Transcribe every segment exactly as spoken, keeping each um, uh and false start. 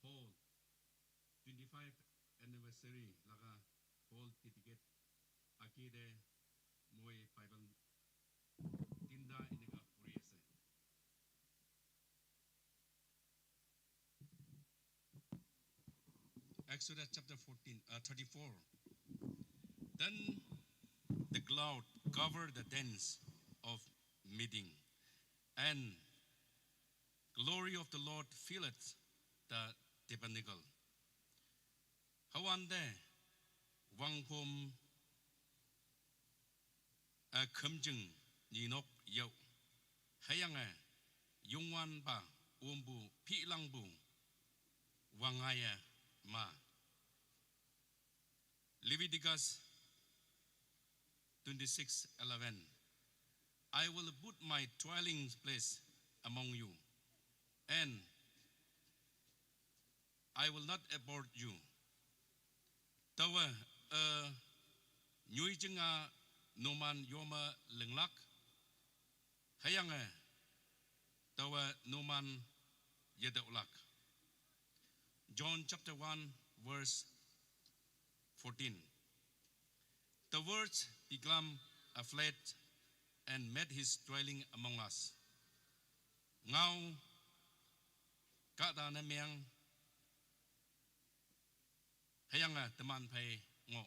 Hall twenty-five anniversary laga hall dedicate age te moi Bible tinta eneka puri ase. Exodus chapter fourteen, uh, thirty-four. Then the cloud covered the tents of meeting, and glory of the Lord filled the tabernacle. Hawande wangkhom a khumjing ninok yau. Hayange yungwan ba umbu pilangbu wangaya ma. Leviticus twenty-six eleven. I will put my dwelling place among you, and I will not abhor you. Tawa, uh, nyui jinga numan yoma lenglak. Hayange, tawa numan yedaulak. John chapter one, verse fourteen. The words become a flesh and made his dwelling among us. Ngau kada na miang hayanga teman phai ngo.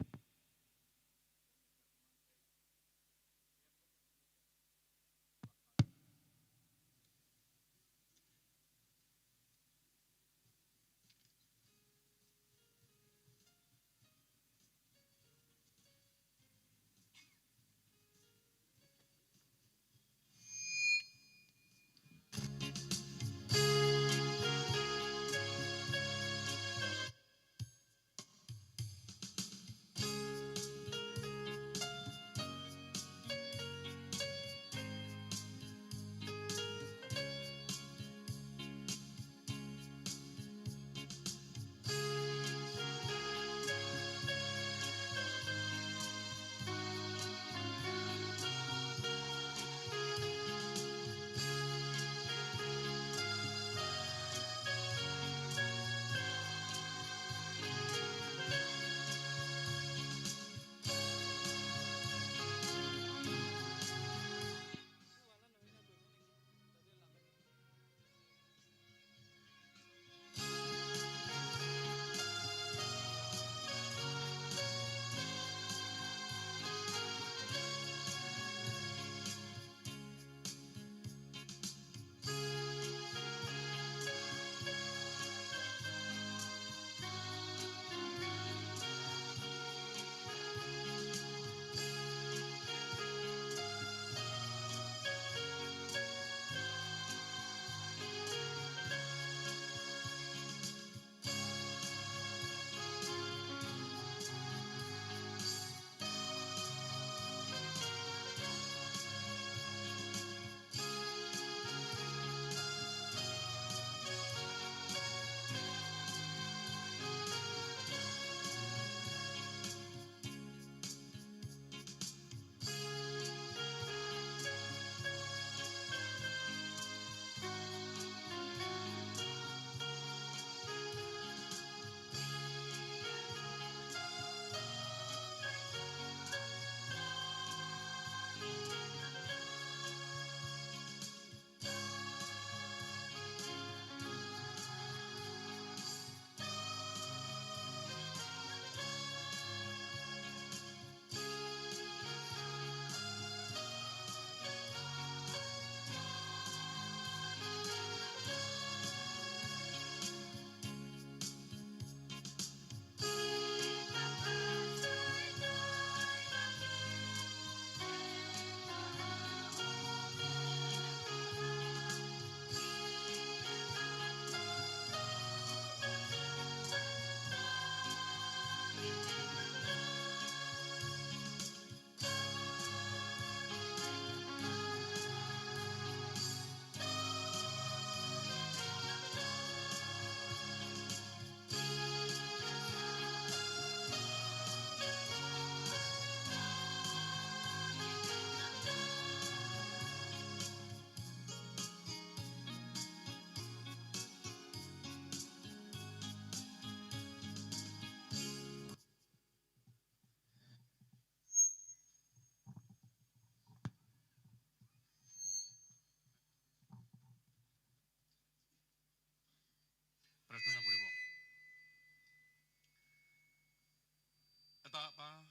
Taba,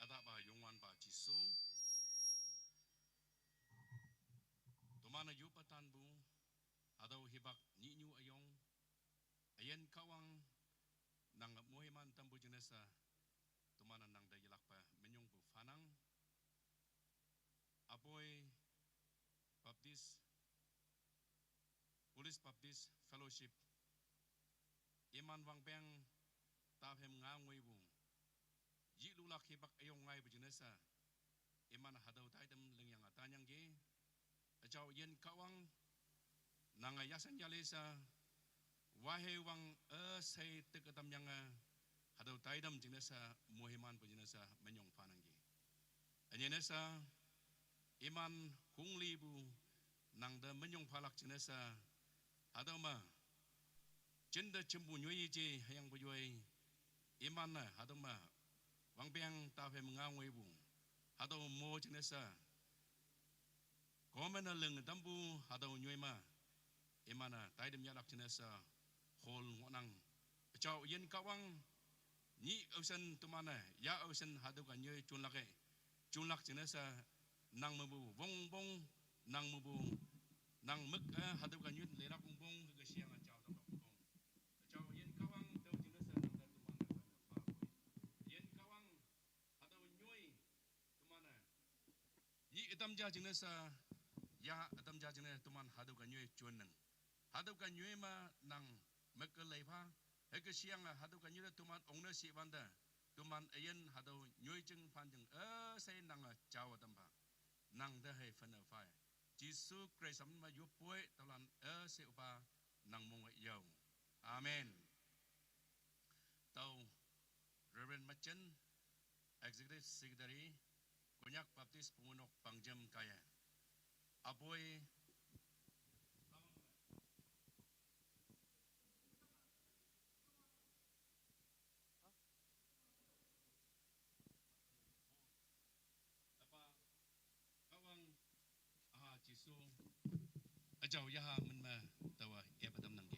adaba yongwan ba Jisu. Tomana yupa tanbu, adau hibak ninyu ayong, ayen kawang, nang mohiman tambu jinasa, tomana nang da yilakpa menyong bu fanang. Apoi Baptist, Police Baptist Fellowship, iman wangpeng taphem nga ngui bu, yi lulak hibak ayong ngai bu jinasa, iman hadau taidam lengyang atanyang ge, achau yen kawang, nanga yasan yalesa, wahe wang a sai tekatam yanga, hadau taidam jinasa, mohiman bu jinasa, menyong fanang ge. Anyinasa, iman hungli bu nang da menyong phalak jinasa, hadau ma, jinda chimbu nyoyi je hayang bu yoi, iman na hadau ma, wangpeng taphem nga ngui bu, hadau mo jinasa, komena leng dambu hadau nyoima, imana taidam yalak jinasa, hol ngonang. Achau yen kawang, ni ausen tomana, ya ausen hadau ka nyoi chunlake, chunlak jinasa, nang mabu wong bong, nang mabu, nang mek, eh, hadau ka nyoi lerak wong bong, ke siang achau dam bong. Achau yen kawang, tau jinasa, nang da tomana, yen kawang, hadau nyoi, tomana. Yi itam ja jingnasa, ya itam ja jingnasa tuman hadu ka nyue chuan nang. Hadu ka nyue ma nang mekka lei pha, heke siang a hadu ka nyue tuman ong na si banda, tuman ayen hadu nyue jing phan jing a sai nang a jawa tam pha. Nang da hei fan a phai. Jisu Christ am ma yu poi talan a se upa nang mong a yau. Amen. Tau Reverend Machen, Executive Secretary, Konyak Baptist Pungunok Pangjam Kaya. Aboi, Apa, Kawang, aha, Jisu, ajau yaha menma tawa ya padam nangge.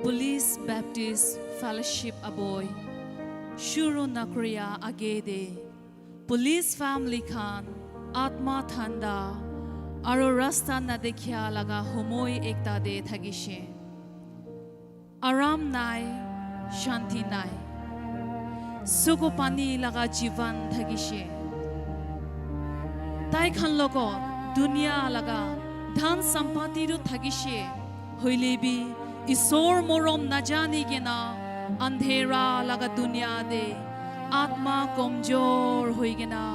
Police Baptist Fellowship aboi shuru nakria age de police family khan atma thanda aro rasta nadekhia laga homoi ekta de thagishe. Aram nai, shanti nai. Suku pani laga jivan thagishe. Tai khan logot dunia laga dhan sampati tu thagishe. Hoile bi Isor morom najani kena andhera laga dunia de atma komjor hoi kena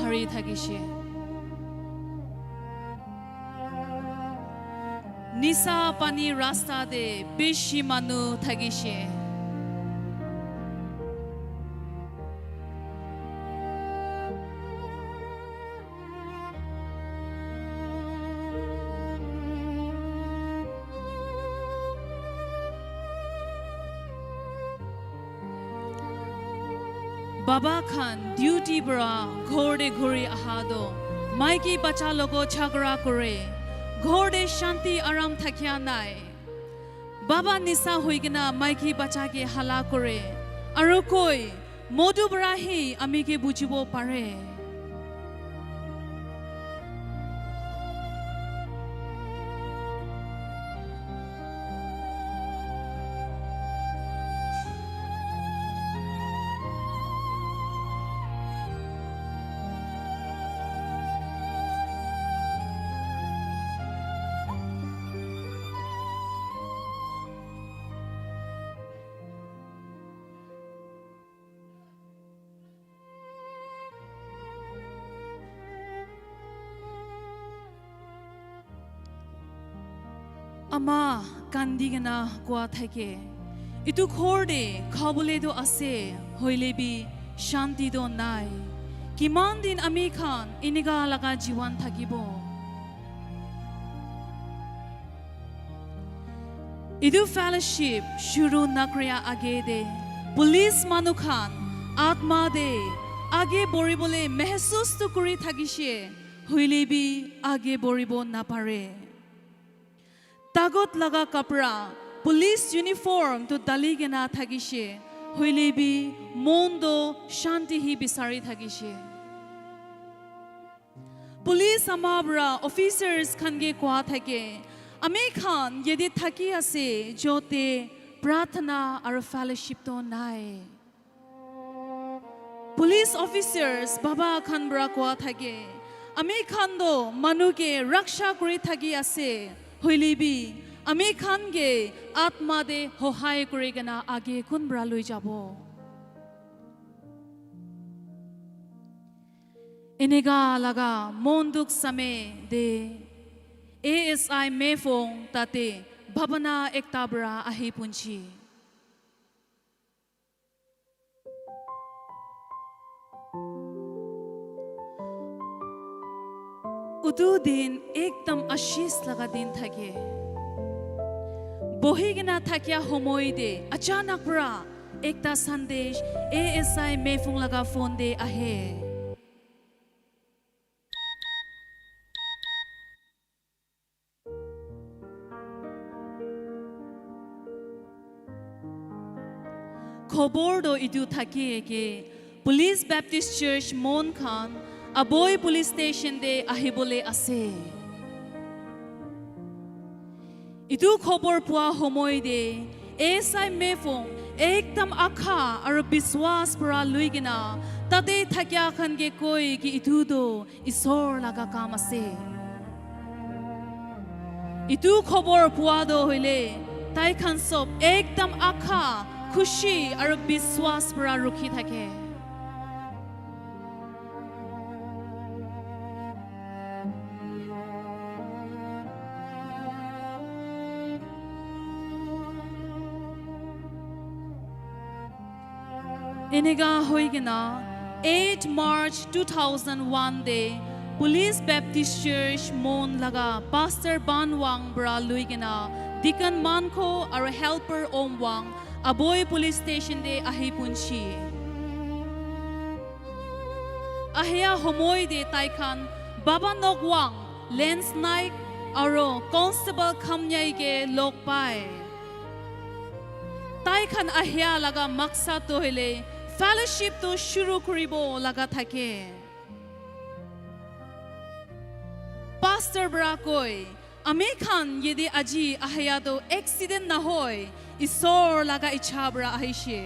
hari thagishe. Nisa pani rasta de bishi manu thagishe. Baba khan duty para ghor de ghuri aha do maiki bacha logo jhagara kore, ghor de shanti aram thakia nai. Baba nisa hoi kena maiki bacha ke hala kore aru koi, "Modu para hi ami ke bujibo pare." Ama kandi kena koa thake, "Etu ghor de khabole tu ase, hoile bi shanti tu nai. Kiman din ami khan eneka laga jiwan thakibo?" Etu fellowship shuru nakria age de police manu khan atma de age boribole mehsus tu kuri thakishe, hoile bi age boribo napare. Tagot laga kapra, police uniform tu dali kena thakishe, hoile bi mon do shanti hi bisari thakishe. Police ama para officers khan ke koa thake, "Ami khan yate thaki ase, jote prarthana aru fellowship to nai." Police officers baba khan para koa thake, "Ami khan to manu ke raksha kuri thaki ase, hoile bi ami khan ke atma de hohai kuri kena age kun para lui jabo?" Eneka laga mon dukh same de A S I Mefong tate bhabana ekta para ahi punchi. Utu din ekdam ashish laga din thake. Bohi kena thakia homoi de achanak para ekta sandesh A S I Mefong laga phone de ahe. Khobor do etu thake ke Police Baptist Church Mon khan Aboi Police Station de ahibole ase. Etu khobor pua homoi de A S I Mefong ekdam akha aru biswas pura lui kena tate thakia khan ke koi ki etu tu Isor laga kam ase. Etu khobor pua do hoile tai khan sob ekdam akha, khushi aru biswas pura rukhi thake. Eneka hoi kena eight March two thousand one de Police Baptist Church Mon laga Pastor Ban Wang para lui kena Deacon Manko aru Helper Om Wang Aboi Police Station de ahi punchi. Ahia homoi de tai khan Baba Nok Wang, Lance Naik aru Constable Khamnyai ke log pai. Tai khan ahia laga maksad toh hoile fellowship toh shuru kuribo laga thake. Pastor para koi, "Ami khan yate aji ahia toh accident nahoi, Isor laga ichha para ahishe."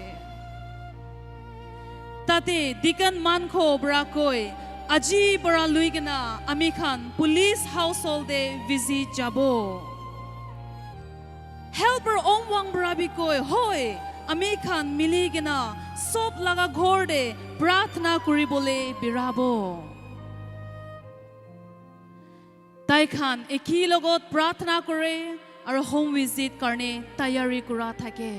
Tate deacon Mankho para koi, "Aji para lui kena ami khan police household te visit jabo." Helper Omwang para bi koi, "Hoi, ami khan mili kena sob laga ghor te pratna kuribole birabo." Tai khan eki logot pratna kore aro home visit karne tayari kura thake.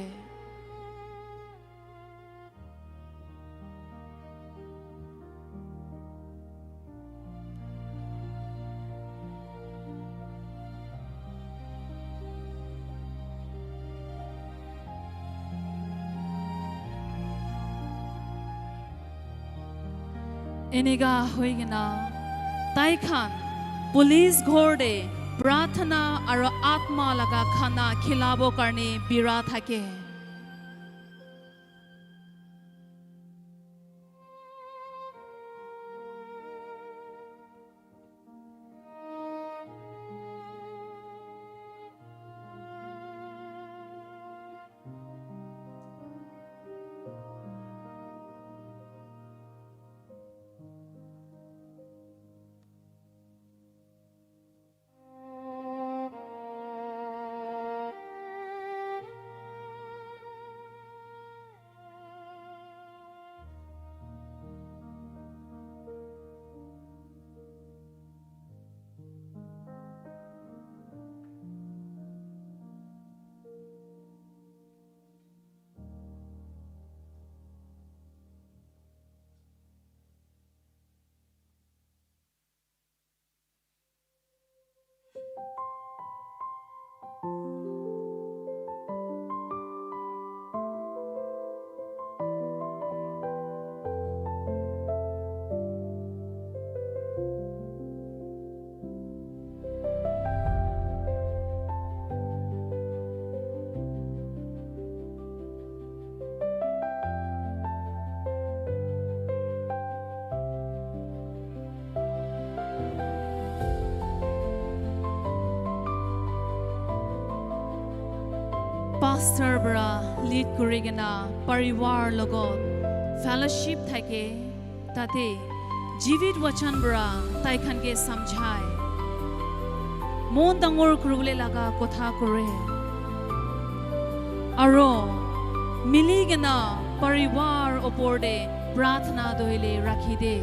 Eneka hoikena tai khan police ghor te pratna aro atma laga khana khilabo karne bira thake. Pastor para lead kuri kena parivar logot fellowship thake, tate Jivit Wachan para tai khan ke samjhai. Mon dangor kuribole laga kotha kore. Aro mili kena parivar opor te pratna doile rakhi de.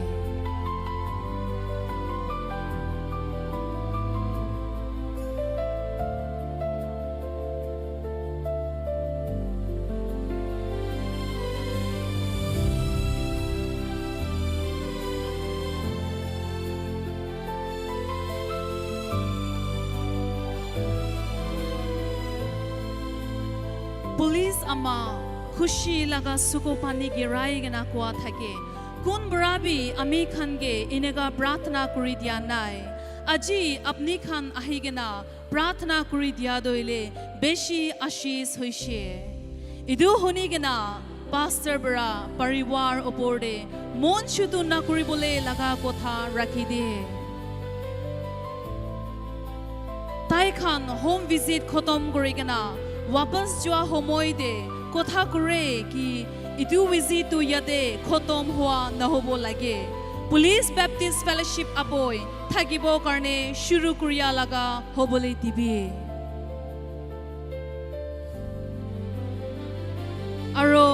Police ama khushi laga suko pani girai kena koa thake, "Kun para bi ami khan ke eneka pratna kuri dia nai. Aji apni khan ahi kena pratna kuri dia toh hoile beshi ashish hoishe." Etu huni kena pastor para parivar opor te mon chutu na kuribole laga kotha rakhi de. Tai khan home visit khotom kuri kena wapas jua homoi te kotha kure ki etu visit tu yate khotom hua nahobo lage. Police Baptist Fellowship apoi thakibo karne shuru kuriya laga hobole dibi. Aro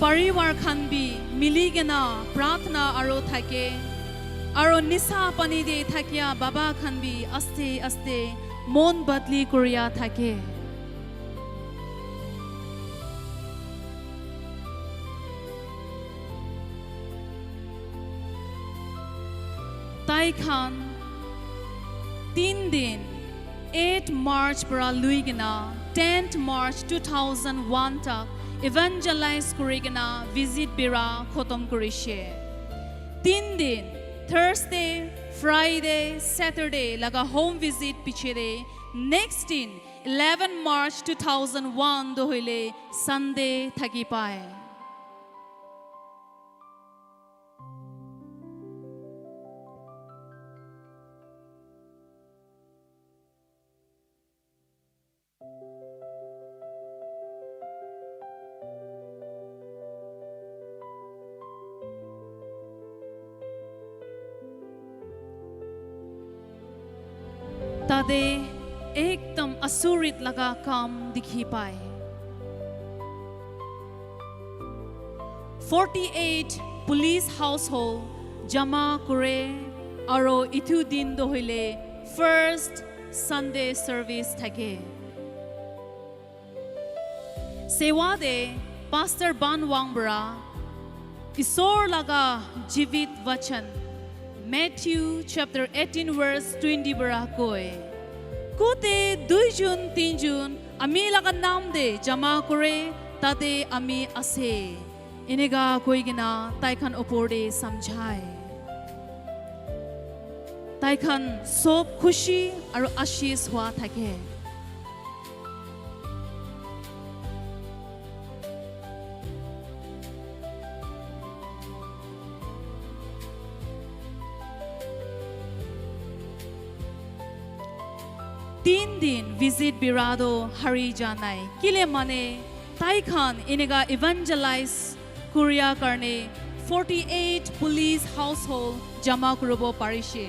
parivar khan bi mili kena pratna aro thake. Aro nisa pani te thakia baba khan bi aste aste mon badli kuriya thake. Tai khan tin din, eight March para lui kena tenth March two thousand one tak evangelize kuri kena visit bira khotom kurishe. Tin din, Thursday, Friday, Saturday laga home visit piche de next din Eleven March two thousand one toh hoile Sunday thaki pai. Tate ekdam asurit laga kam dikhi pai. Forty-eight police household jama kure, aro itu din toh hoile first Sunday service thake. Sewa te Pastor Ban Wang para Isor laga jivit vachan, Matthew chapter eighteen verse twenty para koi, "Kote duijun tinjun ami laga nam te jama kure, tate ami ase." Eneka koi kena tai khan opor te samjhai. Tai khan sob khushi aru ashish hua thake. Tin din visit bira toh hari ja nai. Kile mane tai khan eneka evangelize kuria karne forty-eight police household jama kuribo parishe.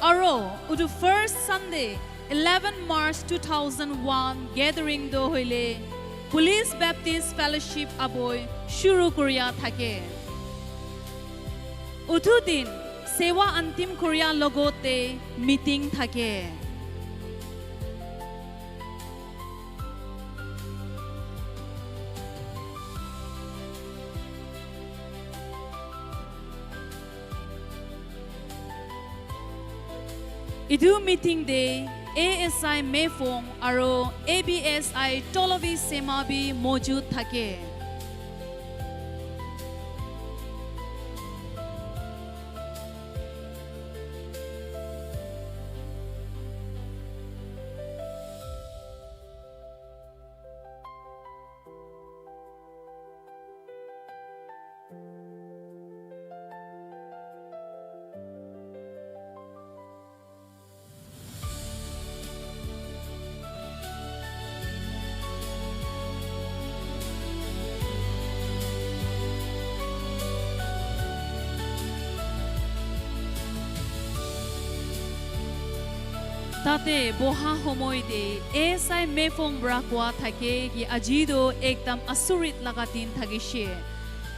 Aro utu first Sunday, eleven March two thousand one gathering toh hoile Police Baptist Fellowship aboi shuru kuria thake. Utu din sewa antim kuria logote meeting thake. Etu meeting te A S I Mefong aro A B S I Tolovi Sema bi mojud thake. Tate boha homoi te A S I Mefong bra koa thake ki aji toh ekdam asurit laga din thakishe.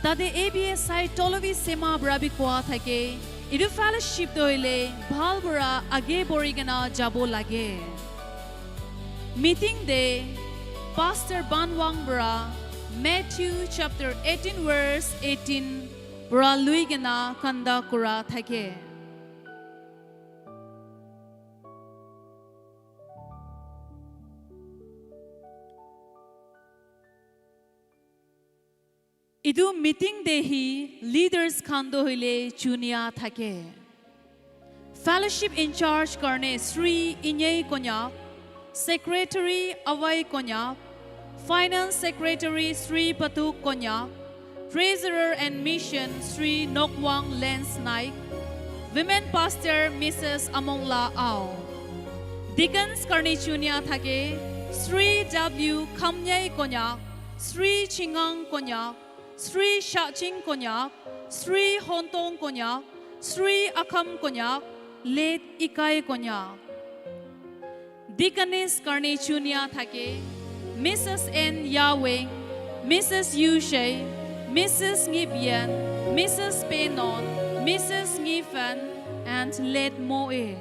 Tate A B S I Tolovi Sema bra bi koa thake, etu fellowship toh hoile bhal para age bori kena jabo lage. Meeting te Pastor Banwang bra Matthew chapter eighteen verse eighteen bra lui kena kanda kura thake. Etu meeting te hi leaders khan toh hoile chunia thake. Fellowship in charge karne Sri Inyei Konyak, Secretary Awai Konyak, Finance Secretary Sri Patuk Konyak, Treasurer and Mission Sri Nokwang Lens Naik, Women Pastor Missus Amongla Ao. Deacons karne chunia thake Sri W Khamnyai Konyak, Sri Chingang Konyak, Sri Shaching Konyak, Sri Hontong Konyak, Sri Akham Konyak, Late Ikai Konyak. Deaconess karne chunia thake, Missus N Yaweng, Missus Yu Shei, Missus Ngip Yen, Missus Pe Non, Missus Ngi Fan, and Late Mo E.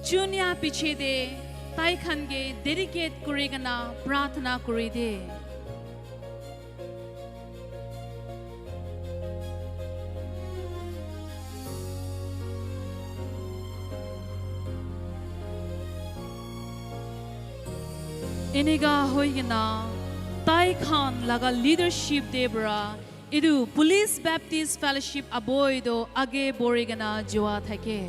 Chunia piche te tai khan ke dedicate kuri kena prarthana kuri de. Eneka hoi kena tai khan laga leadership te para etu Police Baptist Fellowship aboi toh age bori kena jua thake.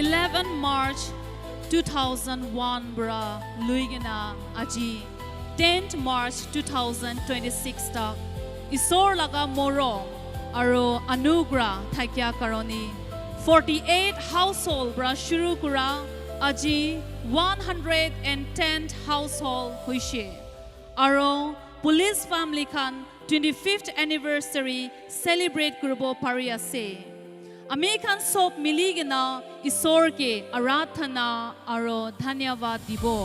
Eleven March two thousand one para lui kena aji tenth March two thousand twenty-six tak Isor laga moro aro anugra thakia karone forty-eight household para shuru kura aji one hundred and ten household hoishe. Aro police family khan twenty-fifth anniversary celebrate kuribo pari ase. Ami khan sob mili kena Isor ke aradhana aro dhanyavad dibo.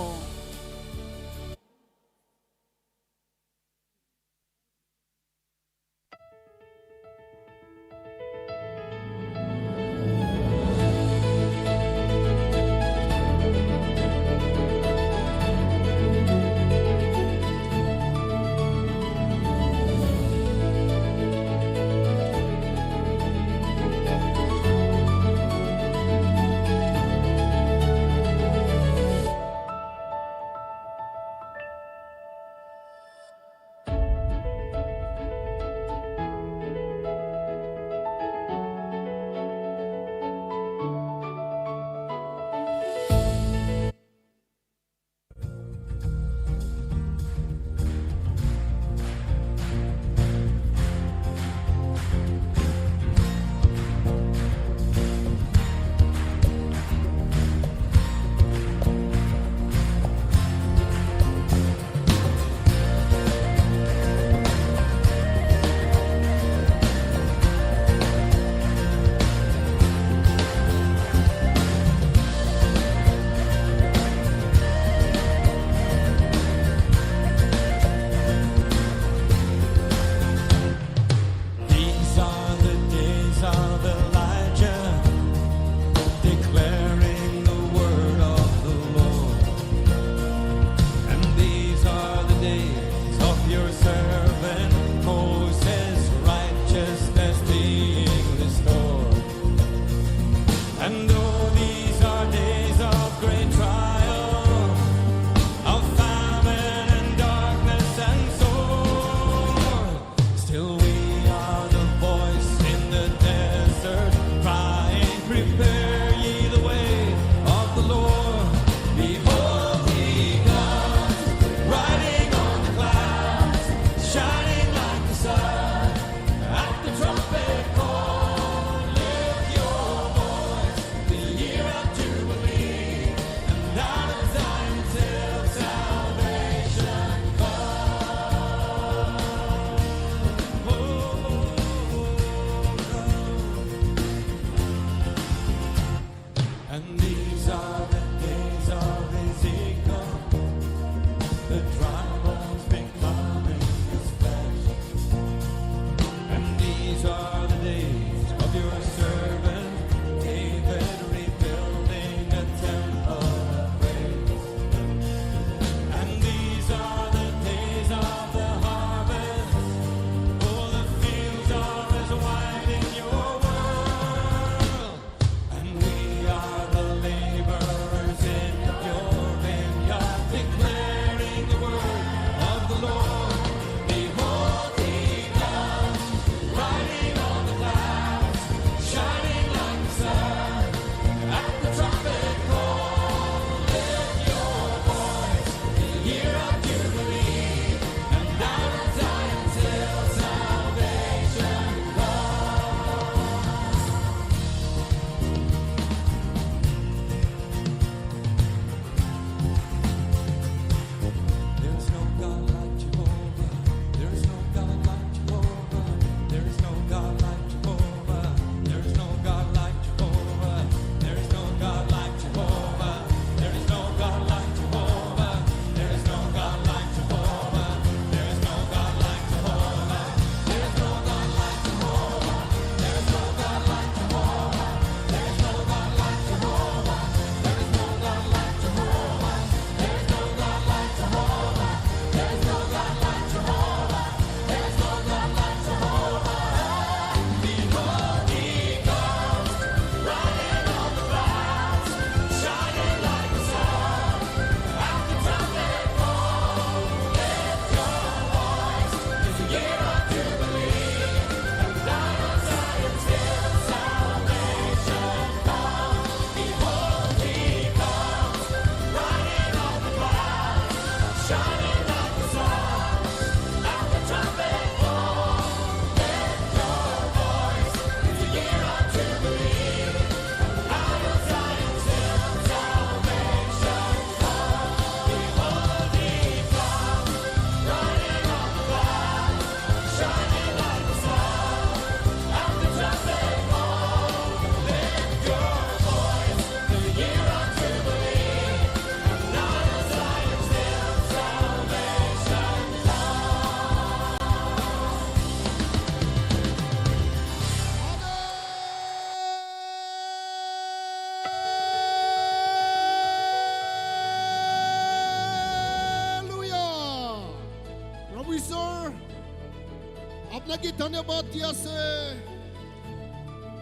Apna ke dhanyabad di ase.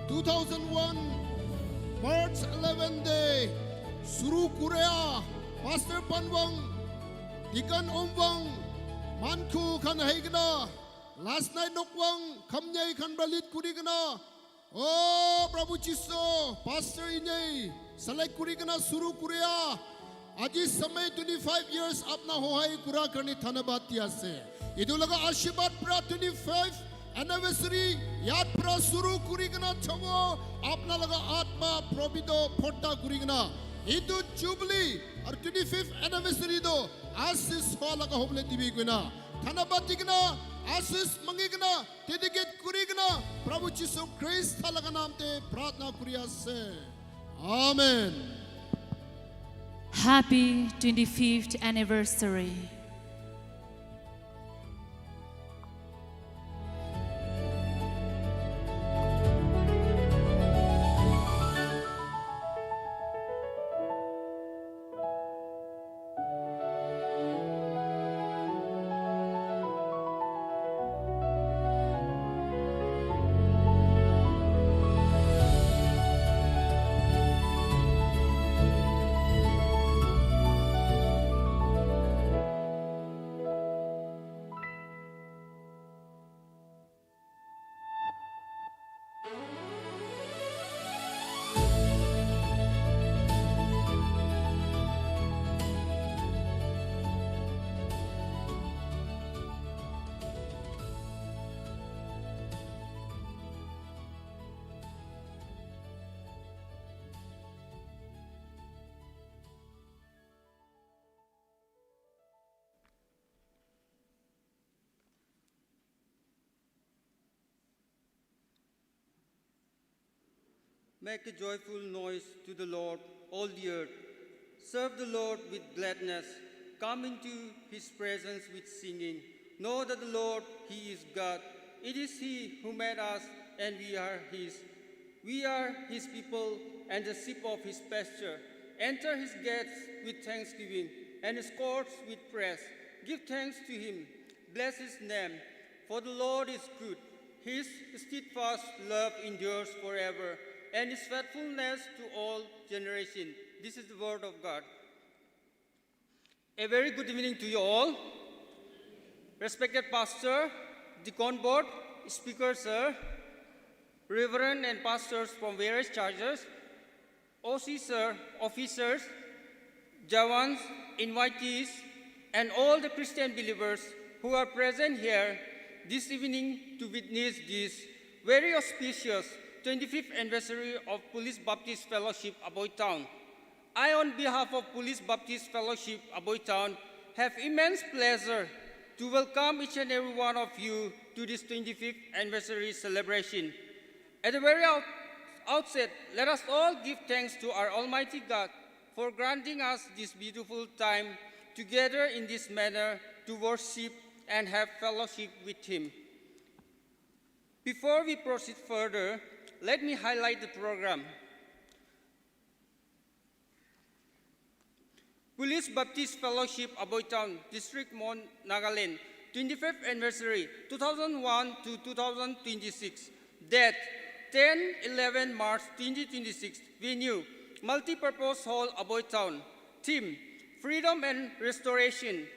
Two thousand one March eleven te shuru kuria Pastor Panwang, Deacon Omwang, Mankhu khan ahi kena, last night Nokwang, Khamnyai khan pra lead kuri kena, Oh, Prabhu Jisu, Pastor Inyai, select kuri kena shuru kuria. Aji samay twenty-five years apna hohai kura karne dhanyabad di ase. Etu laga ashirwad pra twenty-five anniversary yat pra shuru kuri kena chabo apna laga atma probito photta kuri kena. Etu jubilee aru twenty-fifth anniversary to asis hoa laga hobole dibi koina. Dhanyabad di kena, asis mangi kena, dedicate kuri kena, Prabhu Jisu Krista laga naam te pratna kuri ase. Amen. Happy twenty-fifth anniversary. Make a joyful noise to the Lord, all the earth. Serve the Lord with gladness. Come into his presence with singing. Know that the Lord, he is God. It is he who made us, and we are his. We are his people and the sheep of his pasture. Enter his gates with thanksgiving and his courts with praise. Give thanks to him. Bless his name, for the Lord is good. His steadfast love endures forever, and his faithfulness to all generations. This is the word of God. A very good evening to you all. Respected pastor, deacon board, speaker sir, reverend and pastors from various churches, O C sir, officers, jawans, invitees, and all the Christian believers who are present here this evening to witness this very auspicious twenty-fifth anniversary of Police Baptist Fellowship Aboi Town. I, on behalf of Police Baptist Fellowship Aboi Town, have immense pleasure to welcome each and every one of you to this twenty-fifth anniversary celebration. At the very out-, outset, let us all give thanks to our Almighty God for granting us this beautiful time together in this manner to worship and have fellowship with Him. Before we proceed further, let me highlight the program. Police Baptist Fellowship, Aboi Town, District Mon, Nagaland, twenty-fifth anniversary, two thousand one to two thousand twenty-six. Date, ten eleven March twenty twenty-six. Venue, Multipurpose Hall, Aboi Town. Theme, Freedom and Restoration.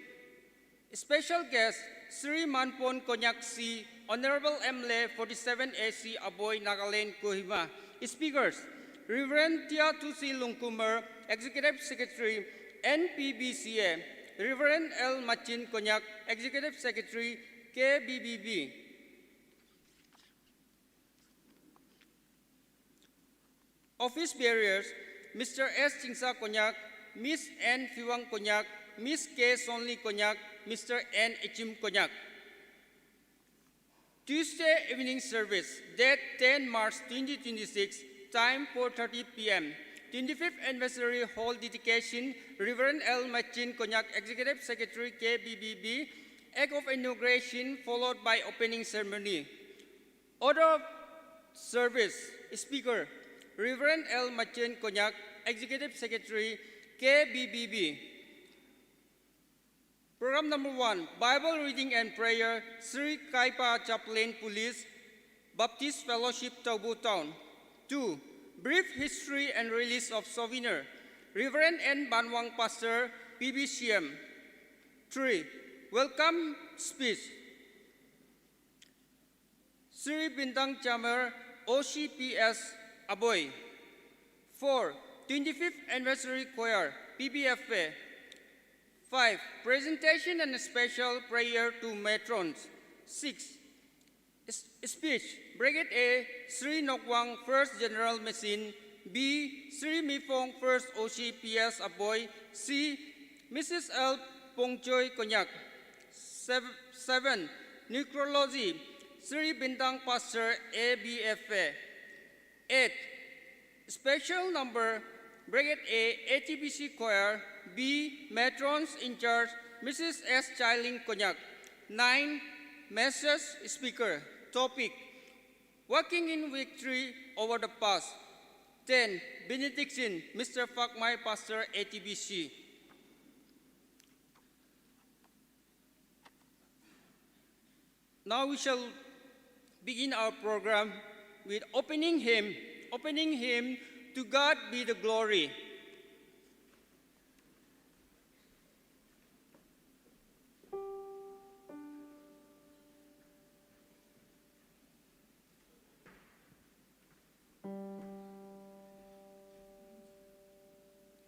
Special guest, Sri Manpon Konyak C, Honorable M L A forty-seven A C Aboi, Nagaland, Kohima. Speakers, Reverend Tia Tusi Lungkumer, Executive Secretary, N P B C A, Reverend L Machin Konyak, Executive Secretary, K B B B. Office bearers, Mister S Chingsa Konyak, Miss N Fiwang Konyak, Miss K Sonli Konyak, Mister N Echim Konyak. Tuesday evening service, date ten March twenty twenty-six, time four thirty P M. Twenty-fifth anniversary hall dedication, Reverend L Machin Konyak, Executive Secretary, K B B B, act of inauguration followed by opening ceremony. Order of service, speaker, Reverend L Machen Konyak, Executive Secretary, K B B B. Program number one, Bible reading and prayer, Sri Kaipa Chaplain Police, Baptist Fellowship, Taubu Town. Two, brief history and release of souvenir, Reverend N Banwang, Pastor, P B C M. Three, welcome speech, Sri Bintang Chamar, O C P S Aboi. Four, twenty-fifth Anniversary Choir, P B F A. Five, presentation and special prayer to matrons. Six, s- speech, Brigade A, Sri Nokwang, First General Machine. B, Sri Mifong, First O C P S Aboi. C, Missus L Pongchoi Konyak. Sev- seven, necrology, Sri Bintang, Pastor, A B F A. Eight, special number, Brigade A, A T B C Choir. B, matrons in charge, Missus S Chailing Konyak. Nine, message speaker. Topic, Walking in Victory over the Past. Ten, benediction, Mister Fakmai, Pastor, A T B C. Now we shall begin our program with opening hymn, opening hymn, To God Be the Glory.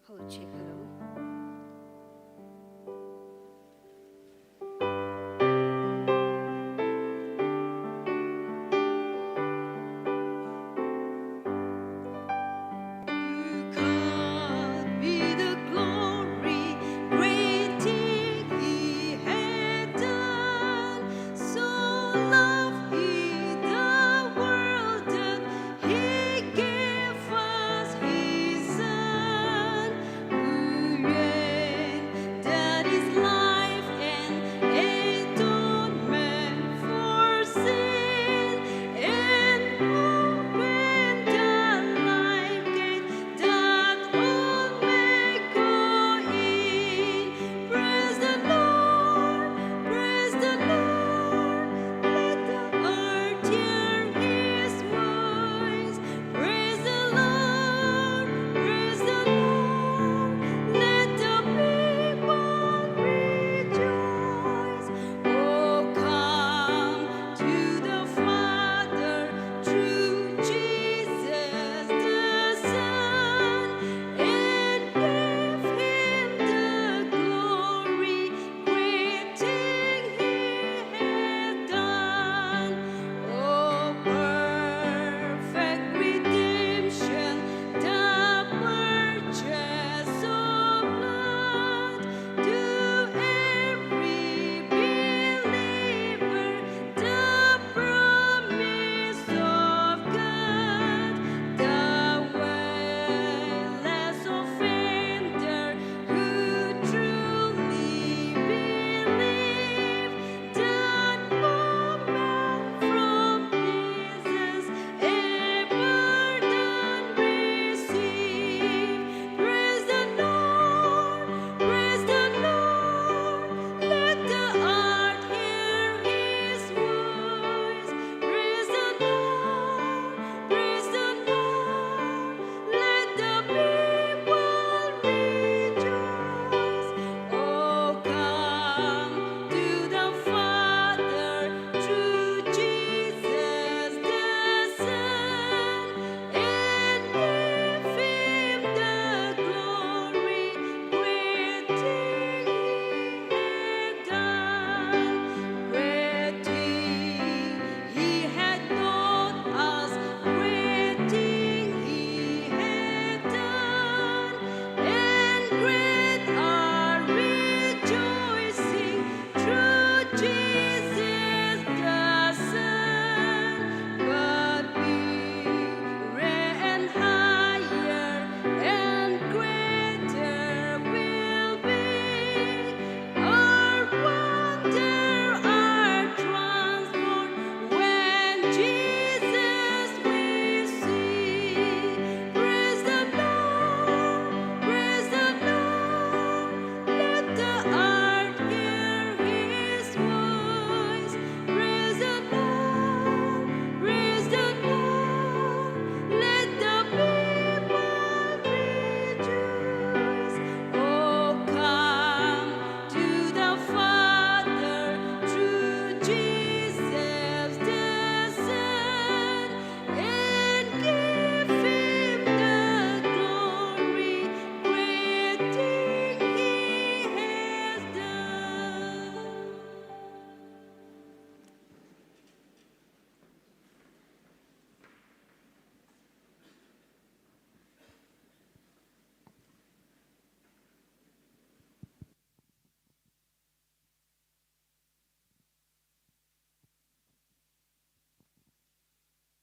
Hello, check, hello. To God be the glory, great thing He had done. So loved He the world that He gave us His Son, who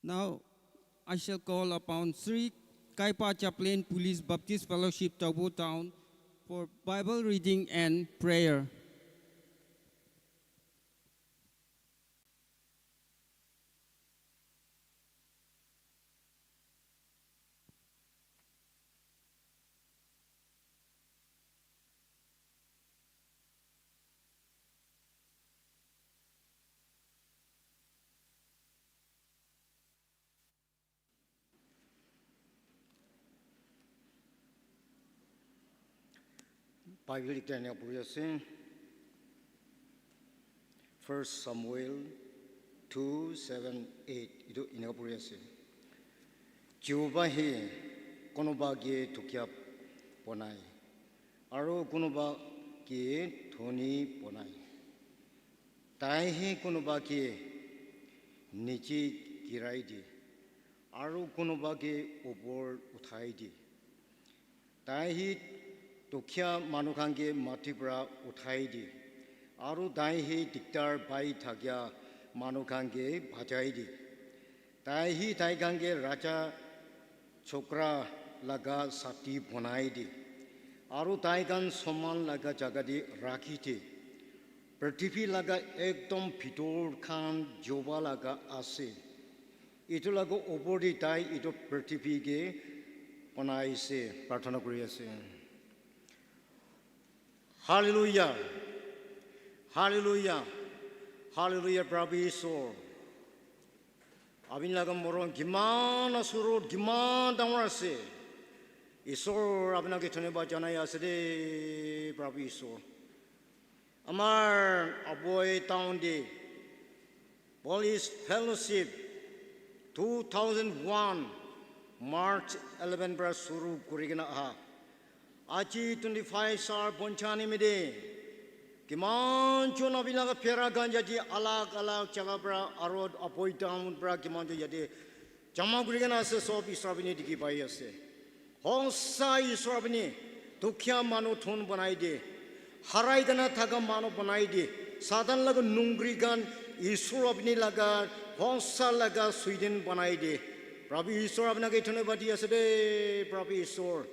Now, I shall call upon Sri Kaipa Chaplain, Police Baptist Fellowship, Taubo Town, for Bible reading and prayer. Bible ekta ena puri ase. First Samuel two seven eight, itu ena puri ase. Jehovah he kunuba ke dukhia bonai, aru kunuba ke dhoni bonai. Tai he kunuba ke niche girai di, aru kunuba ke upor uthai di. Tai he dukhia manu khan ke mati para uthai di, aru tai he diktar pai thakia manu khan ke bachai di. Tai he tai khan ke raja chokra laga sati bonai di, aru tai khan soman laga jaga te rakhi di. Prithibi laga ekdom bhitor khan joba laga ase. Itu laga upor te tai itu prithibi ke banai ase, prarthana kuri ase. Hallelujah. Hallelujah. Hallelujah, Prabhu Isor. Apni laga moron kiman asurut, kiman dangor ase. Isor, apnake dhonyobad janai ase de, Prabhu Isor. Amar Aboi town de Police Fellowship two thousand one March eleven para shuru kuri kena aha. Aji twenty-five sar ponchani mide. Kiman jon apni laga phera khan yate alag alag jaga para aro Aboi town para kiman jon yate jama kuri kena ase, sob Isor apni dikhi pai ase. Hosa Isor apni dukhia manu dhon banai de. Harai kena thaka manu banai de. Satan laga nungri khan Isor apni laga hosa laga suiden banai de. Prabhu Isor apnake dhonyobad di ase de, Prabhu Isor.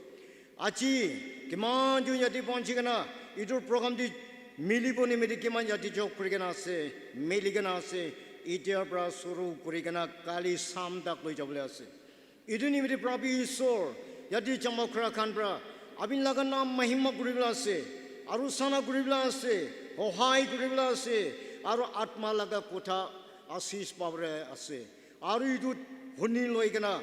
Aji kiman jon yate ponchi kena etu program te milibo nimite kiman yate jok kuri kena ase, mili kena ase. Etiya para shuru kuri kena kali sham tak loi jabole ase. Etu nimite Prabhu Isor, yate jama kura khan para apni laga naam mahima kuribole ase, aru sana kuribole ase, hohai kuribole ase, aru atma laga kotha ashish pabole ase. Aru etu huni loi kena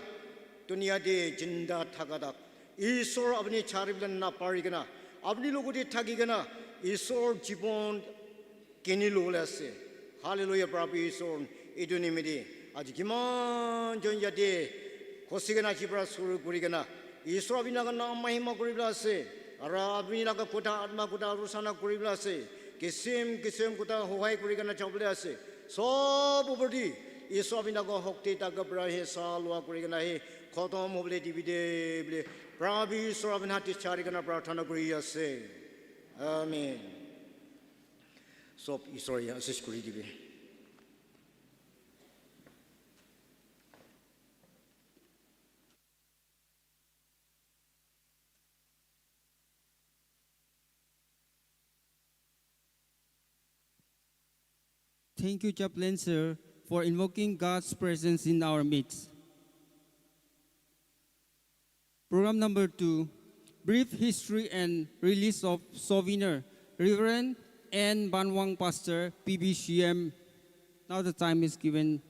dunia te jinda thaka tak Isor apni chari bole napari kena, apni logote thaki kena Isor jibon kini lobole ase. Hallelujah, Prabhu Isor. Etu nimite aji kiman jon yate khosi kena aji para shuru kuri kena Isor apni laga naam mahima kuribole ase. Aru apni laga kotha, atma kotha aru sana kuribole ase. Kisim kisim kotha hohai kuri kena jabole ase. Sob upor te Isor apni laga shokti thaka para he sa lua kuri kena he khotom hobole dibi de bole Prabhu Isor apni hath te chari kena prarthana kuri ase. Amen. Sob Isor ya ashish kuri dibi. Thank you, Chaplain sir, for invoking God's presence in our midst. Program number two, brief history and release of souvenir. Reverend N. Banwang, Pastor, P B C M. Now the time is given.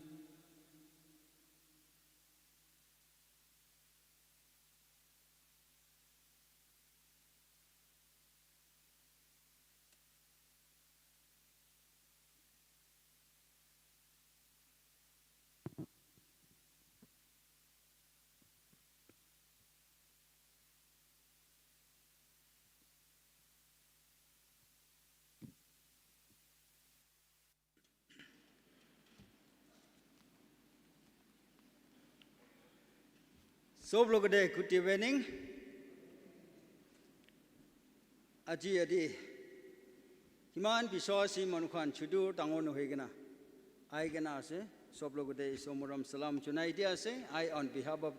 Sob logote good evening. Aji yate kiman biswasi manu khan chutu dangor nohoi kena ahi kena ase. Sob logote iso morom salam junai dia ase. I, on behalf of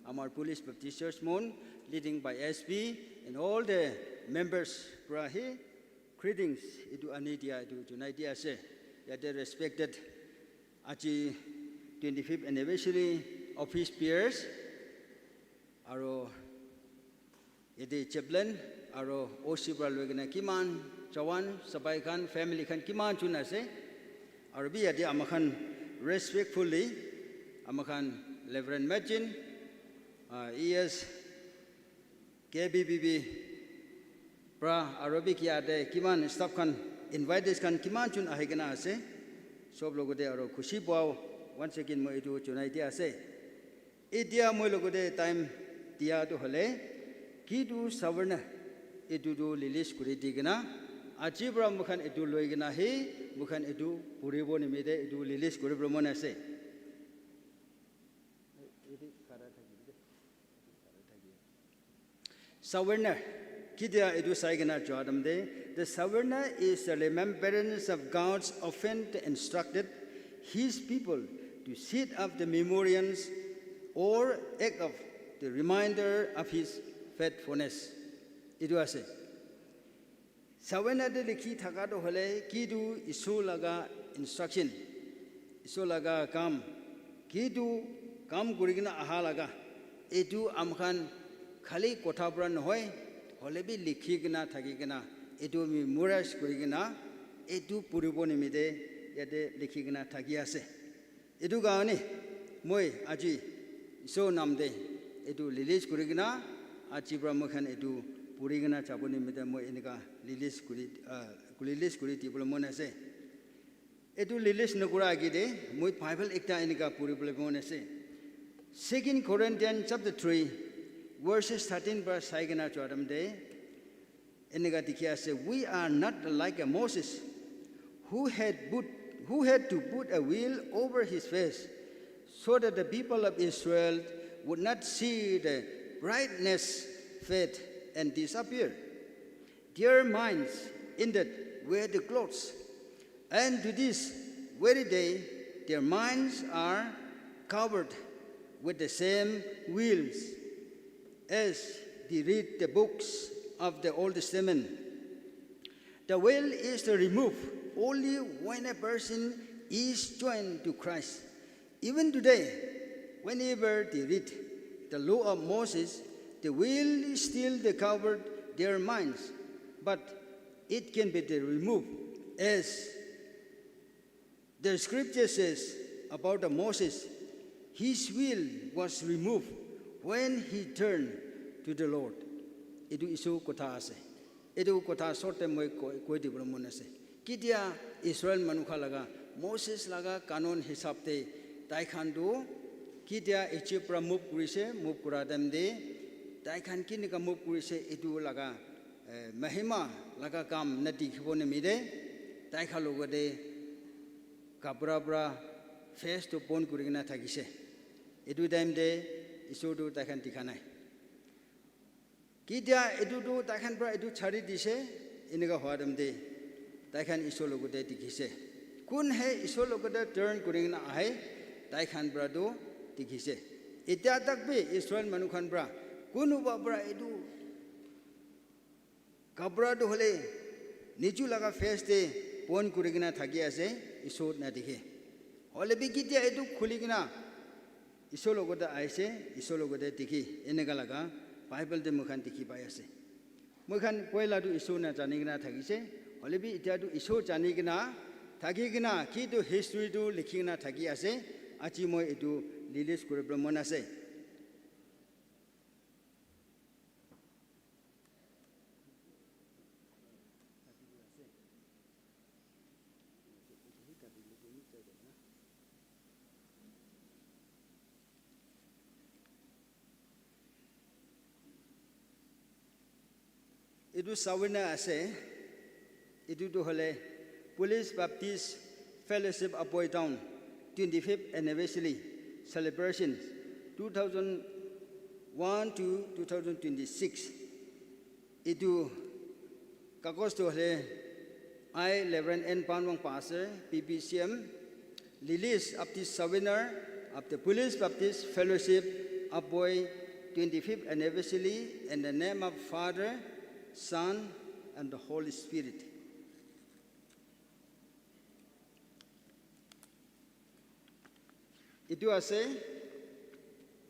amar Police Baptist Church Mon, leading by S P and all the members, pra hi greetings itu ani dia itu junai dia ase. Yate respected aji twenty-fifth anniversary office bearers, aro yate chaplain aro O C pra loi kena kiman jawan, sabai khan, family khan kiman jun ase. Aro bi yate ama khan respectfully ama khan Reverend Martin, uh, E S, K B B B pra aro bi ki yate kiman staff khan, invitees khan kiman jun ahi kena ase. Sob logote aro khushi pao once again moi etu junai dia ase. Etia moi logote time dia tu hole, ki tu Savarna etu tu release kuri di kena, aji pra moi khan etu loi kena hi moi khan etu puribo nimite etu release kuri bole mon ase. Savarna, kitia etu sai kena jua time te, the Savarna is the remembrance of God's often instructed his people to set up the memorials or act of the reminder of his faithfulness. Etu ase. Savarna te likhi thaka to hole ki tu Isu laga instruction, Isu laga kam, ki tu kam kuri kena aha laga, etu am khan khali kotha pra nohoi, hole bi likhi kena thaki kena, etu memorize kuri kena, etu puribo nimite yate likhi kena thaki ase. Etu karne moi aji Isu nam te etu release kuri kena, aji pra moi khan etu puri kena jabo nimite moi enika release kuri, ah, release kuri dibole mon ase. Etu release nokura age te moi Bible ekta enika puri bole mon ase. Second Corinthians chapter three, verses thirteen pra sai kena jua time te, enika dikhi ase, "We are not like a Moses who had put, who had to put a veil over his face so that the people of Israel would not see the brightness fade and disappear. Their minds indeed were the clothes, and to this very day their minds are covered with the same veils as they read the books of the Old Testament. The veil is to remove only when a person is joined to Christ. Even today, whenever they read the law of Moses, the veil is still they covered their minds, but it can be removed as the scripture says about the Moses, his veil was removed when he turned to the Lord." Etu Isu kotha ase. Etu kotha short time moi koi, koi dibole mon ase. Kitia Israel manu khan laga Moses laga kanon hisab te tai khan tu kitia Egypt pra move kurise, move kura time te tai khan kinika move kurise, etu laga, eh, mahima laga kam na dikhibo nimite tai khan logote kapra pra face tu pon kuri kena thakise. Etu time te Isor tu tai khan dikha nai. Kitia etu tu tai khan pra etu chari dise, enika hua time te tai khan Isor logote dikhise. Kun he Isor logote turn kuri kena ahe, tai khan pra tu dikhise. Etia tak bi Israel manu khan pra kunuba pra etu kapra tu hole niju laga face te pon kuri kena thaki ase, Isor na dikhe. Hole bi kitia etu khuli kena Isor logote aise, Isor logote dikhi, eneka laga Bible te moi khan dikhi pai ase. Moi khan poila tu Isor na jani kena thakise, hole bi etia tu Isor jani kena thaki kena ki tu history tu likhi kena thaki ase, aji moi etu release kuri bole mon ase. Etu Savarna ase, etu tu hole Police Baptist Fellowship Aboi Town twenty-fifth anniversary celebration two thousand one to two thousand twenty-six. Etu kagos tu hole I, Reverend N Panwang Pastor, P B C M, Lilis Baptist Souvenir of the Police Baptist Fellowship Aboi twenty-fifth anniversary in the name of Father, Son, and the Holy Spirit. Etu ase,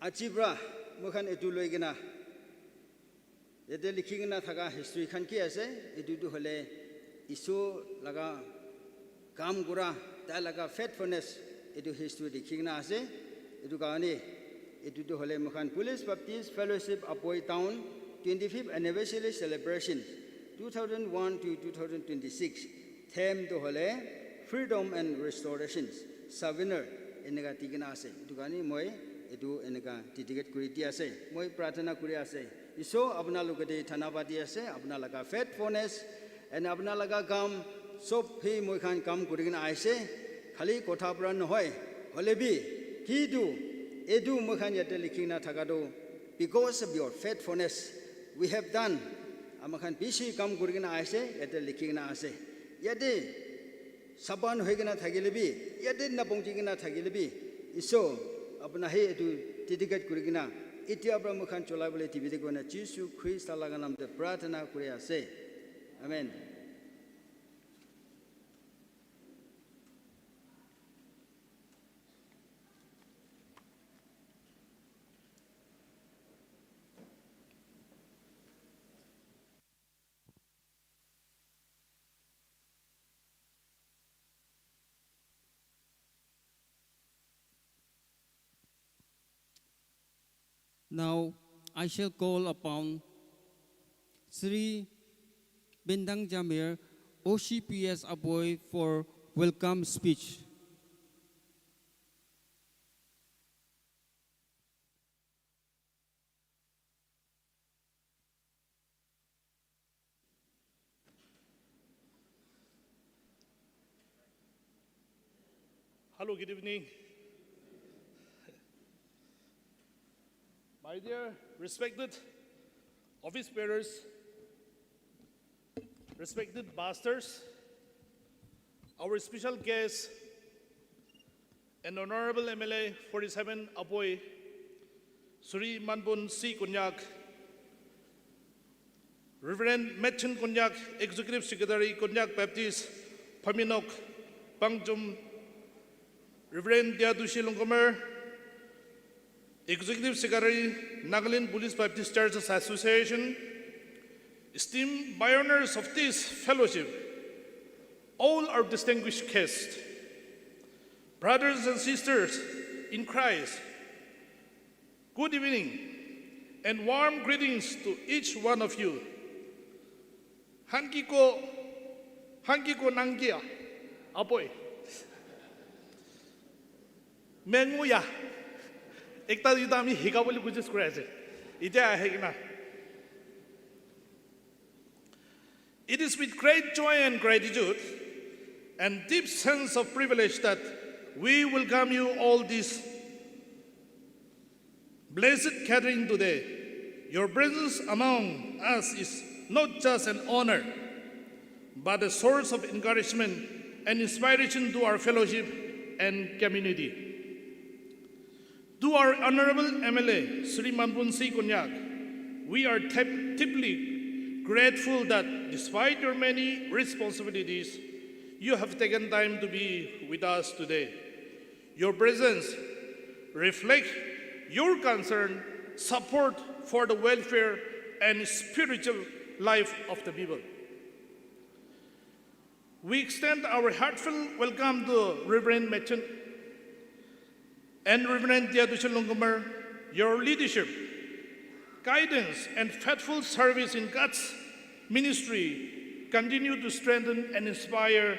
aji pra moi khan etu loi kena yate likhi kena thaka history khan ki ase, etu tu hoile Isor laga kam kura, tai laga faithfulness, etu history likhi kena ase. Etu karne etu tu hoile moi khan Police Baptist Fellowship Aboi Town twenty-fifth anniversary celebration two thousand one to two thousand twenty-six, theme tu hoile freedom and restorations, souvenir eneka di kena ase. Etu karne moi etu eneka dedicate kuri di ase. Moi prarthana kuri ase. Isor, apuna logote dhanyabad di ase, apuna laga faithfulness and apuna laga kam sob hi moi khan kam kuri kena aise. Khali kotha para nohoi, hoile bi ki tu etu moi khan yate likhi kena thaka tu, because of your faithfulness, we have done. Ama khan bishi kam kuri kena aise, yate likhi kena ase. Yate saban hoi kena thakile bi, yate napongji kena thakile bi, Isor, apuna he etu dedicate kuri kena, etia pra moi khan cholai bole dibi de koina, Jisu Krista laga nam te prarthana kuri ase. Amen. Now, I shall call upon Sri Bendang Jamir, O C P S Aboi, for welcome speech. Hello, good evening. My dear respected office bearers, respected pastors, our special guest, and Honorable M L A forty-seven Aboi, Sri Manbun C Konyak, Reverend Metchen Konyak, Executive Secretary, Konyak Baptist, Phaminok, Pangjom, Reverend Diadushi Longkumer, Executive Secretary, Nagaland Buddhist Baptist Churches Association, esteemed pioneers of this fellowship, all our distinguished guests, brothers and sisters in Christ, good evening and warm greetings to each one of you. Hanki ko, hanki ko nangkia, Aboi. Mengu ya. Ekta duita ami hika bole kosis kuri ase. Itya ahe kina. It is with great joy and gratitude and deep sense of privilege that we welcome you all this blessed gathering today. Your presence among us is not just an honor, but a source of encouragement and inspiration to our fellowship and community. To our Honorable M L A, Sri Manbun C Konyak, we are tep- deeply grateful that despite your many responsibilities, you have taken time to be with us today. Your presence reflects your concern, support for the welfare and spiritual life of the people. We extend our heartfelt welcome to Reverend Metchen and Reverend Diadushi Longkumer. Your leadership, guidance, and faithful service in God's ministry continue to strengthen and inspire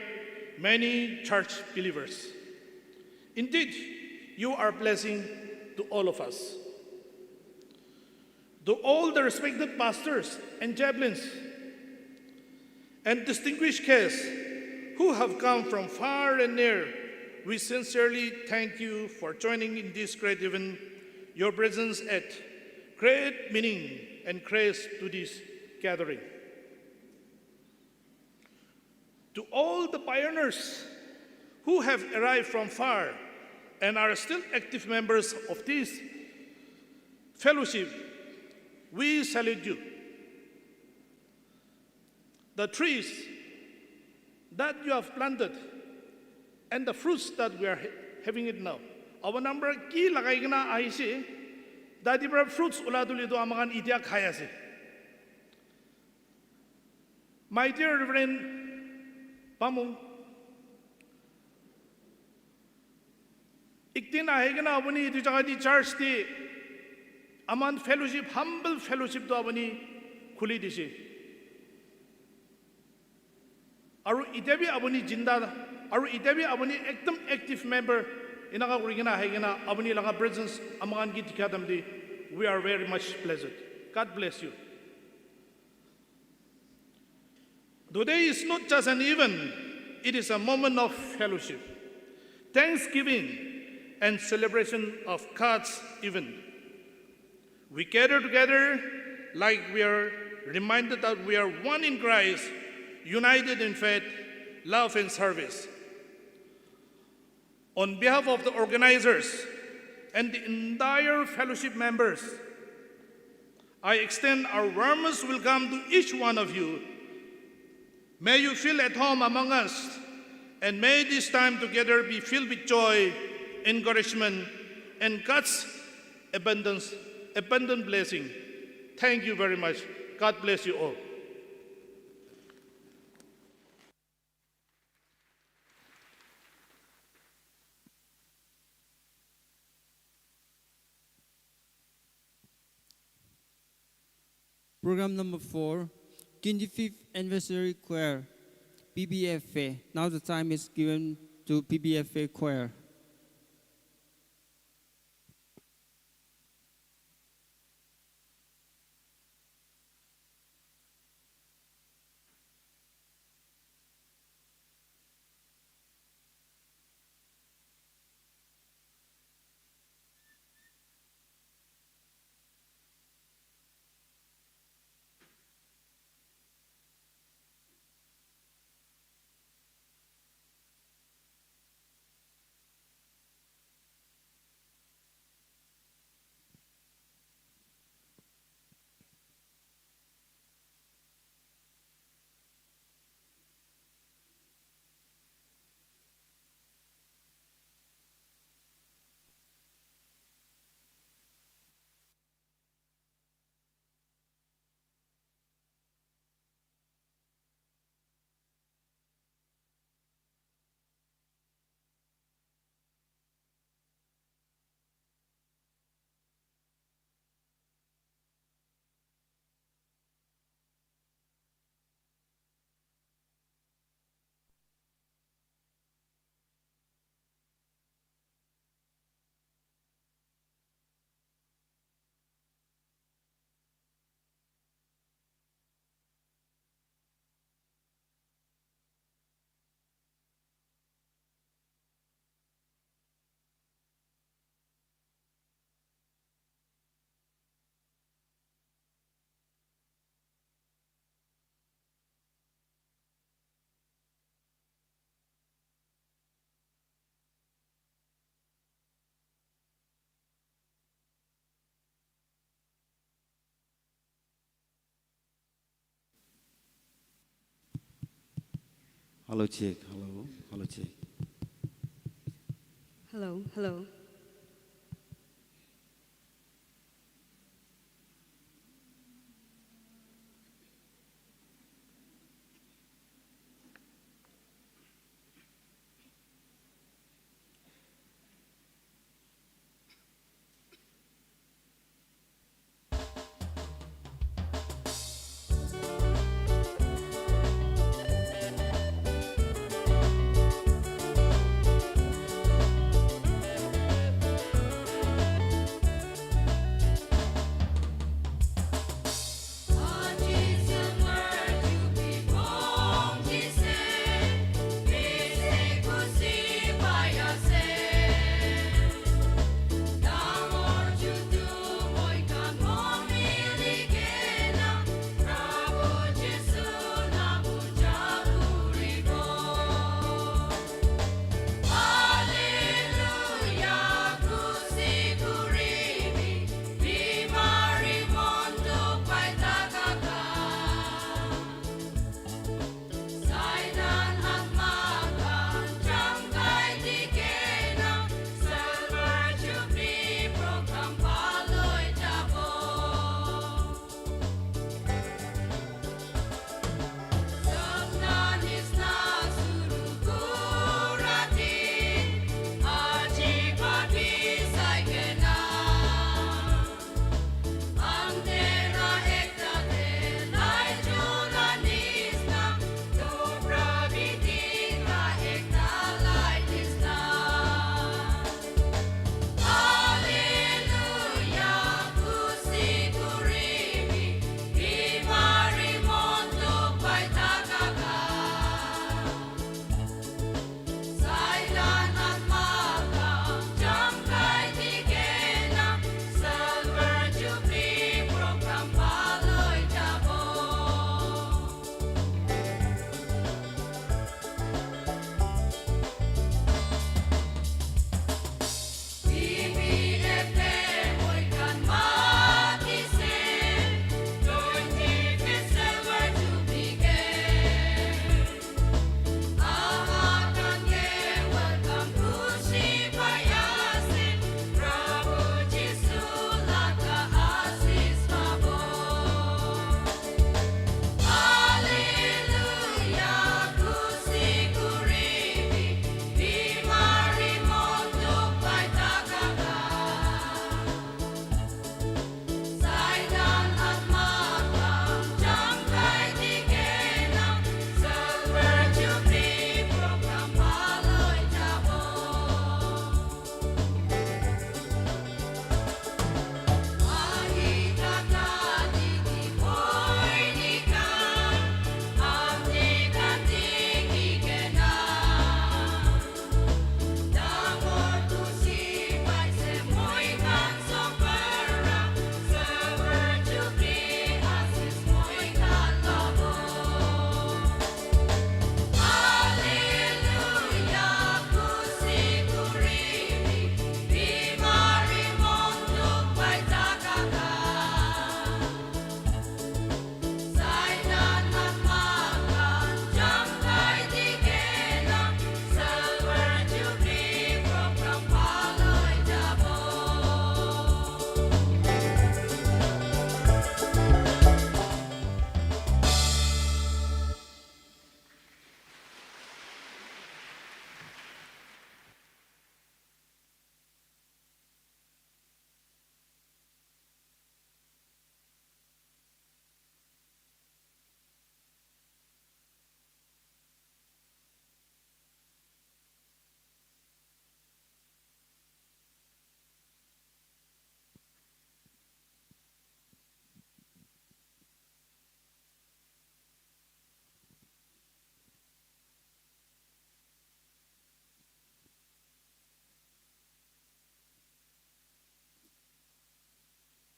many church believers. Indeed, you are a blessing to all of us. To all the respected pastors and chaplains and distinguished guests who have come from far and near, we sincerely thank you for joining in this great event. Your presence adds great meaning and grace to this gathering. To all the pioneers who have arrived from far and are still active members of this fellowship, we salute you. The trees that you have planted and the fruits that we are ha-, having it now. Abo number ki lagai kena ahise, dati para fruits ula tuli tu amakan itia khai ase. My dear Reverend Pamung, ekdin ahi kena apuni etu jaga te church te aman fellowship, humble fellowship tu apuni khuli dise. Aru itya bi apuni jinda, aru itya bi apuni ekdam active member enaka kuri kena ahi kena apuni laga presence amakhan ke dikha time te, we are very much blessed. God bless you. Today is not just an event, it is a moment of fellowship, thanksgiving, and celebration of God's event. We gather together like we are reminded that we are one in Christ, united in faith, love, and service. On behalf of the organizers and the entire fellowship members, I extend our warmest welcome to each one of you. May you feel at home among us, and may this time together be filled with joy, encouragement, and God's abundance, abundant blessing. Thank you very much. God bless you all. Program number four, twenty-fifth Anniversary Choir, P B F A. Now the time is given to P B F A Choir. Hello, check. Hello, hello, check. Hello, hello.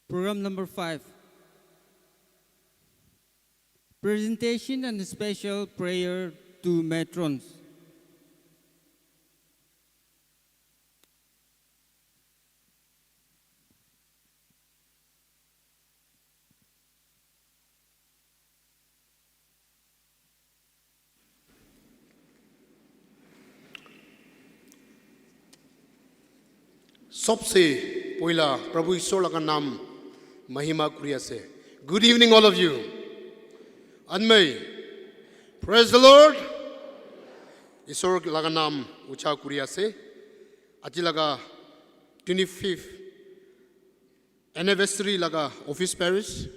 Program number five. Presentation and special prayer to matrons. Sobse poila Prabhu Isor laga naam mahima kuri ase. Good evening, all of you. Anmai. Praise the Lord. Isor laga naam ucha kuri ase. Aji laga twenty-fifth anniversary laga office bearers,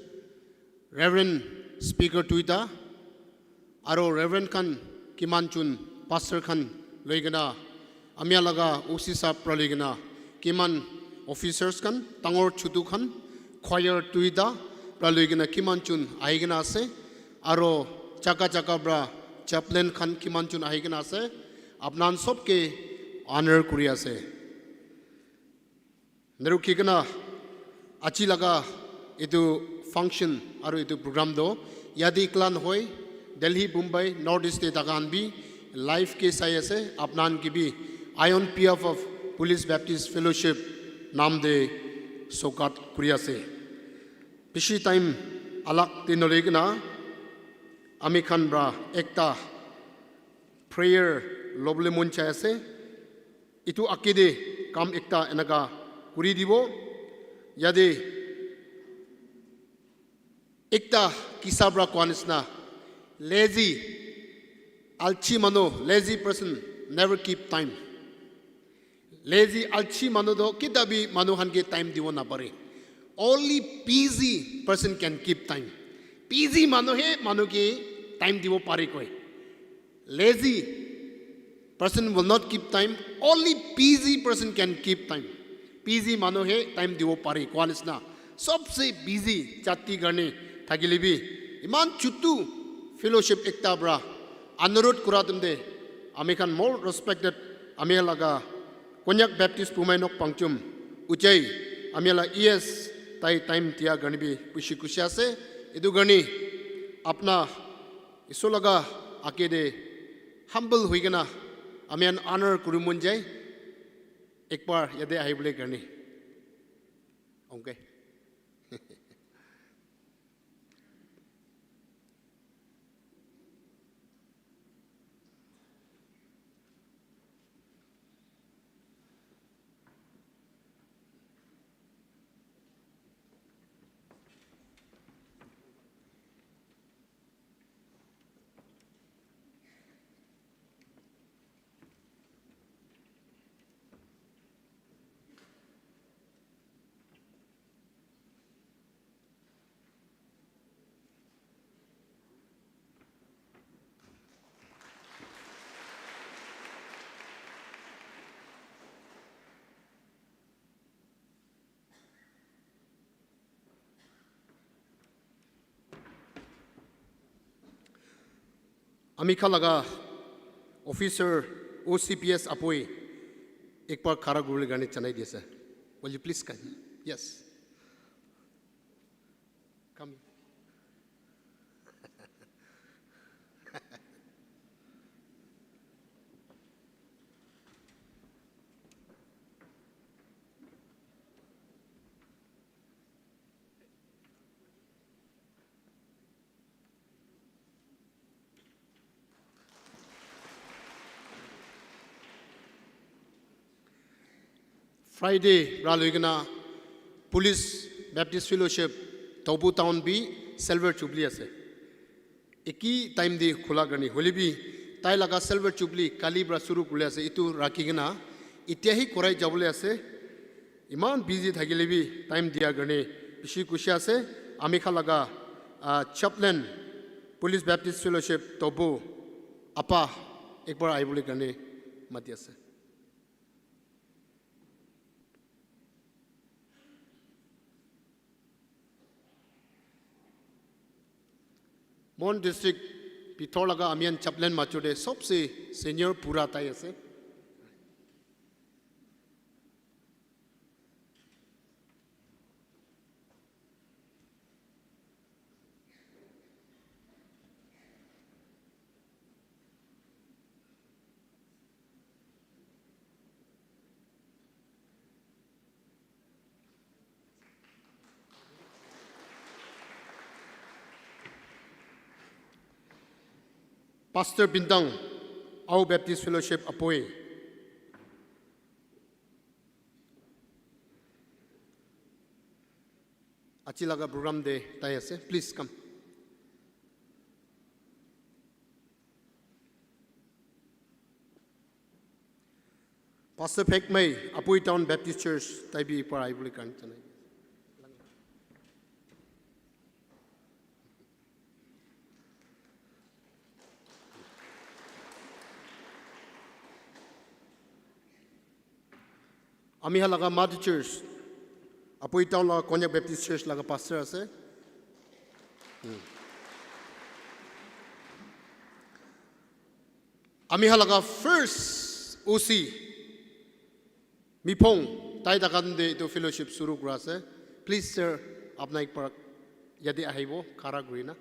Reverend Speaker duita, aro Reverend khan kiman jun pastor khan loi kena, amia laga O C sahab pra loi kena, kiman officers khan, dangor chutu khan, choir duita pra loi kena kiman jun ahi kena ase, aro jaga jaga pra chaplain khan kiman jun ahi kena ase, apnan sob ke honor kuri ase. Naru kikana aji laga etu function aru etu program do yate iklan hoi Delhi, Mumbai, North East te thaka khan bi live ke sai ase. Apnan ke bi I on behalf of Police Baptist Fellowship naam de sokat kuri ase. Bishi time alak te nole kena ami khan pra ekta prayer lobole mon jai ase. Etu age te kam ekta enaka kuri dibo. Yate ekta kisa pra koa nisna, lazy, alchi manu, lazy person never keep time. Lazy, alchi manu toh keta bi manu khan ke time dibo napare. Only busy person can keep time. Busy manu he manu ke time dibo pare koi. Lazy person will not keep time. Only busy person can keep time. Busy manu he time dibo pare koa nisna. Sobse busy jati karne thakile bi iman chutu fellowship ekta pra anurot kura tumde ami khan more respected ami laga Konyak Baptist Bumeinok Pangchum Ujai ami la E S tai time dia karne bi bishi khushi ase. Etu karne apna Isor laga age te humble hoi kena ami khan honor kuri mon jai. Ek bar yate ahi bole karne. Okay. Ami khan laga officer O C P S apoi ek bar khara kuribole karne janai di ase. Will you please come? Yes. Come. Friday pra loi kena Police Baptist Fellowship Tobu Town bi Silver Jubilee ase. Eki time te khula karne hoile bi tai laga Silver Jubilee kali pra shuru kuri ase, etu rakhi kena etia hi korai jabole ase. Iman busy thakile bi time dia karne bishi khushi ase. Ami khan laga, ah, chaplain Police Baptist Fellowship Tobu apa ek bar ahibole karne mati ase. Mon district bithor laga ami khan chaplain major te sobse senior pura tai ase. Pastor Bintang, Ao Baptist Fellowship Apoi. Achi laga program te tai ase. Please come. Pastor Phek Mei, Apoi Town Baptist Church, tai bi para aibole kan chanai. Ami ha laga Mother Church, Apoi Town laga Konyak Baptist Church laga pastor ase. Hmm. Ami ha laga first O C, Miphong, tai dakan de etu fellowship suru kura ase. Please, sir, apna ek baar yate ahibo, khara kurina.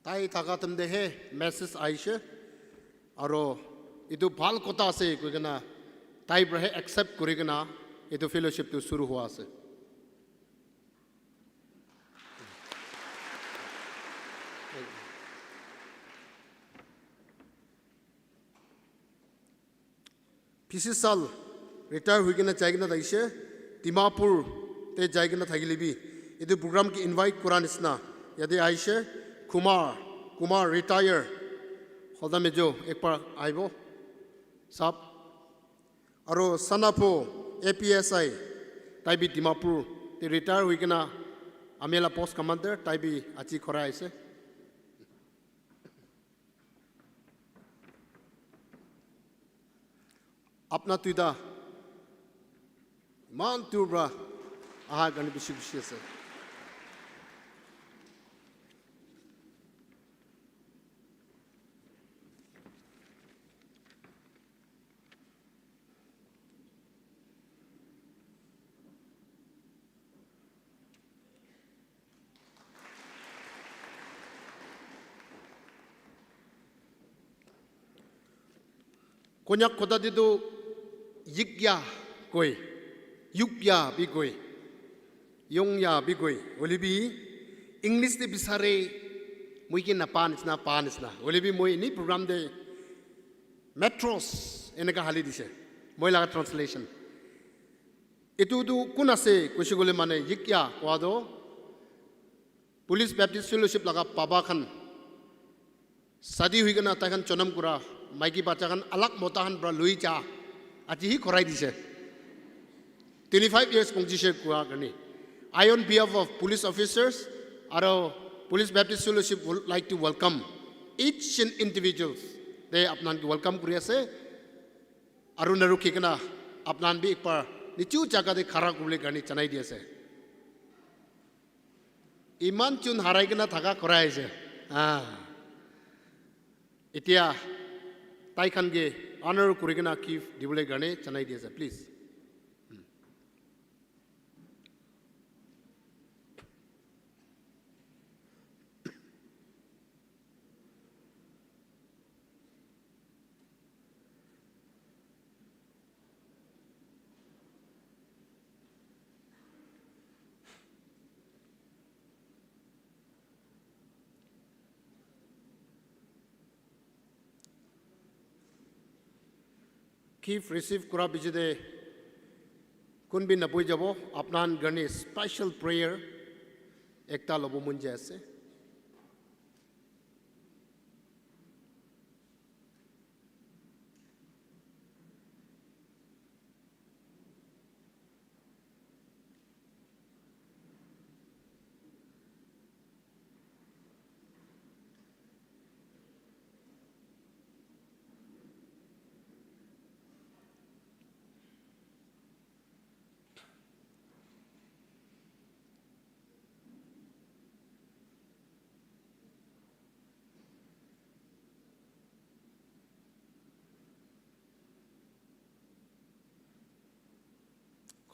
Tai thaka time te he message ahishe, aro etu bhal kotha ase koi kena tai para he accept kuri kena etu fellowship tu suru hua ase. Pichi sal retire hui kena jai kena thakishe, Dimapur te jai kena thakile bi, etu program ke invite kura nisna, yate ahishe, Kumar, Kumar retire, Holdam Ejo, ek baar ahibo, sab. Aro Sanapho, A P S I, tai bi Dimapur te retire hui kena, ami la post commander, tai bi aji khora ahishe. Apna tuita iman dur para aha karne bishi khushi ase. Konyak kotha te tu yikya koi, yukya bi koi, yongya bi koi. Hoile bi English te bisare moi ke napa nisna, pa nisna. Hoile bi moi ini program te metros eneka hali dise. Moi laga translation. Etu tu kun ase koise koile mane yikya koa tu Police Baptist Fellowship laga baba khan sadi hui kena tai khan jonam kura maiki bacha khan alag mota khan para lui ja aji hi khorai dise. Twenty five years kongji she kua karne. I on behalf of police officers aro Police Baptist Fellowship would like to welcome each and individuals. Te apnan ke welcome kuri ase. Aru narukhi kena apnan bi ek baar nichu jaga te khara kuribole karne janai di ase. Iman chun harai kena thaka korai ase. Ah. Etia tai khan ke honor kuri kena gift dibole karne janai di ase, please. Gift receive kura piche te kun bi naboi jabo, apnan karne special prayer ekta lobo mon jai ase.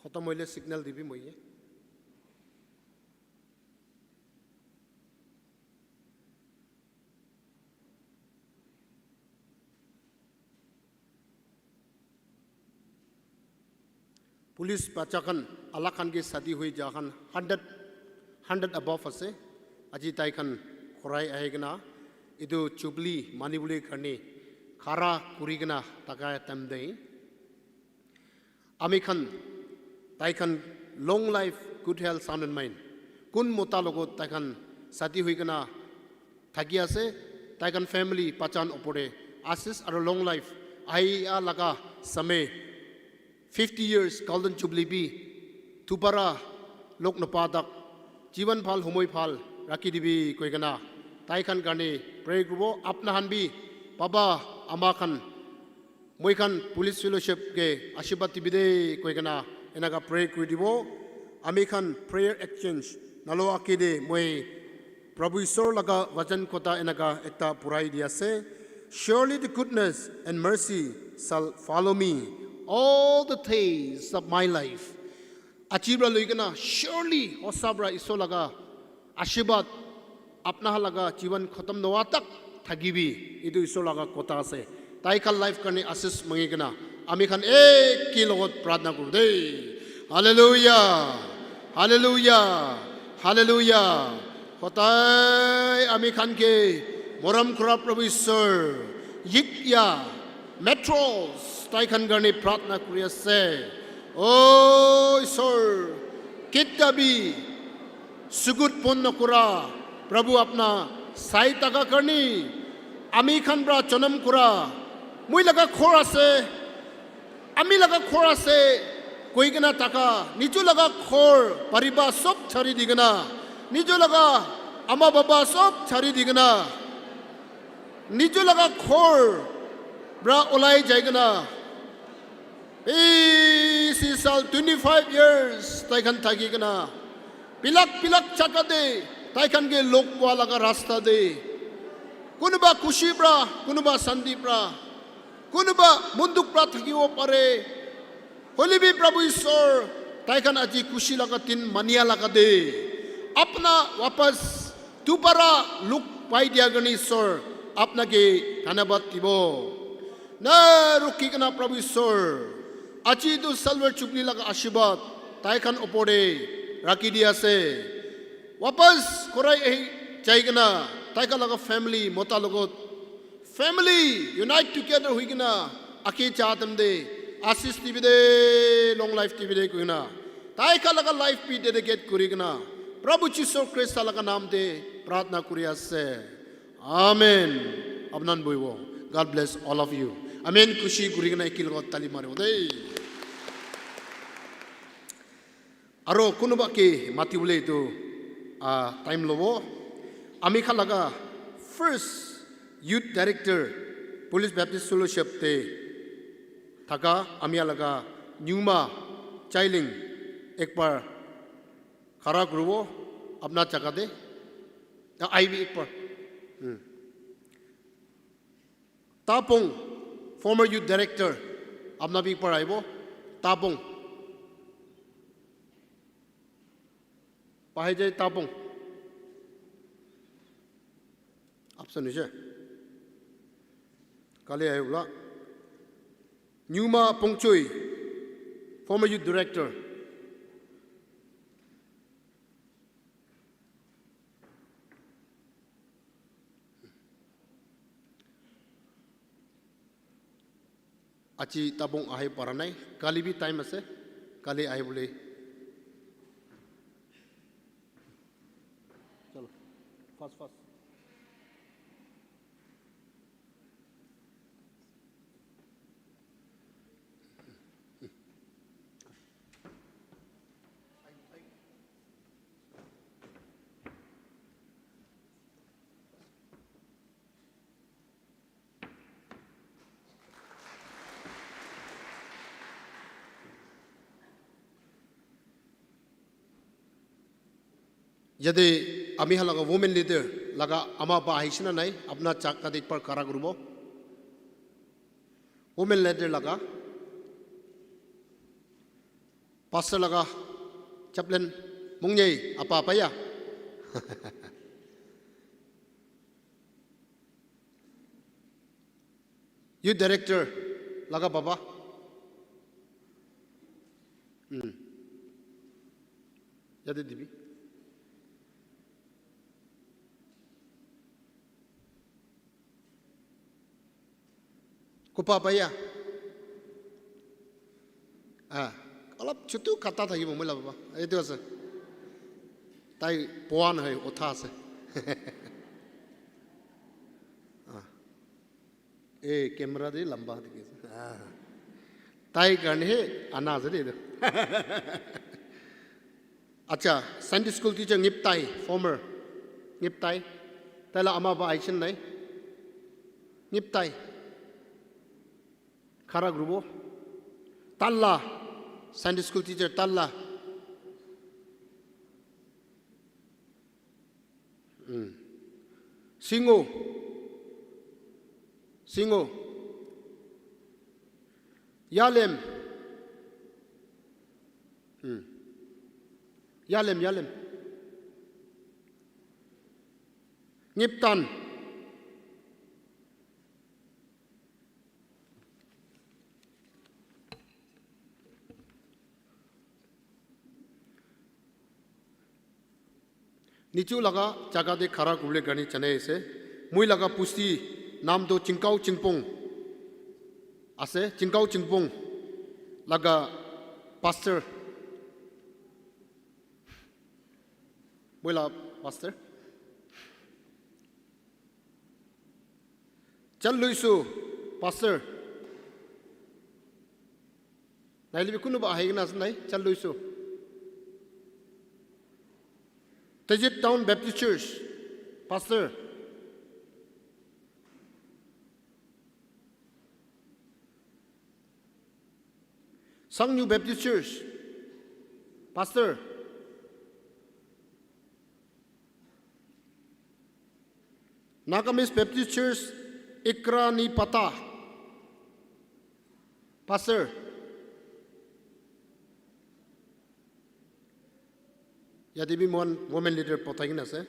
Khotom hoile signal dibi moi ye. Police bacha khan alak khan ke shadi hui ja khan hundred, hundred above ase. Aji tai khan khurai ahi kena etu jubilee mani bole karne khara kuri kena thaka time te ami khan, tai khan long life, good health, sound and mind. Kun mota logot tai khan shadi hui kena thaki ase, tai khan family bachan opor te asis aro long life ahi a laga samay fifty years golden jubilee bi dubara log napa tak jiwan bhal homoi bhal rakhi dibi koi kena tai khan karne pray kuribo. Apna khan bi baba ama khan moi khan police fellowship ke ashirwad dibi de koi kena enaka pray kuri dibo. Ami khan prayer exchange nalo ake de moi Prabhu Isor laga vajan kota enaka ekta purai di ase. Surely the goodness and mercy shall follow me all the days of my life. Aji pra loi kena surely hosa pra Isor laga ashirwad apna laga jiwan khatam noa tak thakibi. Etu Isor laga kota ase. Tai khan life karne asis mangi kena ami khan ek ki logot pratna kuru de. Hallelujah. Hallelujah. Hallelujah. Hotai ami khan ke moram kura Prabhu Isor yikya metros tai khan karne pratna kuri ase. O Isor, ketia bi sugut pon nokura Prabhu apna sai taka karni ami khan pra janam kura moi laga khor ase, ami laga khor ase koi kena taka niju laga khor pariba sob chari di kena niju laga ama baba sob chari di kena niju laga khor pra olai jai kena bisi sal twenty five years tai khan thaki kena bilak bilak jaga te tai khan ke log pua laga rasta te kunuba khushi pra kunuba shanti pra kunuba munduk pra thakibo pare. Hoile bi Prabhu Isor tai khan aji khushi laga din mania laga te apna wapas dubara log pai dia karne Isor apna ke dhanyabad dibo. Na rukhi kena Prabhu Isor aji tu silver jubilee laga ashirwad tai khan opor te rakhi di ase. Wapas khurai ahi jai kena tai khan laga family mota logot family unite together hui kena ake cha time te asis dibi de long life dibi de koi kena tai khan laga life bi dedicate kuri kena Prabhu Jisu Krista laga nam te pratna kuri ase. Amen. Apnan boibo. God bless all of you. Amen. Khushi kuri kena ekil logot tali maribo de. Aro kunuba ke mati bole etu ah, time lobo. Ami khan laga first youth director Police Baptist Fellowship te thaka ami laga Nyuma Chailing ekbar khara kuribo apna jaga te. Ah, aibi ekbar. Hmm. Tapong, former youth director, apna bi ekbar aibo. Tapong. Pahai jai Tapong. Absent hoise. Kali ahi bola. Nyuma Pongchui, former youth director. Aji Tapong ahi para nai, kali bi time ase, kali ahi bole. Chalo, fast, fast. Yate ami khan laga women leader laga ama ba ahise na nai, apna jaga te ekbar khara kuribo. Women leader laga, pastor laga, chaplain, mungnyai, apa, apa ya. Youth director laga baba. Mm. Yate dibi. Kopa bhaiya. Ah, olop chutu kata thakibo moi la baba. Etu ase. Tai poa nohoi, utha ase. Ah. Eh, camera de lamba dikhi ase. Ah. Tai karne he ana ase de etu. Acha, Sunday school teacher Ngiptai, former Ngiptai. Tai la ama ba aishin nai. Ngiptai. Khara kuribo. Talla, Sunday school teacher Talla. Mm. Singo. Singo. Yalem. Mm. Yalem, Yalem. Ngiptan. Nichu laga jaga te khara kuribole karne janai ase. Moi laga pusti nam toh Chingkao Chingpong ase. Chingkao Chingpong laga pastor. Moi la pastor. Challuisu, pastor. Naile bi kunuba ahi kena ase nai, Challuisu. Tezit Town Baptist Church, pastor. Sangyu Baptist Church, pastor. Nagamese Baptist Church, Ikranipata, pastor. Yate bi moikhan women leader pathai kena ase.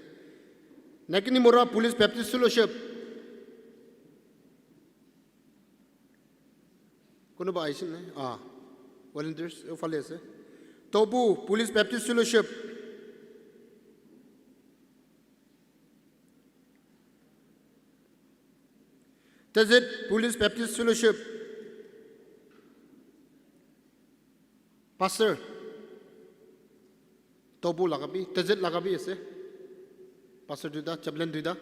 Naginimora Police Baptist Fellowship. Kunuba ahishe nai? Ah, volunteers, uphale ase. Tobu Police Baptist Fellowship. Tezit Police Baptist Fellowship. Pastor. Tobu laga bi, Tezit laga bi ase. Pastor duita, chaplain duita.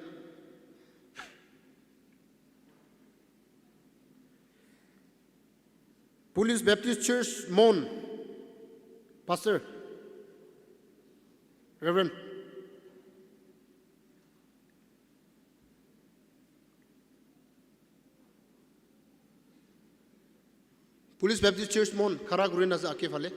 Police Baptist Church, Mon. Pastor. Reverend. Police Baptist Church, Mon, khara kuri na ase age phale.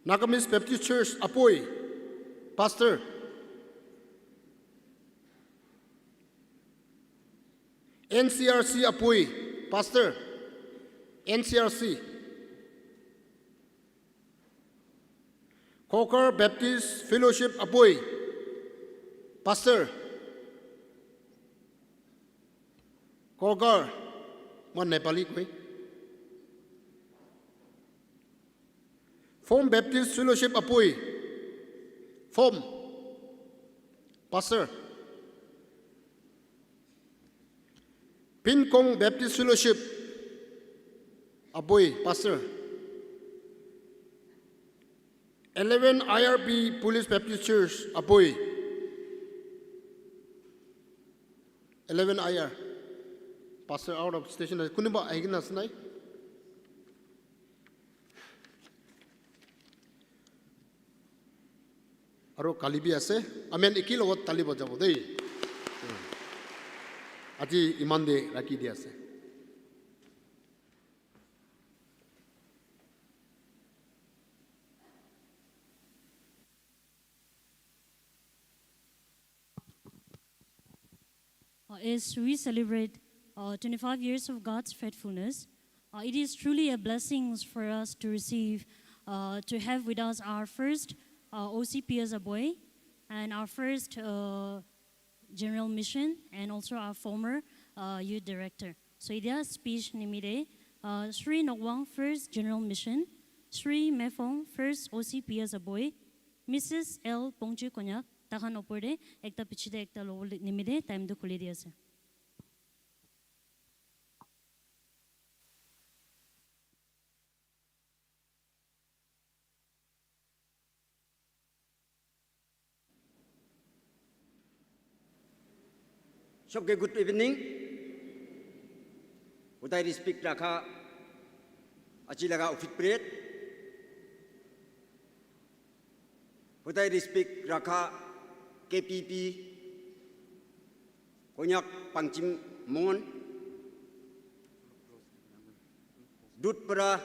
Nagamese Baptist Church, Apoi, Pastor. N C R C Apoi, Pastor. N C R C. Kokar Baptist Fellowship Apoi, Pastor. Kokar, moi Nepali koi. Phom Baptist Fellowship Apoi, Phom, Pastor. Pinkong Baptist Fellowship, Apoi, Pastor. Eleven I R P Police Baptist Church, Apoi. Eleven I R. Pastor out of station ase. Kunuba ahi kena ase nai? Aro kali bi ase. Amen, eki logot tali bajabo dei. Aji iman de rakhi di ase. Uh, as we celebrate uh, twenty-five years of God's faithfulness, uh, it is truly a blessing for us to receive, uh, to have with us our first uh, O C P S Aboi and our first uh, General Mission and also our former uh, youth director. So, idia speech nimide uh, Sri Nokwang, first General Mission, Sri Mefong, first O C P S Aboi, Missus L Pongchi Konyak, tahan opor de ekta pichide ekta lobo nimide time tu khuli di ase. Sobke good evening. Hodai respect rakha aji laga office period. Hodai respect rakha K P P Konyak Pangchim Mon. Dut para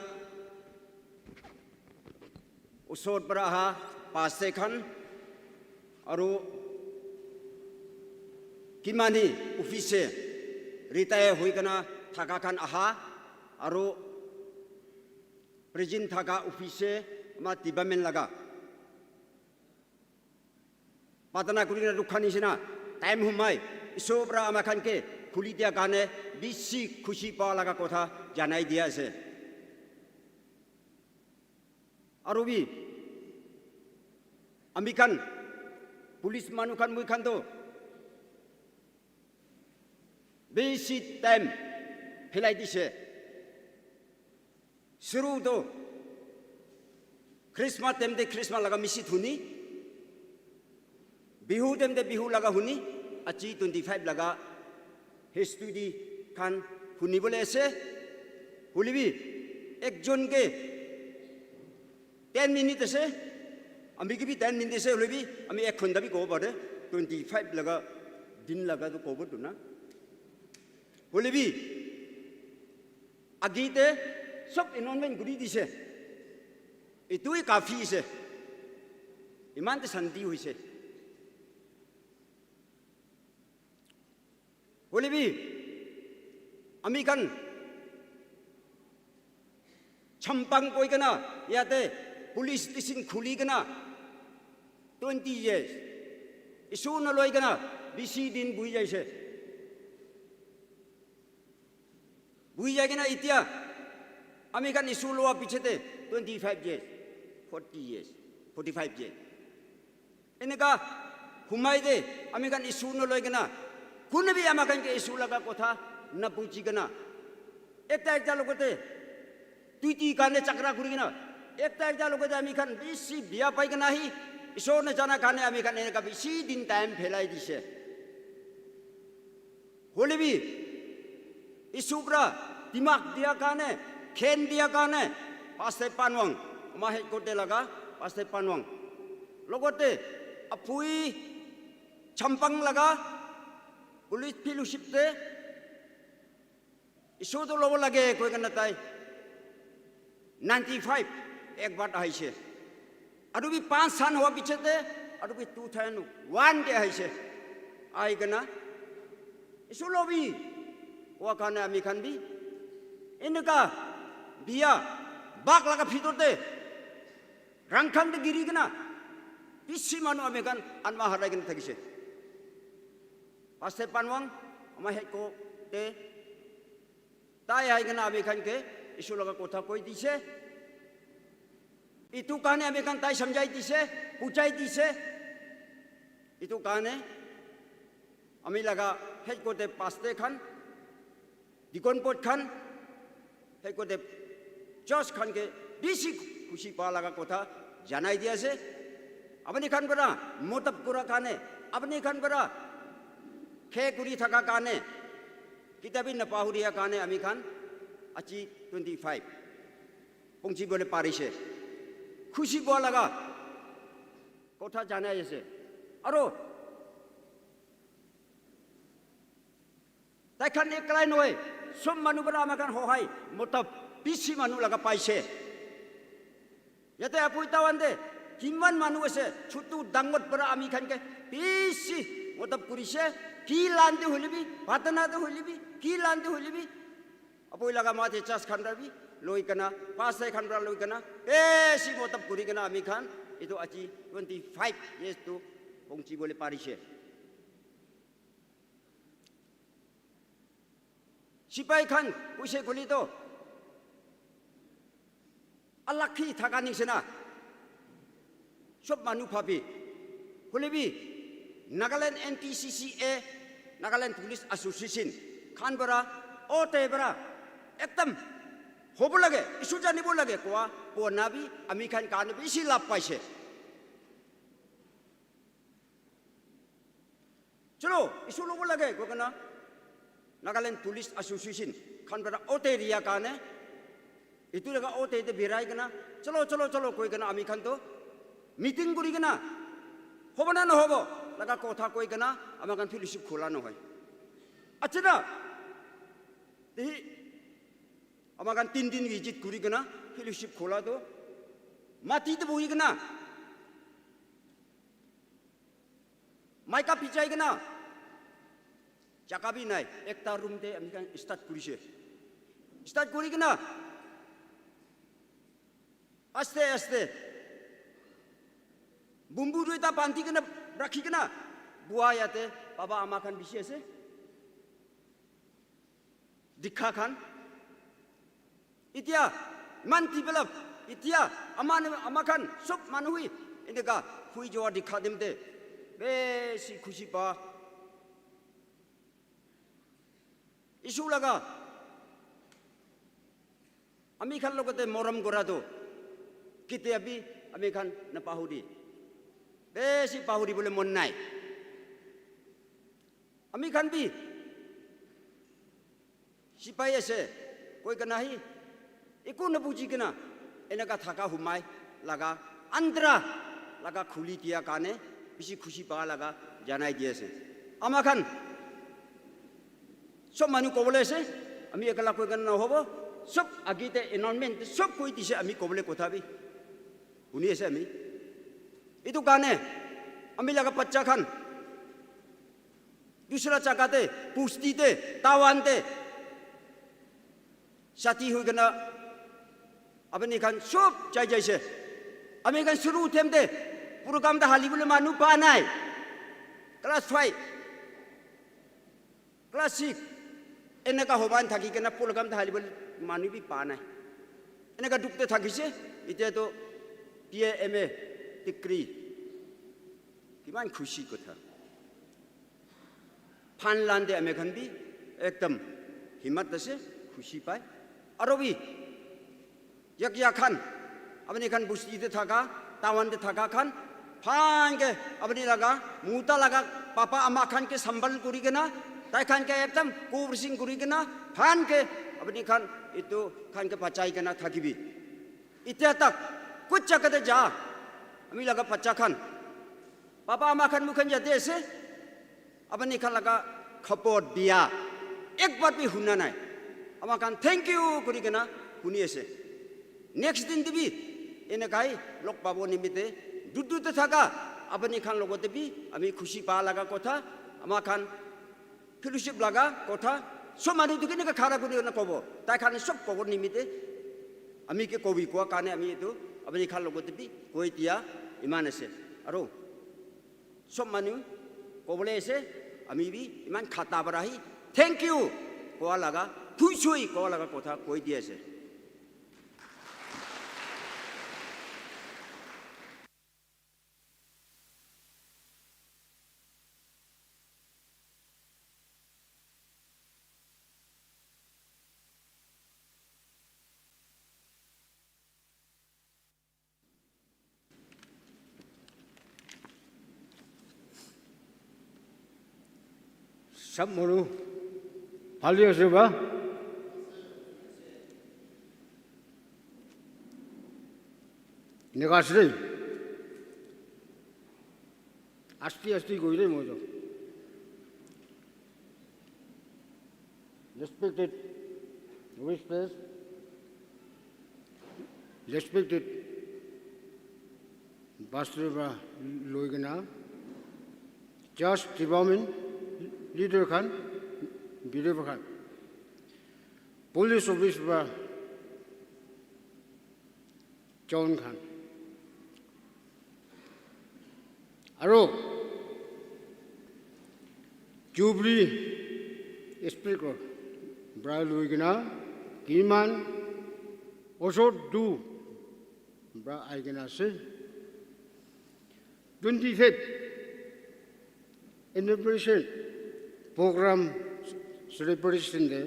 usor para aha paste khan aru kimani office retire hoi kana thaka khan aha aru present thaka office ama department laga patana kuri kena dukha nishina time humai iso pra ama khan ke khuli dia karne bishi khushi pa laga kotha janai dia ase. Aru bi ami khan police manu khan moi khan to bishi time phelai dise. Suru to Christmas time te Christmas laga misi thuni, Bihu time te Bihu laga huni, achi twenty five laga history di khan huni bole ase. Huli bi ekjon ke ten minute ase, ami ke bi ten minute ase, huli bi ami ek khonda bi kobo pare, twenty five laga din laga to kobo tu na. Huli bi agi te sob enrollment guri dise. Etu hi kafi ase. Iman te shanti hoise. Hole bi ami khan champang koi kena yate police station khuli kena twenty years issue na loi kena bishi din bui jaise. Bui jai kena itia ami khan issue loa piche te twenty five years, forty years, forty five years. Eneka humai de ami khan issue no loi kena kune bi ama khan ke issue laga kotha na puchi kena ekta ekta logote tuiti kane chakra kuri kena ekta ekta logote ami khan bishi bia pai kena hi Ishwar na jana kane ami khan eneka bishi din time phelai dise. Hole bi Ishwar pra dimag dia kane, khen dia kane, Pastor Panwang, ama headquarter laga Pastor Panwang. Logote apui champang laga police fellowship te Ishwar to lobo lage koi kena tai ninety five ek baar ahise. Aru bi panch san hoa piche te, aru bi two thousand one te ahise. Ahi kena, Ishwar lobi, hoa karne ami khan bi, eneka bia, bag laga bhitor te, rangkhang te giri kena, bishi manu ami khan anma harai kena thakise. Pastor Panwang, ama headquarter te, tai ahi kena ami khan ke Ishwar laga kotha koi dise. Itu karne ami khan tai samjhai dise, bujhai dise. Itu karne ami laga headquarter pastor khan, deacon board khan, headquarter church khan ke bishi khushi pa laga kotha janai di ase. Apni khan para modab kura karne, apni khan para khe kuri thaka karne, kitabi napahuria karne ami khan achi twenty five pongchi bole parise. Khushi pa laga kotha janai ase. Aro tai khan ekalai nohoi, sob manu para ama khan hohai, modab bishi manu laga paise. Yate apui tawan te kiman manu ase, chutu dangor para ami khan ke bishi modab kurise, ki lan te hoile bi, patana te hoile bi, ki lan te hoile bi, apui laga mate church khan para bi loi kena, pastor khan para loi kena, bishi modab kuri kena ami khan etu aji twenty five years tu pongchi bole parise. Sipai khan koise koile toh alakhi thaka nishina sob manu bhabi. Hoile bi Nagaland N P C C A, Nagaland Police Association khan para ote para ekdam hobo lage, issue janibo lage koa pona bi ami khan karne bishi labh paise. Chalo, issue lobo lage koi kena Nagaland Police Association khan para ote area karne itu laga ote te birai kena, chalo, chalo, chalo koi kena ami khan to meeting kuri kena hobo na nohobo laga kotha koi kena ama khan fellowship khola nohoi. Acha na, tehi ama khan tin din visit kuri kena fellowship khola to mati te bohi kena maika bijai kena jaga bi nai, ekta room te ami khan start kurise. Start kuri kena aste aste bumbu duita bandi kena rakhi kena bua yate baba ama khan bishi ase. Dikha khan. Itia iman develop, itia ama, ama khan sob manu hui eneka hui joa dikha dem te besi khushi pa. Issue laga ami khan logote morom gora tu ketia bi ami khan na pahuri. Besi pahuri bole mon nai. Ami khan bi sipai ase koi kena hi eku na buji kena eneka thaka humai laga andra laga khuli dia karne bishi khushi pa laga janai di ase. Ama khan sob manu kobole ase, ami ekala koi kena nohobo, sob agi te environment te sob koi dise ami kobole kotha bi huni ase ami. Itu karne ami laga bacha khan dusra jaga te, busti te, tawan te, sati hui kena apni khan sob jai jaise. Ami khan shuru uthem te program ta hali bole manu pa nai. Class five, class six, eneka hoban thaki kena program ta hali bole manu bi pa nai. Eneka duk te thakise, itya to B A, M A degree. Kiman khushi kotha. Phan lan te ami khan bi ekdam himmat ase, khushi pai. Aro bi yak yak khan, apni khan busti te thaka, tawan te thaka khan, phan ke apni laga, muta laga, papa ama khan ke sambal kuri kena, tai khan ke ekdam cooperation kuri kena, phan ke apni khan itu khan ke bachai kena thakibi. Itya tak, kuch jaga te ja, ami laga bacha khan, papa ama khan mukhan jate ase, apni khan laga khapor dia, ek baat bhi huna nai. Ama khan thank you kuri kena huni ase. Next din te bhi enekai log pabo nimite, dudu te thaka, apni khan logote bhi ami khushi pa laga kotha, ama khan fellowship laga kotha, sob manu tu keneka khara kuri na kobo, tai khan sob kobo nimite, ami ke kobi koa karne ami etu, apni khan logote bhi koi dia iman ase. Aro sob manu kobole ase, ami bi iman khata para hi, thank you koa laga, thui sui koa laga kotha koi di ase. Sab manu bhali ase ba? Eneka ase dei. Asti asti goi dei moi toh. Respected witness, respected pastor para loi kena, church department leader khan, believer khan, police office para John khan. Aro Jubilee speaker pra lui kena kiman osor du pra ai kena ase. Twenty fifth anniversary program celebration de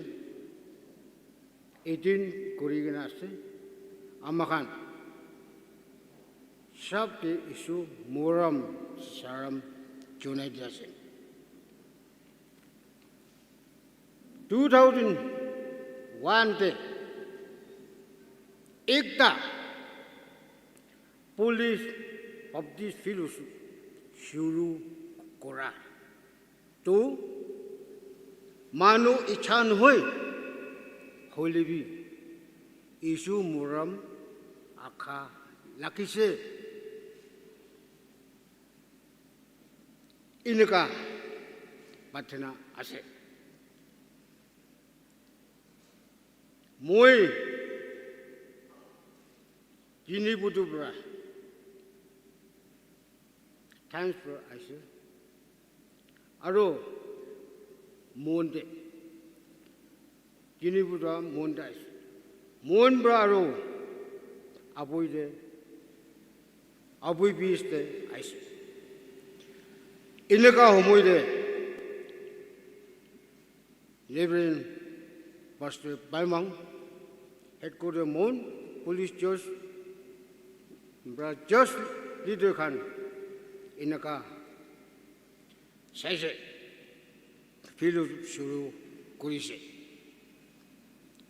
eighteen kuri kena ase. Ama khan sab ke isu moram saram junai di ase. Two thousand one te ekta Police Baptist Fellowship shuru kora. To manu icha nohoi, hoile bi isu moram akha lakise. Ineka pathana ase. Moi Kinibutu pra transfer ase. Aro Mon te Kinibutu pra Mon te ase. Mon pra aro Aboi te, Aboi base te ase. Ineka homoi te Reverend Pastor Baimang, headquarter Mon, police church, bra church leader khan, ineka saise, fellowship shuru kurise.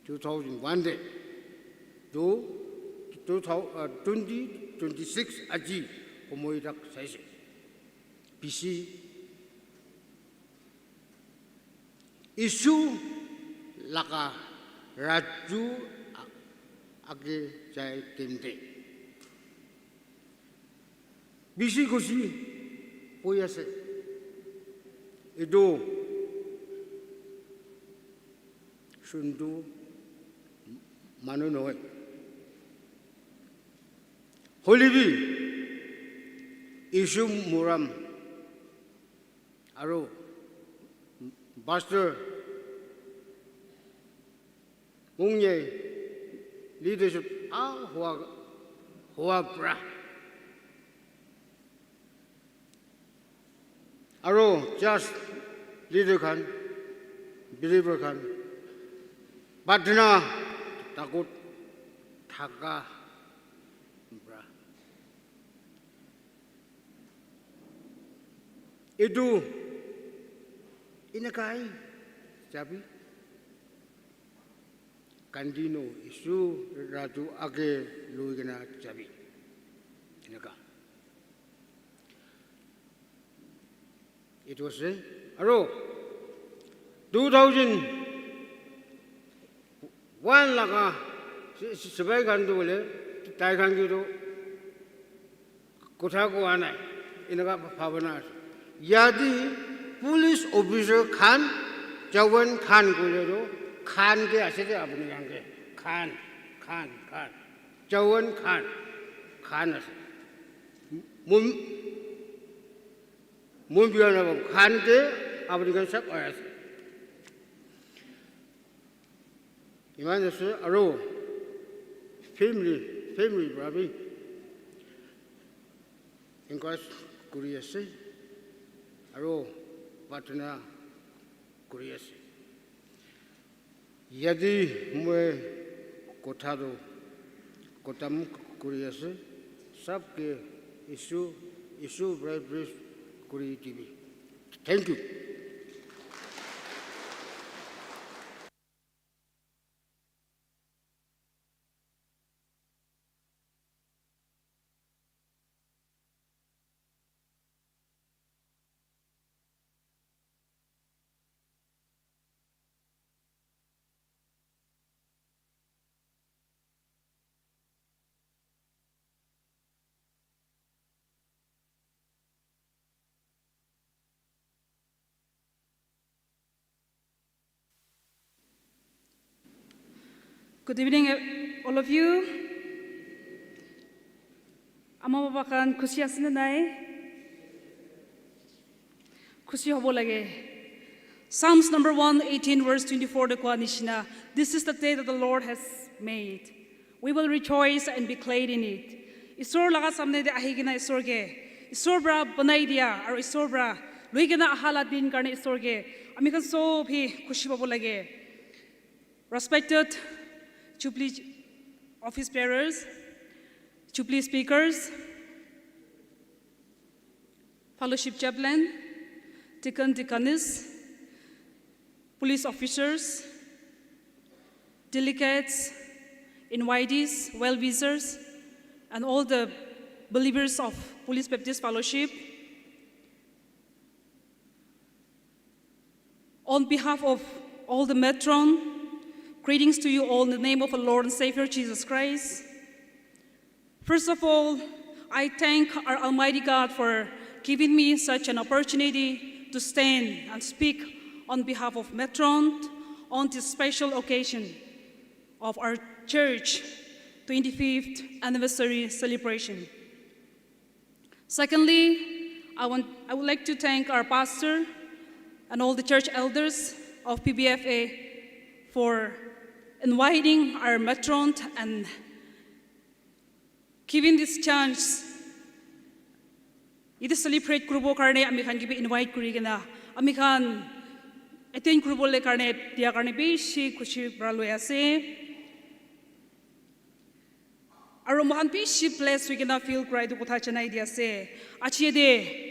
Two thousand one de, to two thousand, uh, twenty twenty-six aji homoi tak saise. Bisi isu laga raju a-, age jai kente. Bisi khushi hoi ase. Etu sundu manu nohoi. Hoile bi isu moram aro Pastor Mungye leadership a hua, hua pra. Aro church leader khan, believer khan, patna takut thaka pra. Etu enekai jabi. Continue isu raju age loi kena jabi. Eneka. Etu ase. Aro two thousand one laga si-, si-, sipai khan tu hoile tai khan ke tu kotha koa nai, eneka bhabana ase. Yate police officer khan, jawan khan koile tu khan ke ase de apni khan ke. Khan, khan, khan. Jawan khan, khan ase. Mun, mun biya na khan ke apni khan sab ase. Iman ase aro family, family para bi encourage kuri ase aro pratana kuri ase. Yate moi kotha tu khatam kuri ase, sab ke isu, isu bright bright kuri dibi. Thank you. Good evening, all of you. Ama baba khan khushi ase na nai? Khushi hobo lage. Psalms number one eighteen, verse twenty-four te koa nishina, "This is the day that the Lord has made. We will rejoice and be glad in it." Isor laga samne te ahi kena Isor ke, Isor pra banai dia, aru Isor pra lui kena aha la din karne Isor ke, ami khan sob hi khushi pabo lage. Respected Jubilee office bearers, Jubilee speakers, fellowship chaplain, deacon, deaconess, police officers, delegates, invitees, well-wishers, and all the believers of Police Baptist Fellowship. On behalf of all the matron, greetings to you all in the name of our Lord and Savior Jesus Christ. First of all, I thank our Almighty God for giving me such an opportunity to stand and speak on behalf of Matron on this special occasion of our church twenty-fifth anniversary celebration. Secondly, I want, I would like to thank our pastor and all the church elders of P B F A for inviting our matron and giving this chance. Yate celebrate kuribo karne ami khan ke bi invite kuri kena, ami khan attend kuribo le karne dia karne bishi khushi pra loi ase. Aru mohan bishi bless hoi kena feel kura etu kotha janai di ase. Aji yate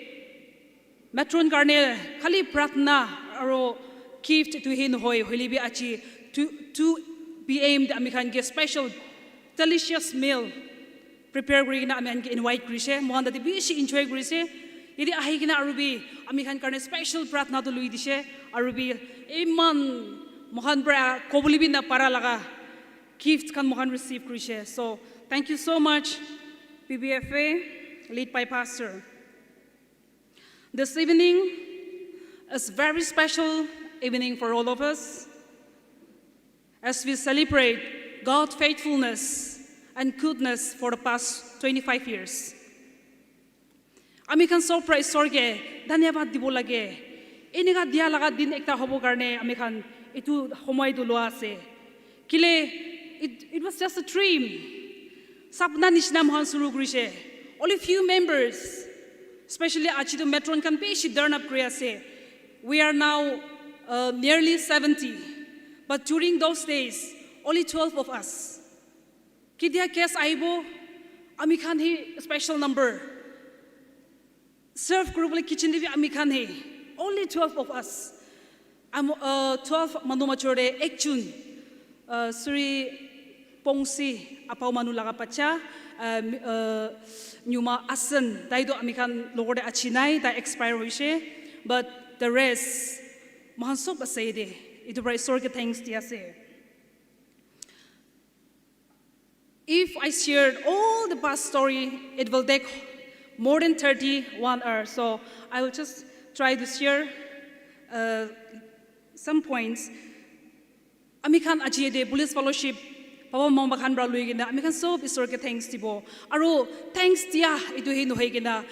matron karne khali pratna aru gift etu he nohoi, hoile bi aji two, two P M te ami khan ke special delicious meal prepare kuri kena ami khan ke invite kurise. Mohan tate bishi enjoy kurise. Yate ahi kena aru bi ami khan karne special pratna tu lui dise. Aru bi iman mohan pra kobole bi na para laga gift khan mohan receive kurise. So thank you so much, P B F A, led by Pastor. This evening is very special evening for all of us as we celebrate God's faithfulness and goodness for the past twenty-five years. Ami khan sob pra Isor ke dhanyabad dibo lage. Enika dia laga din ekta hobo karne ami khan etu homoi tu loa ase. Kile, it, it was just a dream. Sapna nishina mohan suru kurise. Only few members, especially aji tu matron khan bishi turn up kuri ase. We are now uh, nearly seventy. But during those days, only twelve of us. Ketia guest ahibo, ami khan hi special number. Serve kuribole kitchen te bi ami khan hi, only twelve of us. Am, uh, twelve manu major te ekjun, uh, Sri Pongsi Apao manu laga bacha, uh, mi- uh, Nyuma Asen, tai toh ami khan logor te aji nai, tai expire hoise. But the rest, mohan sob ase yate. Etu pra Isor ke thanks di ase. If I shared all the past story, it will take more than thirty, one hour. So I will just try to share uh, some points. Ami khan aji yate police fellowship, Baba Mama khan pra lui kena, ami khan sob Isor ke thanks dibo. Aru thanks dia, etu he nohoi kena,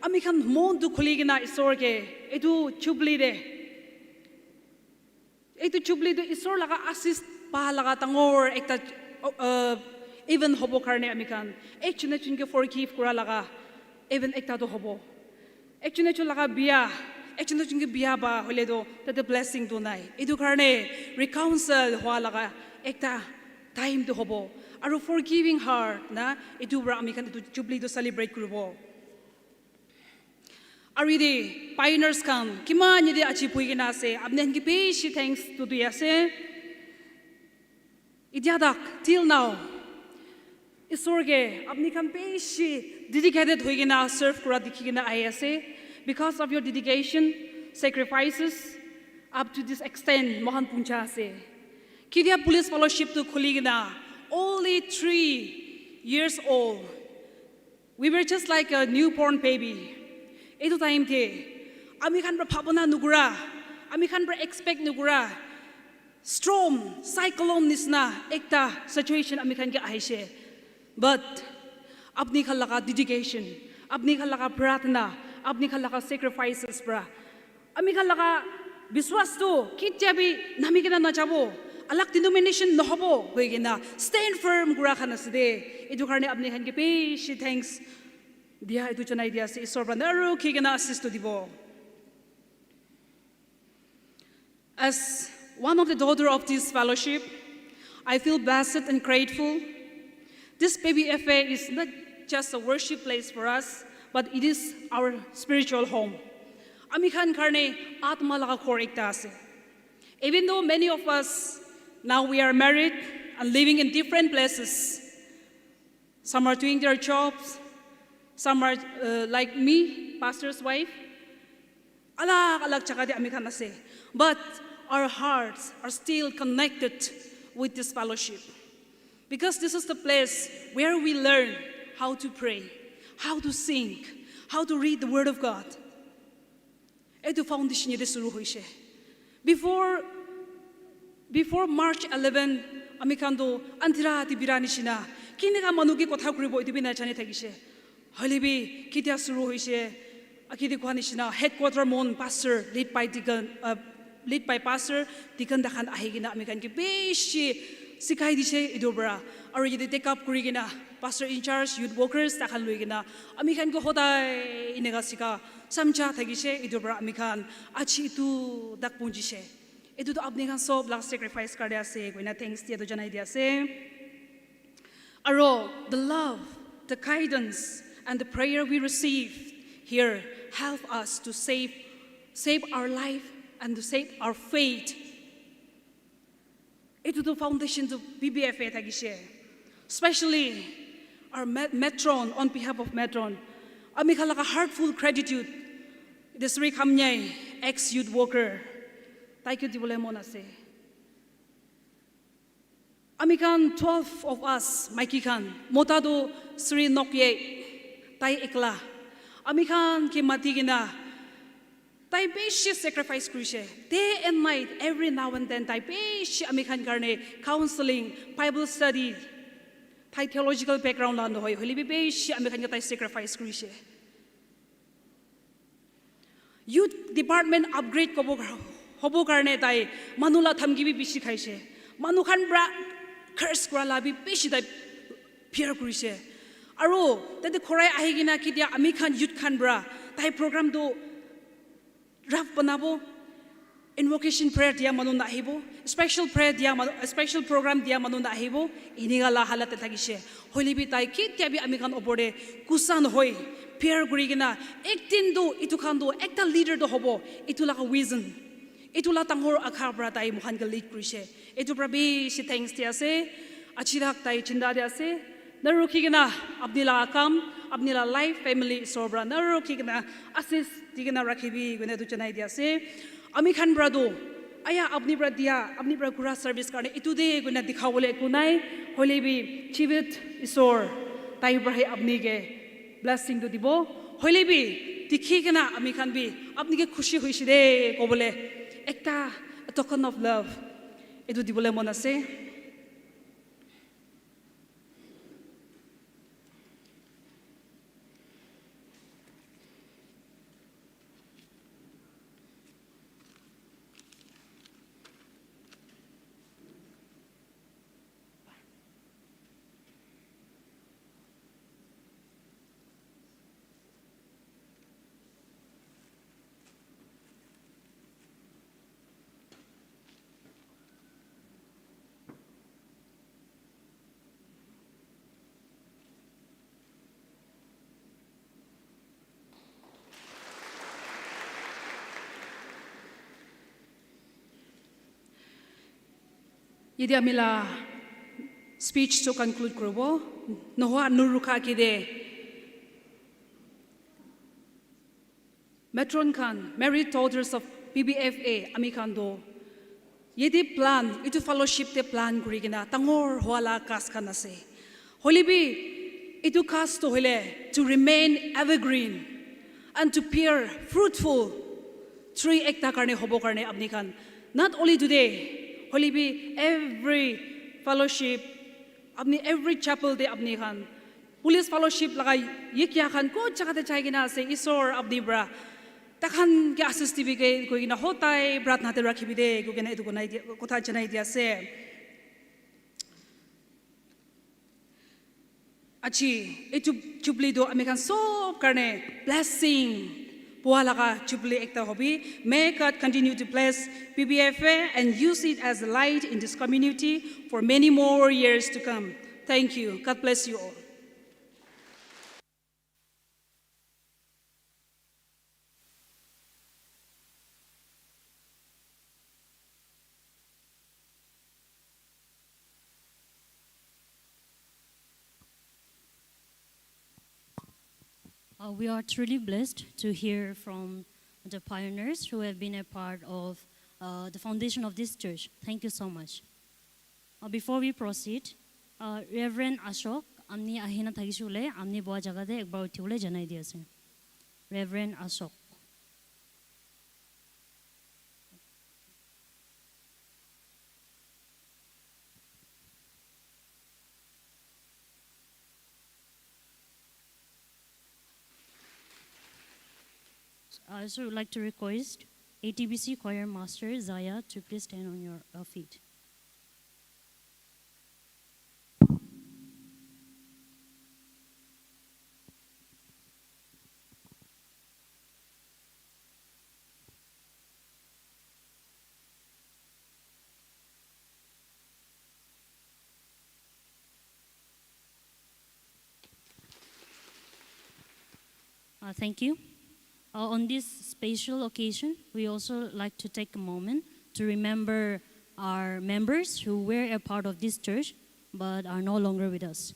ami khan mon tu khuli kena Isor ke, etu jubilee te, etu jubilee tu Isor laga asis pa laga dangor ekta uh, event hobo karne ami khan ekjun ekjun ke forgive kura laga event ekta tu hobo. Ekjun ekjun laga bia, ekjun ekjun ke bia ba hoile tu tate blessing tu nai. Etu karne reconcile hua laga ekta time tu hobo. Aru forgiving heart na etu pra ami khan etu jubilee tu celebrate kuribo. Aru yate pioneers khan kiman yate aji bui kena ase, apni khan ke bishi thanks tu dui ase. Itia tak, till now, Isor ke apni khan bishi dedicated hoi kena serve kura dikhi kena ahi ase. Because of your dedication, sacrifices, up to this extent, mohan puncha ase. Ketia police fellowship tu khuli kena, only three years old. We were just like a newborn baby. Etu time te, ami khan pra bhabana nukura, ami khan pra expect nukura, storm, cyclone nisna ekta situation ami khan ke ahishe. But apni khan laga dedication, apni khan laga pratna, apni khan laga sacrifices pra, ami khan laga biswas tu ketia bi nami kena najabo, alag denomination nohobo koi kena stand firm kura khan ase de. Etu karne apni khan ke bishi thanks dia, etu janai dia ase. Isor pra naru ki kena assist to dibo. As one of the daughter of this fellowship, I feel blessed and grateful. This P B F A is not just a worship place for us, but it is our spiritual home. Ami khan karne atma laga ghor ekta ase. Even though many of us now we are married and living in different places, some are doing their jobs, some are uh, like me, pastor's wife. Alag alag jaga te ami khan ase. But our hearts are still connected with this fellowship. Because this is the place where we learn how to pray, how to sing, how to read the Word of God. Etu foundation yate suru hoise. Before, before March eleven, ami khan tu andhira te bira nishina. Kineka manu ke kotha kuribo etu bi na jani thakishe. Hoile bi ketia suru hoise, akide koa nishina headquarter mon pastor, lead by deacon, uh, lead by pastor, deacon dakhan ahi kena ami khan ke bishi sikai dishe etu pra. Aru yate take up kuri kena pastor in charge, youth workers takhan loi kena ami khan ke hodai eneka sika samjha thakishe etu pra ami khan aji etu tak punjishe. Etu tu apni khan sob laga sacrifice karne ase koina thanks dia tu janai dia ase. Aro, the love, the guidance, and the prayer we receive here help us to save, save our life and to save our faith. Etu tu foundation tu P B F A thakishe. Especially our ma- matron, on behalf of matron. Ami khan laga heartful gratitude. Desri Khamnyai, ex-youth worker. Tai ke dibole mon ase. Ami khan twelve of us, maiki khan, mota tu Sri Nokye, tai ekla. Ami khan ke mati kena, tai bishi sacrifice kurishe. Day and night, every now and then, tai bishi ami khan karne counseling, Bible study, tai theological background la nohoi, hoile bi bishi ami khan ke tai sacrifice kurishe. Youth department upgrade kobo hobo karne tai manu la dhamki bi bishi khaishe. Manu khan pra curse kura la bi bishi tai fear kurishe. Aru tate khorai ahi kena ketia ami khan youth khan pra tai program tu rough banabo, invocation prayer dia manu nahibo, special prayer dia manu, special program dia manu nahibo, eneka la halat te thakishe. Hoile bi tai ketia bi ami khan opor te gussa nohoi, prayer kuri kena, ek din tu etu khan tu ekta leader tu hobo, etu laga vision, etu la dangor akha pra tai moikhan ke lead kurishe. Etu pra bishi thanks di ase. Achi tak tai chinta di ase. Na rukhi kena apni la kam, apni la life, family isor pra na rukhi kena assist di kena rakhibi koina etu janai di ase. Ami khan pra tu, aya apni pra dia, apni pra kura service karne etu de koina dikhabole eku nai. Hoile bi Chibit isor, tai pra he apni ke blessing tu dibo. Hoile bi dikhi kena ami khan bi apni ke khushi hoise de kobole ekta token of love etu dibole mon ase. Yate ami la speech to conclude kuribo. Nohoa nurukha kide. Matron khan, married daughters of P B F A, ami khan do. Yate plan, itu fellowship te plan kuri kena, dangor howa la kas khan ase. Hoile bi, itu kas to hoile, to remain evergreen and to bear fruitful tree ekta karne hobo karne apni khan. Not only today, hoile bi every fellowship, apni every chapel te apni khan. Police fellowship laga yikya khan ko jaga te jai kena ase, Isor apni pra takhan ke asis dibi ke koi kena hodai pratna te rakhibi de koi kena etu konai dia, kotha janai dia ase. Aji, etu jubilee tu ami khan sob karne blessing pua laga jubilee ekta hobi. May God continue to bless P B F A and use it as a light in this community for many more years to come. Thank you. God bless you all. Uh, we are truly blessed to hear from the pioneers who have been a part of, uh, the foundation of this church. Thank you so much. Uh, before we proceed, uh, Reverend Ashok, amni ahina thakishe koile, amni boa jaga te ekbar uthi bole janai di ase. Reverend Ashok. I also would like to request A T B C choir master Zaya to please stand on your, uh, feet. Uh, thank you. Uh, on this special occasion, we also like to take a moment to remember our members who were a part of this church but are no longer with us.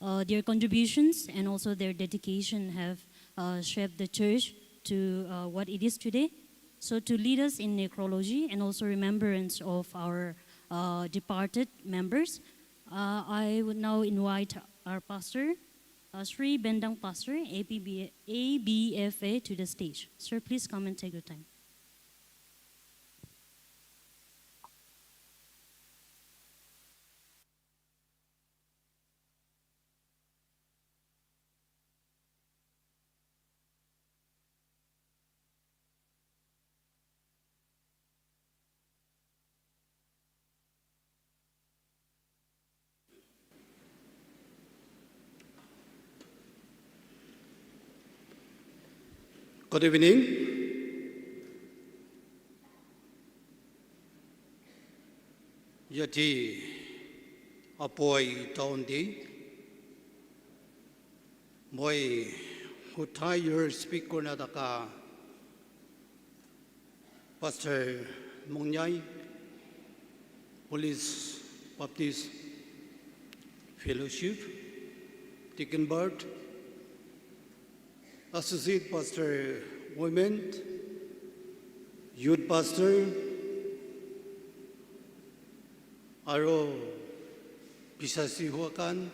Uh, their contributions and also their dedication have, uh, shaped the church to, uh, what it is today. So, to lead us in necrology and also remembrance of our, uh, departed members, uh, I would now invite our pastor, uh, Sri Bendang Pastor, A P B, A B F A, to the stage. Sir, please come and take your time. Good evening. Yate Apoi town te moi hothaiyur speak kurina thaka Pastor Mongnyai, Police Baptist Fellowship, Deacon Board, Associate Pastor Women, Youth Pastor, aro bisasi hua khan,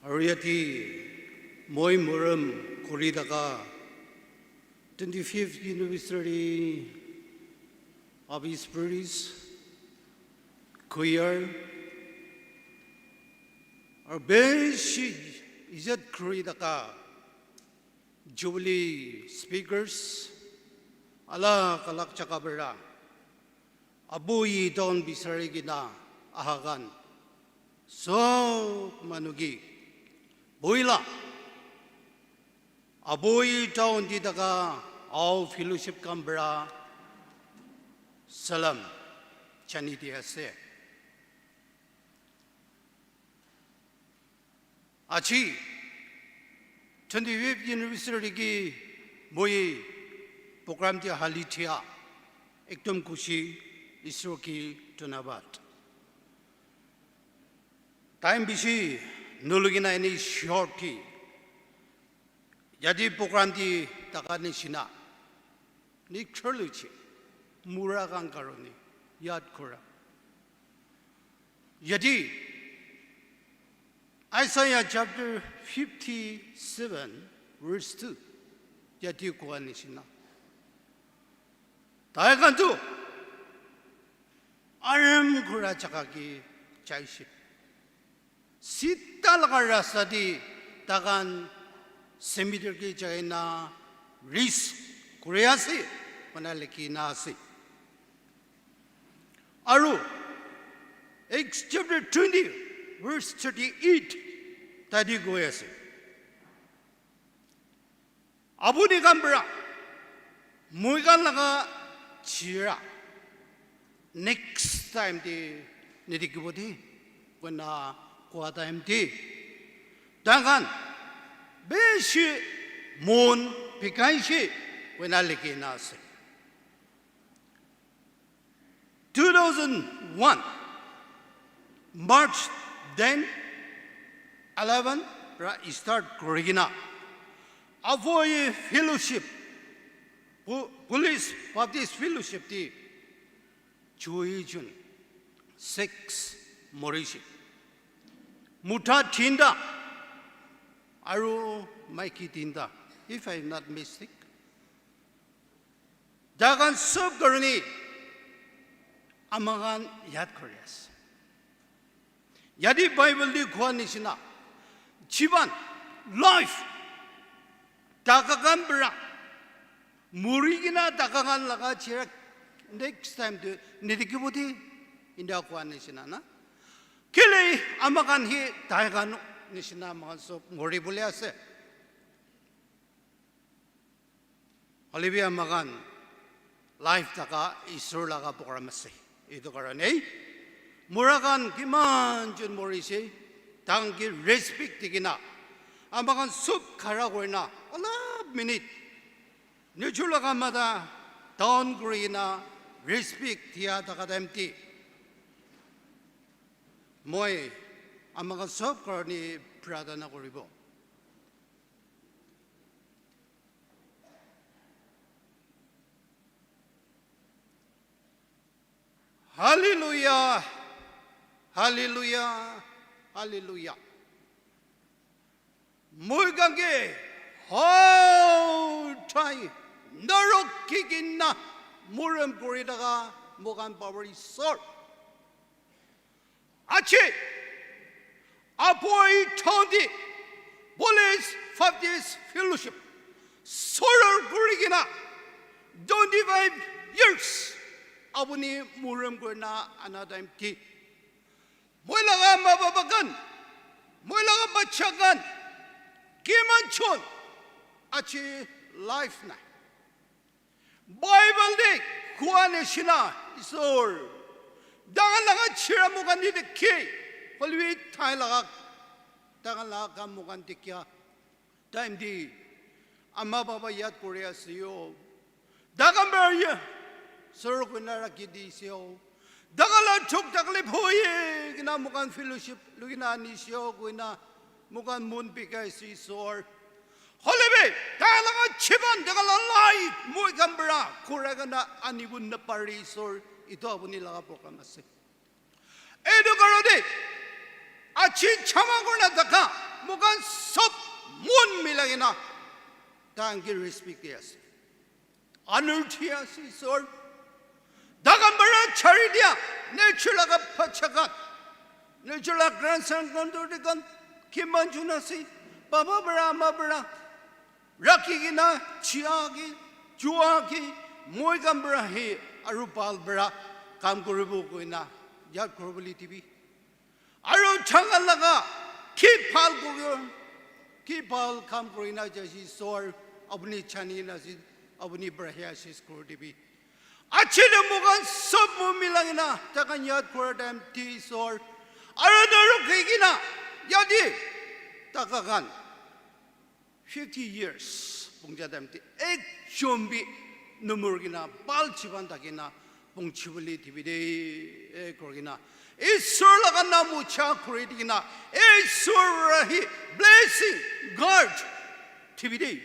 aro yate moi morom kuri thaka twenty-fifth anniversary of His Praise Choir, aro bishi ijat kuri thaka Jubilee speakers, alag alag jaga para Aboi town bisari kena aha khan sob manu ke boila Aboi town te thaka Ao fellowship khan para salam jani di ase. Aji twenty-fifth anniversary ke moi program te hali thia ekdom khushi, Isor ke dhanyabad. Time bishi nolukina eni short ke yate program te thaka nishina ni khurluchi mura khan karone yad kura. Yate Isaiah chapter fifty-seven verse two yate koa nishina. Tai khan tu aram kura jaga ke jaise. Sita laga rasta te takan cemetery ke jaina Risk kuri ase, koina likhi na ase. Aru Acts chapter twenty, verse thirty-eight, tate koi ase, "Apuni khan para moi khan laga chira next time te nidikhibo de," koina koa time te, tai khan bishi mon bikaishe koina likhi na ase. Two thousand one, March ten, eleven, ra start kuri kena, Avoye Fellowship, Pu-, Police Baptist Fellowship te choi jun, six morishe. Mota tinta, aru maiki tinta, if I am not mistake. Tai khan sob karone ama khan yad kuri ase. Yate Bible te koa nishina, jiban, life, taka khan para, muri kena taka khan laga chira next time te nidikhibo de, india koa nishina na. Kile ama khan hi tai khan nishina ama khan sob mori bole ase. Hoile bi ama khan life taka Isor laga program ase. Etu karone mura khan kiman jon morise, tai khan ke respect di kena ama khan sob khara kuri na olop minute nijor laga mata down kuri kena respect dia taka time te moi ama khan sob karone pratana kuribo. Hallelujah. Hallelujah. Hallelujah. Moi khan ke hau thai narok ki kinna muram kuri daga mokan power is sor. Ache, Apoi Thonti, Police Baptist Fellowship, soror kuri kena twenty-five years apuni muram kurina ana time te. Moi laga ma baba khan, moi laga bacha khan, kiman chon ache life nai. Bible te koa nishina Isor, tai khan laga chira moikhan te dikhe, hoilebi tai laga, tai khan laga kam moikhan dikha time te ama baba yad kuri ase yo. Tai khan para ye soror kurina rakhi dise yo. Tai khan la thuk takle bhoi kena moikhan fellowship lukina anise yo koina moikhan mon bikai ase Isor. Hoilebi tai laga jiban, tai laga life moikhan para kurai kena anibo napare Isor, etu apuni laga program ase. Etu karone aji jama kurina thaka moikhan sob mon milai kena tai khan ke respect di ase. Honor di ase Isor. Tai khan para chari dia, nijor laga bacha khan, nijor laga grandson khan, daughter khan, kiman jon ase, baba para, ama para, rakhi kena, jia ke, jua ke, moikhan para he, aru bhal para kam kuribo koina, yad kuribole dibi. Aru tai khan laga ki bhal kuribo, ki bhal kam kurina jaise Isor, apuni jani na ase, apuni para he assist kuri dibi. Aji te moikhan sob mon milai kena tai khan yad kura time te Isor, aru tai rukhi kena yate taka khan fifty years pongja time te ekjon bi numur kena bhal jiban thakina pongji bole dibi de, eh, kuri kena Isor laga naam ucha kuri di kena Isor para he blessing guard dibi de,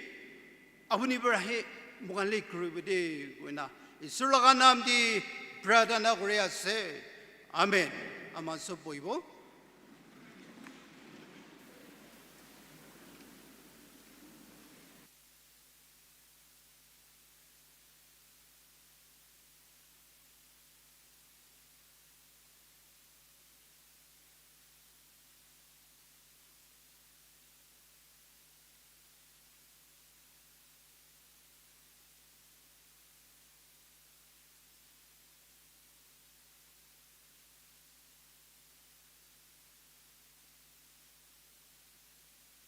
apuni para he moikhan le kuribi de koina Isor laga naam te pratana kuri ase. Amen. Ama sob bohibo.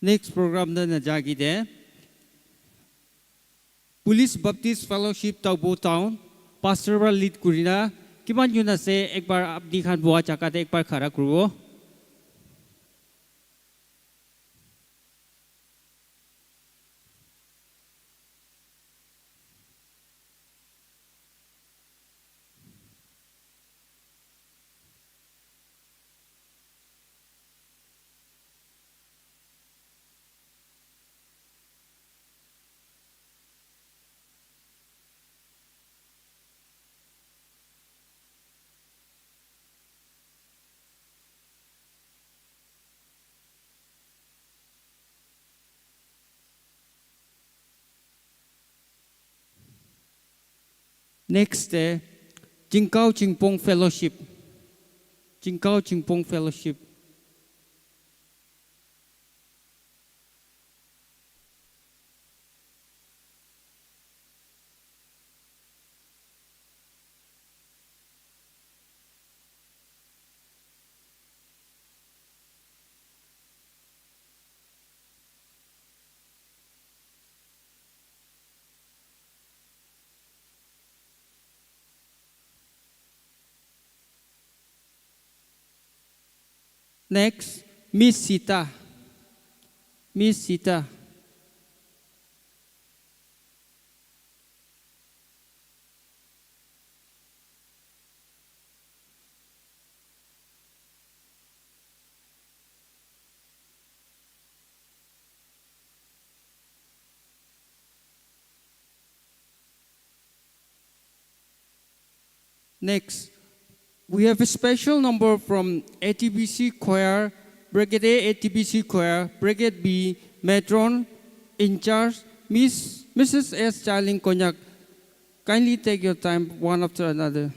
Next program te naja ki de Police Baptist Fellowship Taubo Town, Pastor para lead kurina, kiman jun ase, ekbar apni khan boha jaga te ekbar khara kuribo. Next, eh, Jingkao Jingpong Fellowship. Jingkao Jingpong Fellowship. Next, Miss Sita. Miss Sita. Next, we have a special number from A T B C Choir, Bracket A, A T B C Choir, Bracket B, Matron, in charge, Miss, Missus S Charlene Konyak. Kindly take your time, one after another.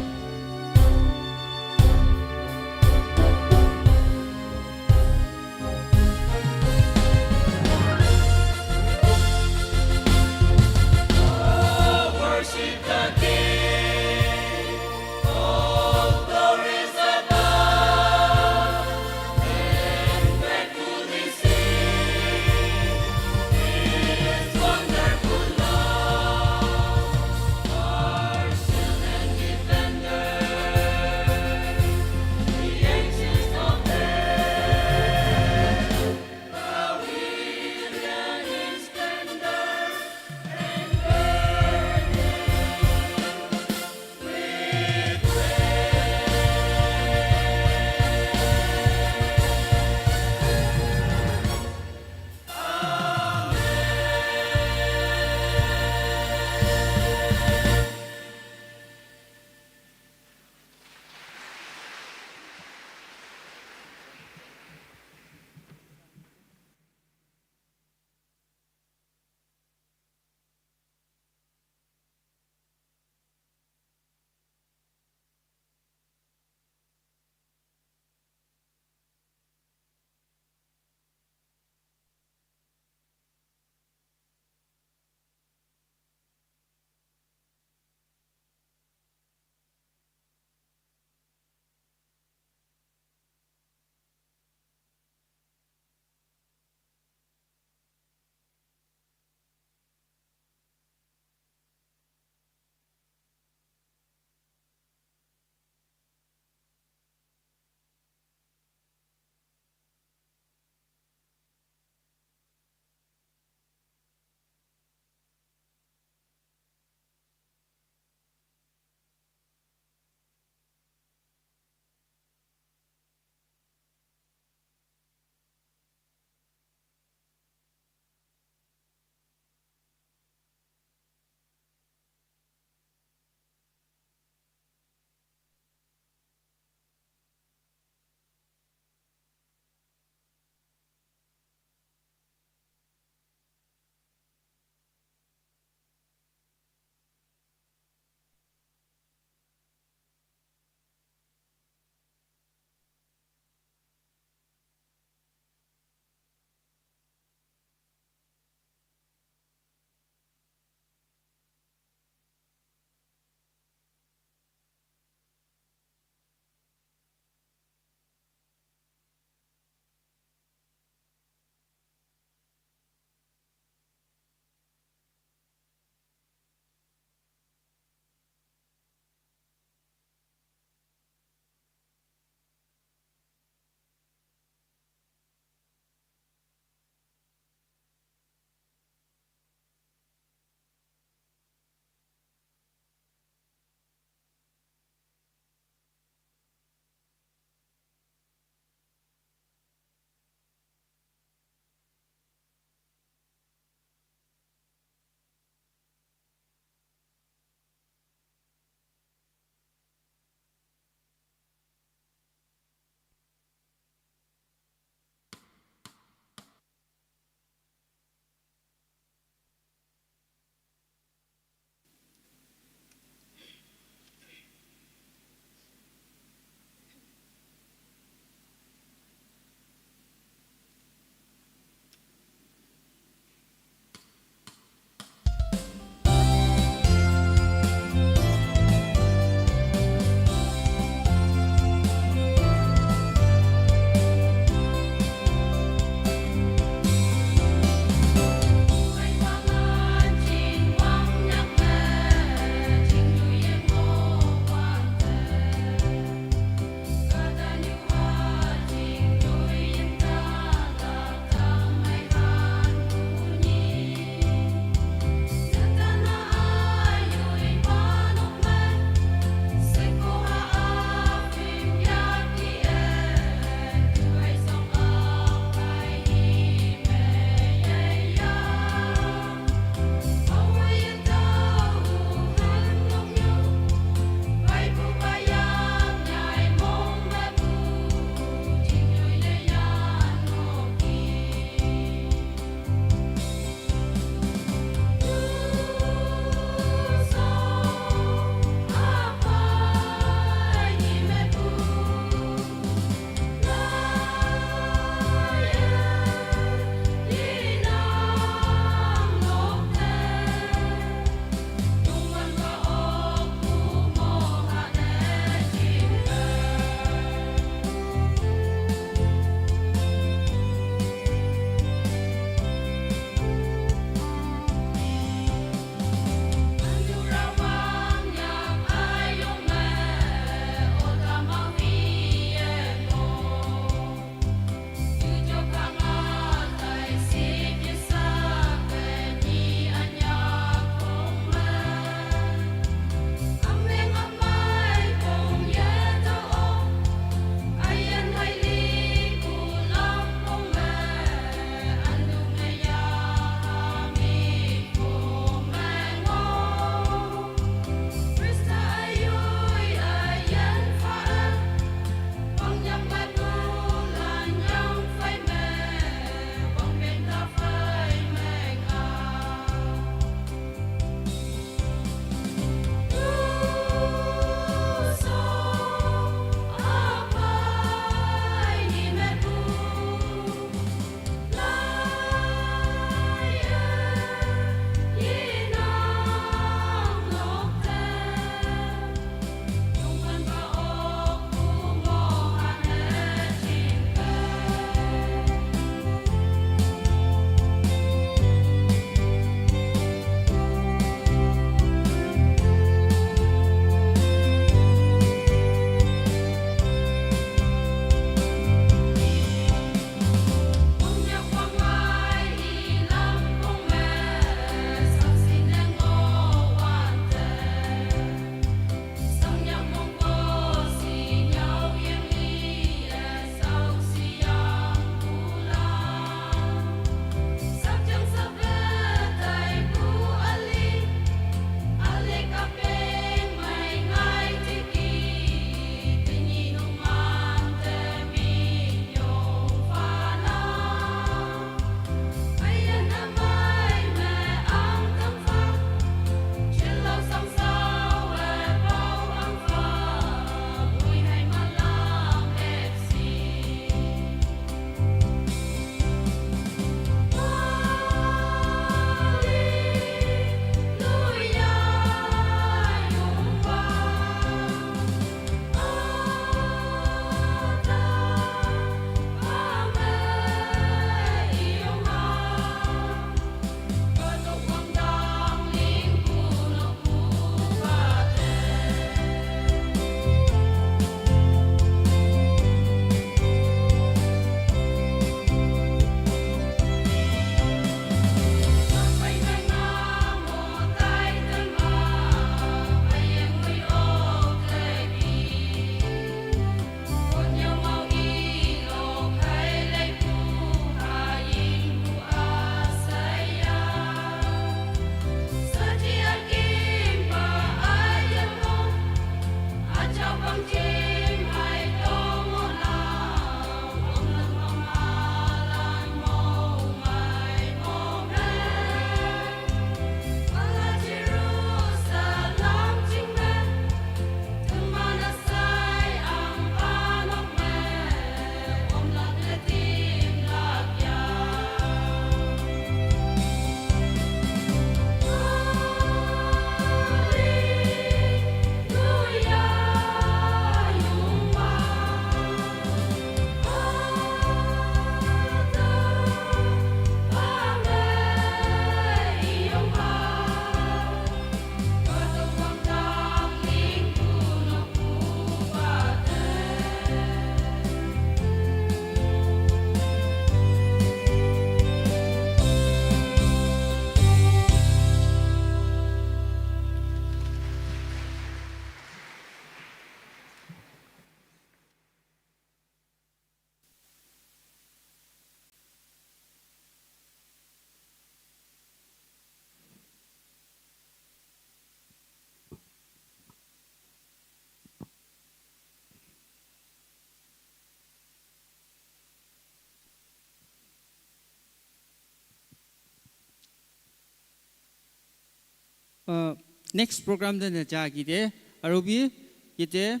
Uh, next program te naja agi te, aru bi yate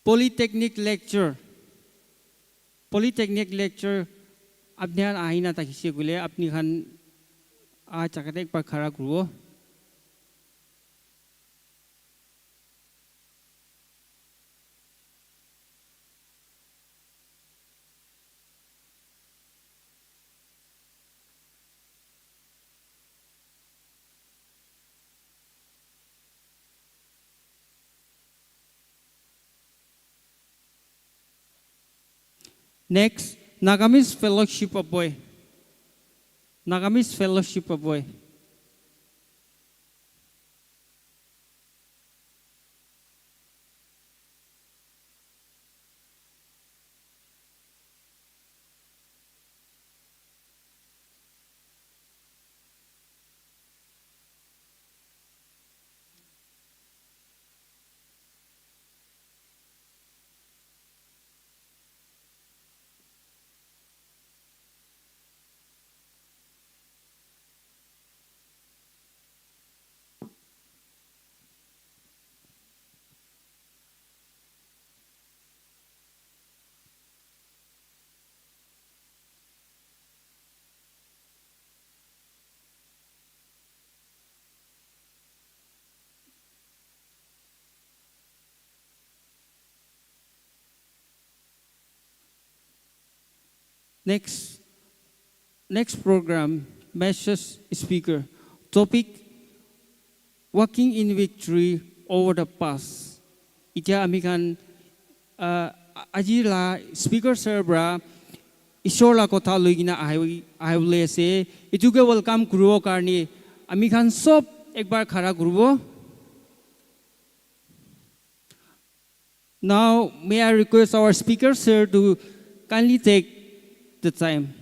polytechnic lecture, polytechnic lecture apni khan ahina thakise koile apni khan ah jaga te ekbar khara kuribo. Next, Nagamese Fellowship of Boy. Nagamese Fellowship of Boy. Next, next program, message speaker. Topic, Walking in Victory over the Past. Itya ami khan, uh, aji la speaker sir bra Ishwar la kotha loi kena ahi, ahibole ase. Itu ke welcome kuribo karne ami khan sob ekbar khara kuribo. Now, may I request our speaker, sir, to kindly take the time.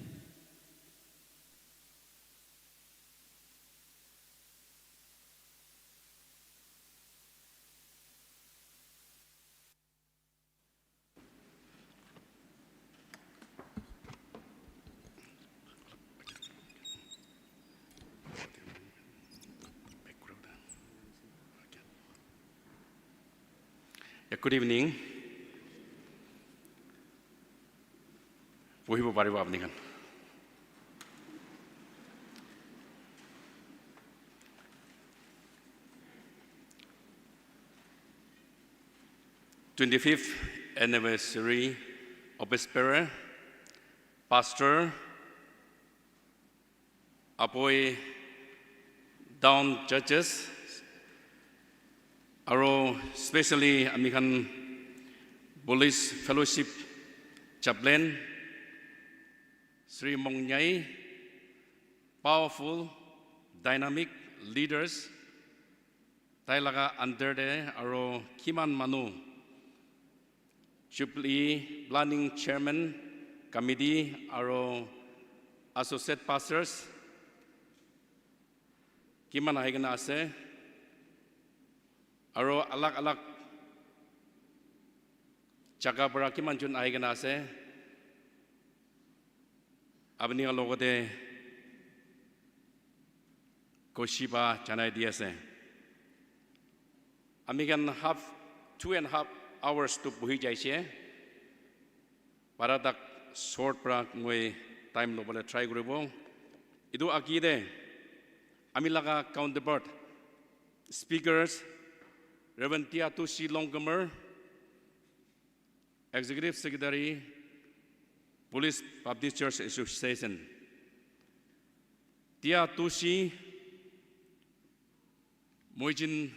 Yeah, good evening. Bohibo paribo apni khan. Twenty-fifth anniversary of Pastor, Aboi Town Churches, aro specially ami khan Police Fellowship Chaplain, Sri Mongnyai, powerful, dynamic leaders, tai laga under te aro kiman manu, Jubilee Planning Chairman Committee aro Associate Pastors, kiman ahi kena ase, aro alag alag jaga para kiman jon ahi kena ase, apni khan logote khushi pa janai di ase. Ami khan half, two and half hours tu buhi jaise. Para tak short pra moi time lobole try kuribo. Etu agi te ami laga counterpart speakers, Reverend Tia Tushi Longkumer, Executive Secretary, Police Baptist Church Association. Tia Tushi, moi jin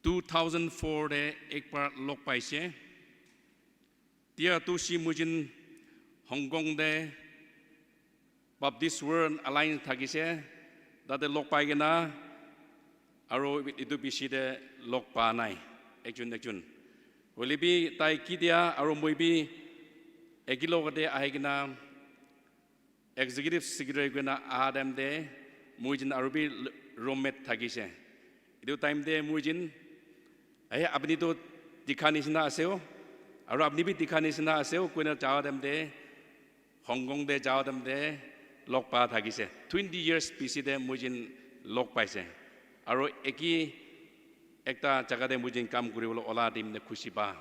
two thousand four te ek bar log paise. Tia Tushi moi jin Hong Kong te Baptist World Alliance thakise, tate log pai kena, aro etu bishi te log pa nai, ekjon ekjon. Hoile bi tai kitia aro moi bi eki logate ahi kena, Executive Secretary koina aha time te moi jin aro bi roommate thakise. Etu time te moi jin, "Eh, apni to dikha nishina ase ho, aro apni bi dikha nishina ase ho," koina jawa time te, Hong Kong te jawa time te, log pa thakise. Twenty years piche te moi jin log paise. Aro eki ekta jaga te moi jin kam kuribole ola time te khushi pa.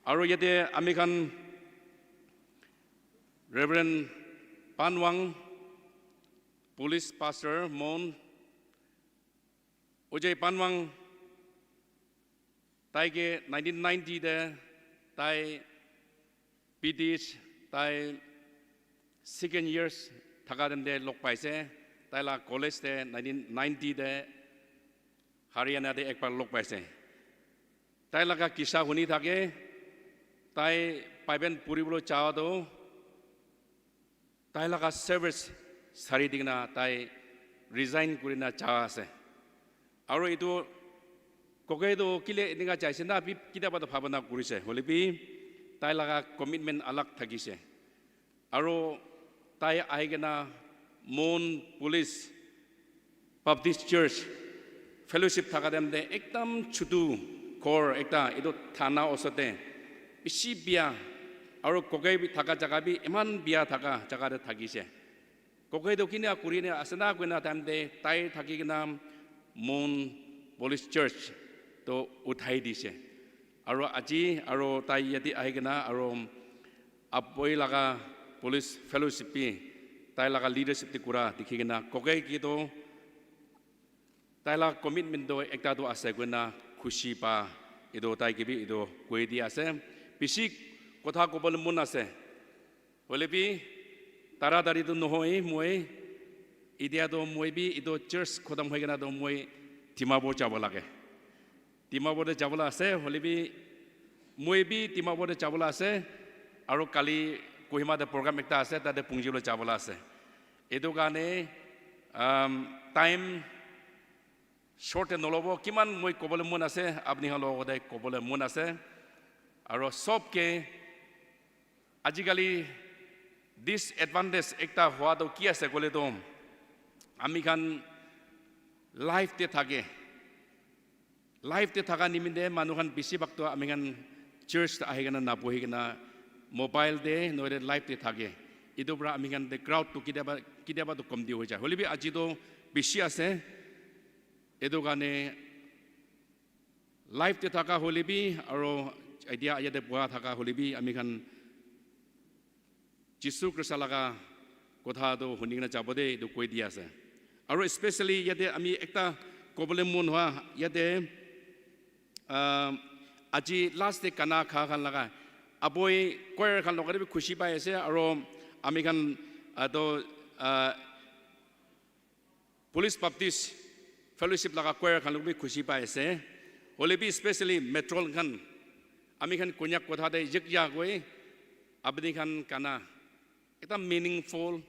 Aro yate ami khan Reverend Panwang, Police Pastor Mon, Ojai Panwang, tai ke nineteen ninety te tai P T H, tai second years thaka time te log paise. Tai la college te nineteen ninety te Haryana te ekbar log paise. Tai laga kisa huni thake, tai Bible puribole cha toh, tai laga service sari dikena tai resign kurina ja ase. Aro etu kokai toh kile eneka jaise na bi kitaba toh bhabana kurise. Hoile bi tai laga commitment alag thakise. Aro tai ahi kena Mon Police Baptist Church fellowship thaka time te ekdam chutu ghor ekta etu thana osor te bishi bia aro kokai bi thaka jaga bi eman bia thaka jaga te thakise. Kokai toh kina kuri ne ase na koina time te tai thaki kena Mon Police Church toh uthai dise. Aro aji aro tai yate ahi kena aro Aboi laga Police Fellowship bi tai laga leadership te kura dikhi kena kokai ke toh tai la commitment toh ekta toh ase koina khushi pa etu tai ke bi etu koi di ase. Bishi kotha kobole mon ase. Hoile bi taratari toh nohoi moi. Etia toh moi bi etu church khotom hoi kena toh moi Dimapur jabo lage. Dimapur te jabo la ase, hoile bi moi bi Dimapur te jabo la ase. Aro kali Kohima te program ekta ase, tate Pungji le jabo la ase. Etu karne um, time short te nolobo, kiman moi kobole mon ase, apni khan logote kobole mon ase. Aro sob ke ajikali disadvantage ekta hua toh ki ase koile toh ami khan life te thake. Life te thaka nimite manu khan bishi bhag toh ami khan church te ahi kena nabohi kena mobile te noile life te thake. Etu para ami khan te crowd toh kitiaba kitiaba toh komti hoi jai. Hoile bi aji toh bishi ase. Etu karne life te thaka hoile bi aro etia yate boha thaka hoile bi ami khan Jisu Krista laga kotha toh huni kena jabo de etu koi di ase. Aro especially yate ami ekta kobole mon hua yate ah, aji last te gana kha khan laga Aboi choir khan logote bi khushi pai ase aro ami khan ah, toh ah, Police Baptist Fellowship laga choir khan logote bi khushi pai ase. Hoile bi especially matron khan ami khan Konyak kotha te yek ya koi apni khan gana ekta meaningful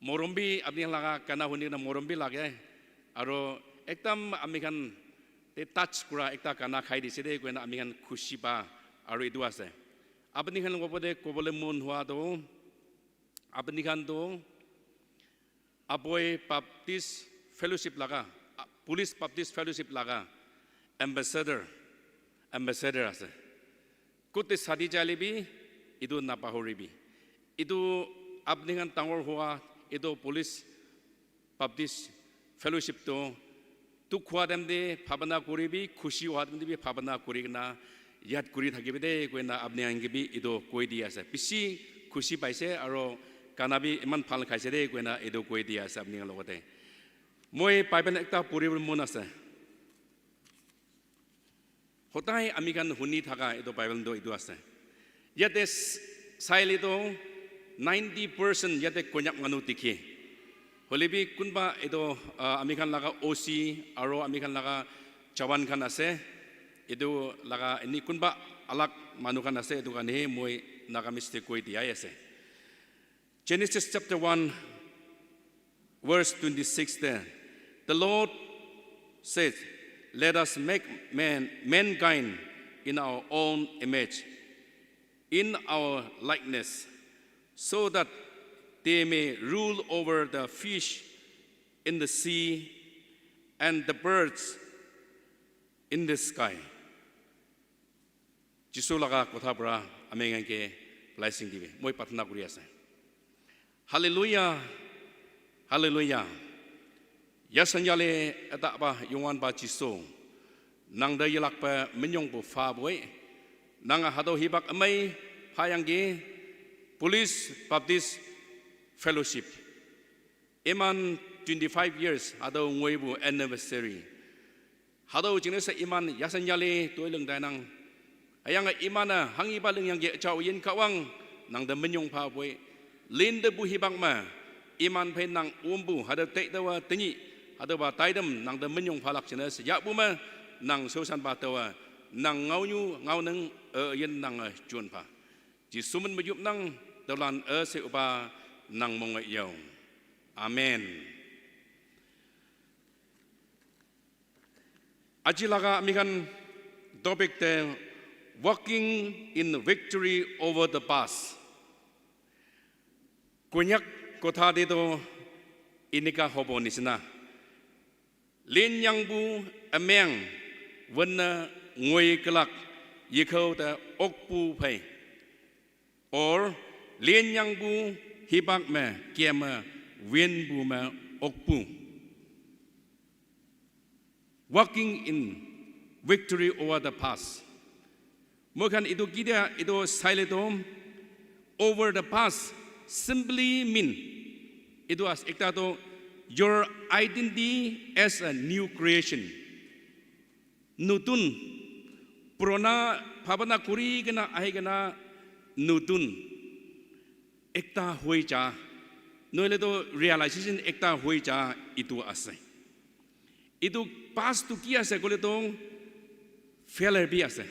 morom bi apni khan laga gana huni kena morom bi lage. Aro ekdam ami khan te touch kura ekta gana khai dise de koina ami khan khushi pa aro etu ase. Apni khan logote kobole mon hua toh apni khan toh Aboi Baptist Fellowship laga, ah, Police Baptist Fellowship laga ambassador, ambassador ase. Kote sadi jaile bi etu napahori bi. Etu apni khan dangor hua etu Police Baptist Fellowship toh dukh hua time te bhabana kuri bi, khushi hua time te bi bhabana kuri kena yad kuri thakibi de koina apni khan ke bi etu koi di ase. Bishi khushi paise aro gana bi eman bhal khaise de koina etu koi di ase apni khan logote. Moi Bible ekta puribole mon ase. Hodai ami khan huni thaka etu Bible toh etu ase. Yate s- saile toh ninety percent yate Konyak manu dikhe. Hoile bi kunba etu ah, ami khan laga O C aro ami khan laga jawan khan ase. Etu laga eni kunba alag manu khan ase etu karne moi Nagamese te koi diai ase. Genesis chapter one, verse twenty-six there. The Lord said, "Let us make man, mankind in our own image, in our likeness, so that they may rule over the fish in the sea and the birds in the sky." Jisu laga kotha para ami khan ke blessing dibi. Moi pratna kuri ase. Hallelujah. Hallelujah. Yasan yale eta ba yungwan ba Jisu. Nang da yilak ba minyong bu fa boi. Nang hado hibak amai phayang gi Police Baptist Fellowship. Iman twenty-five years hado ngoi bu anniversary. Hado jine sa iman yasan yale toi leng dai nang. Ayang iman a hangi ba leng yang ge chao yin kawang nang da minyong pha boi. Lin de bu hibang ma iman phe nang umbu hado te da wa tenyi hado ba taidam nang da minyong pha lak jine sa ya bu ma nang so san ba ta wa nang ngau nyu ngau nang e yin nang e chun pha. Jisu min ma yup nang da lan e se uba nang mong e yau. Amen. Aji laga ami khan topic te walking in victory over the past. Konyak kotha te to inika hobo nisina. Lin yang bu ameng wenna ngoi kelak yikhau ta okpu phai. Or lin yang bu hibak me kiama win bu me okpu. Walking in victory over the past. Moi khan itu kidia itu saile to over the past simply mean itu as ekta to your identity as a new creation. Nutun purana bhabana kuri kena ahi kena nutun ekta hoi ja noile to realization ekta hoi ja itu ase. Itu past tu ki ase koile to failure bi ase,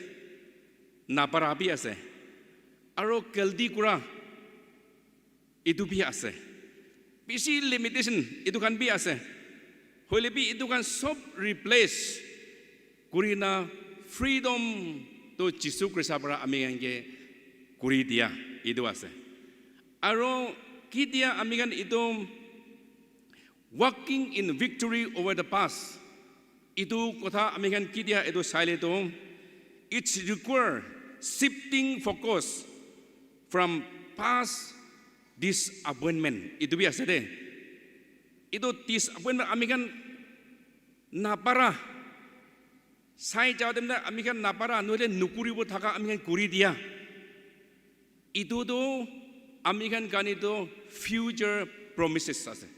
napara bi ase, aro galti kura itu bi ase, bishi limitation itu khan bi ase. Hoile bi itu khan sob replace kurina freedom to Jisu Krista para ami khan ke kuri dia itu ase. Aro kidia ami khan itu walking in victory over the past. Itu kotha ami khan kidia itu saile to, it's require shifting focus from past disappointment. Itu bi ase de. Itu disappointment ami khan napara. Sai jao dem na ami khan napara noile nukuribo thaka ami khan kuri dia. Itu to ami khan kani to future promises ase.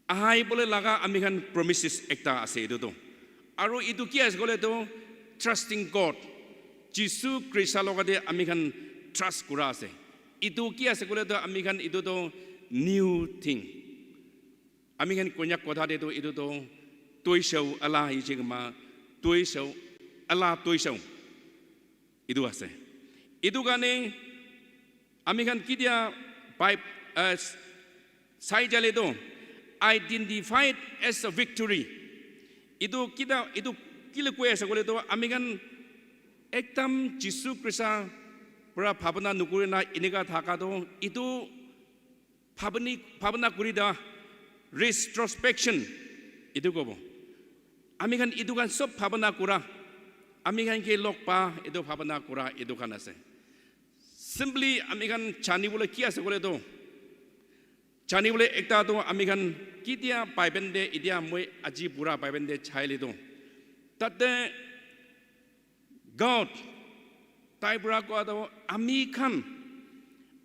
Ahai bole laga ami khan promises ekta ase itu to. Aro itu ki ase koile to trusting God. Jisu Krista logate ami khan trust kura ase. Itu ki ase koile to ami khan itu to new thing. Ami khan Konyak kotha te to itu to toisau ala ichigma toisau ala toisau. Itu ase. Itu karne ami khan kidia pai uh, sai jale to identified as a victory. Itu kita itu kile koi ase koile to ami khan ekdam Jisu Krista para bhabana nukuri na inika thaka to itu bhabani bhabana kuri da retrospection itu kobo. Ami khan itu khan sob bhabana kura ami khan ke log pa itu bhabana kura itu khan ase. Simply ami khan jani bole ki ase koile to jani bole ekta to ami khan kidia Bible de idia moi aji pura Bible de chaile to tate God tai pura koa to ami khan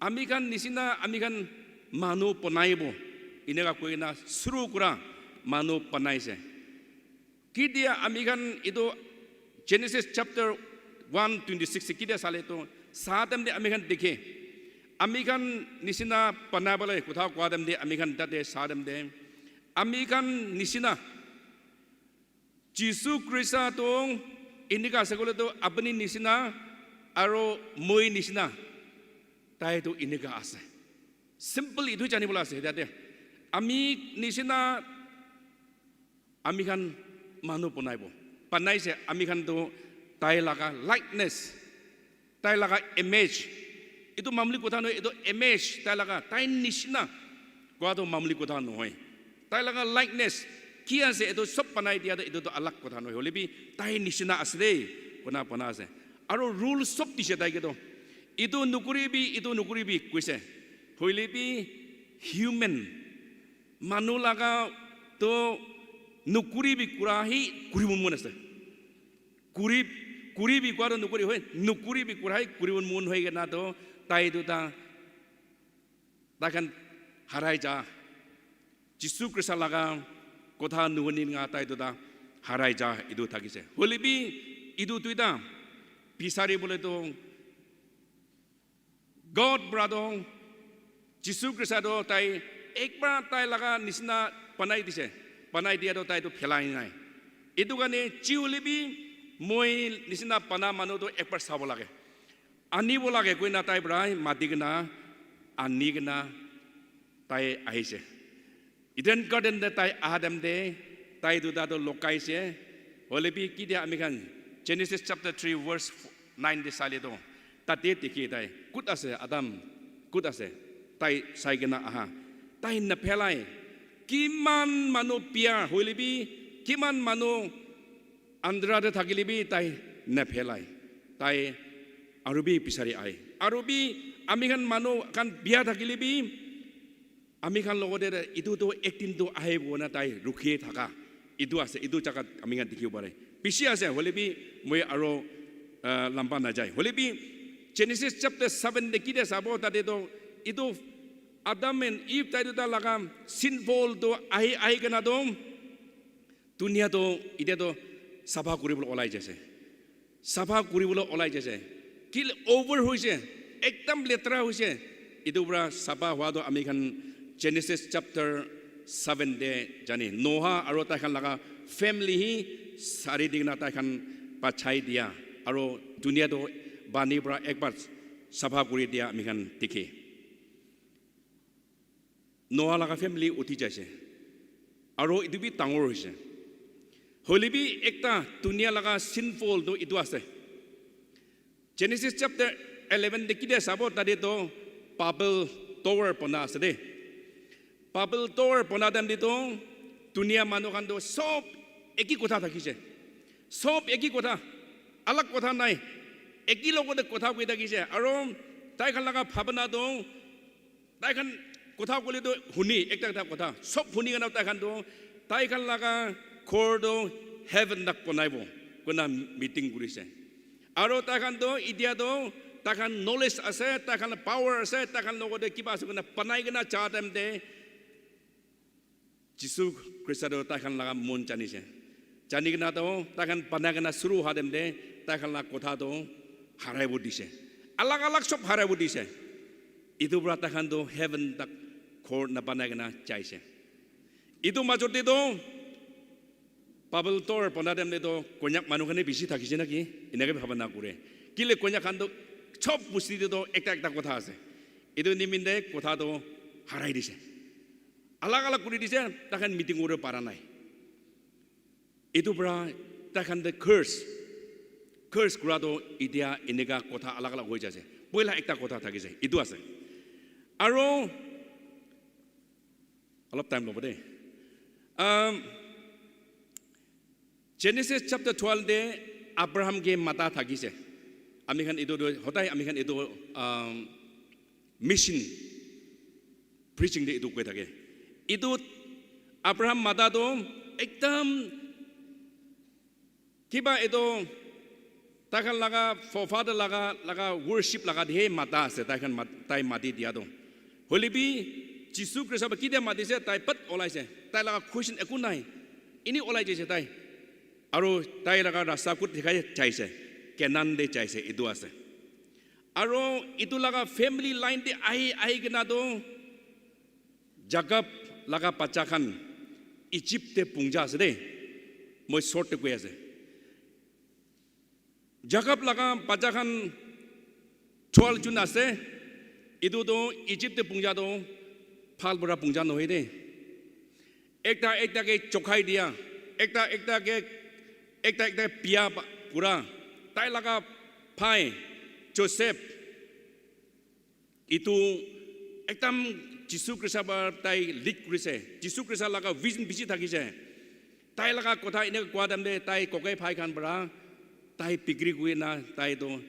ami khan nisina ami khan manu banaibo eneka koina suru kura manu banaise. Kidia ami khan itu Genesis chapter one twenty six kidia sale to sa time de ami khan dikhe ami khan nisina banabole kotha koa time de ami khan tate sa time de ami khan nisina Jisu Krista to enika ase koile to apuni nisina aro moi nisina tai to enika ase. Simple itu jani bola ase tate. Ami nisina ami khan manu banaibo. Banaise ami khan to tai laga likeness tai laga image. Itu mamuli kotha nohoi, itu image tai laga tai nisina koa to mamuli kotha nohoi. Tai laga likeness ki ase itu sob banai dia to itu to alag kotha nohoi. Hoile bi tai nisina ase de kona bana ase. Aro rule sob dise tai ke to. Itu nukuribi, itu nukuribi koise. Hoile bi Human, manu laga to nukuri bi kura hi kuribo mon ase. Kuri, kuri bi kura to nukuri hoi, nukuri bi kura hi kuribo mon hoi kena to tai to ta, tai khan harai ja. Jisu Krista laga kotha nuhuni nga tai to ta harai ja itu thakise. Hoile bi itu tuita bisari bole to God para toh Jisu Krista toh tai ekbar tai laga nisina banai dise. Banai dia toh tai toh phelai nai. Itu karne ji hoile bi moi nisina bana manu toh ekbar sabo lage. Anibo lage koina tai para mati kena ani kena tai ahise. Eden Garden te tai aha time te tai duta toh lokaise. Hoile bi ki dia ami khan Genesis chapter three verse nine te sale toh tate dikhi tai, "Kut ase Adam? Kut ase?" Tai sai kena aha. Tai naphelai. Kiman manu bia hoile bi, kiman manu andra te thakile bi tai naphelai. Tai aru bi bisari ahe. Aru bi ami khan manu khan bia thakile bi ami khan logote itu tu ekdin tu ahibo na tai rukhi thaka. Itu ase, itu jagat ami khan dikhibo pare. Bishi ase, hoile bi moi aro, ah, lamba najai. Hoile bi Genesis chapter seven te ki de sabo, tate to itu Adam and Eve tai duta laga sinful to ahi, ahi kena to dunia to ite to sapha kuribole olai jaise. Sapha kuribole olai jaise. Kile over hoise, ekdam letra hoise. Itu para sapha hua to ami khan Genesis chapter seven te jane. Noah aro tai khan laga family hi sari dikena tai khan bachai dia. Aro dunia to pani para ekbar sapha kuri dia ami khan dikhe. Noah laga family uthi jaise. Aro itu bi dangor hoise. Hoile bi ekta dunia laga sinful to itu ase. Genesis chapter eleven te ki de sabo, tate to Babel Tower bona ase de. Babel Tower bona time te to dunia manu khan to sob eki kotha thakise. Sob eki kotha, alag kotha nai. Eki logote kotha koi thakise. Aro tai khan laga bhabana to tai khan kotha kole to huni, ekta ekta kotha. Sob huni kena tai khan to, tai khan laga ghor to heaven tak bonaibo. Kuna meeting kurise. Aro tai khan to, itia to, tai khan knowledge ase, tai khan power ase, tai khan logote kiba ase kuna banai kena ja time te, Jisu Krista to tai khan laga mon janise. Jani kena to tai khan banai kena suru ha time te tai khan la kotha to haraibo dise. Alag alag sob haraibo dise. Itu para tai khan to heaven tak ghor nabanai kena jaise. Itu majot te to Babel Tower bona time te to Konyak manu khan bishi thakise naki? Enake bhabana kure. Kile Konyak khan to sob bosti te to ekta ekta kotha ase. Itu niminte kotha to harai dise. Alag alag kuri dise, tai khan meeting kuri para nai. Itu para tai khan te curse, curse kura to itia eneka kotha alag alag hoi jaise. Poila ekta kotha thakise, itu ase. Aro olop time lobo de. Um, Genesis chapter twelve te Abraham ke mata thakise. Ami khan itu to, hodai ami khan itu, um, mission preaching te itu koi thake. Itu Abraham mata to ekdam kiba itu tai khan laga forefather laga, laga worship laga de mata ase, tai khan mat-, tai mati dia to. Hoile bi Jisu Krista ba kitia mati se, tai pat olai se. Tai laga question eku nai. Ini olai jaise tai. Aro tai laga rasta kut dikhai jaise. Canaan te jaise, itu ase. Aro itu laga family line te ahi, ahi kena to Jacob laga bacha khan Egypt te pungja ase de. Moi short te koi ase. Jacob laga bacha khan twelve jun ase. Itu to Egypt te pungja to bhal para pungja nohoi de. Ekta ekta ke chokhai dia, ekta ekta ke, ekta ekta bia pa-, kura. Tai laga bhai Joseph, itu ekdam Jisu Krista para tai lead kurise. Jisu Krista laga vision bishi thakise. Tai laga kotha eneka kowa time te tai kokai bhai khan para tai bikri kuri na tai to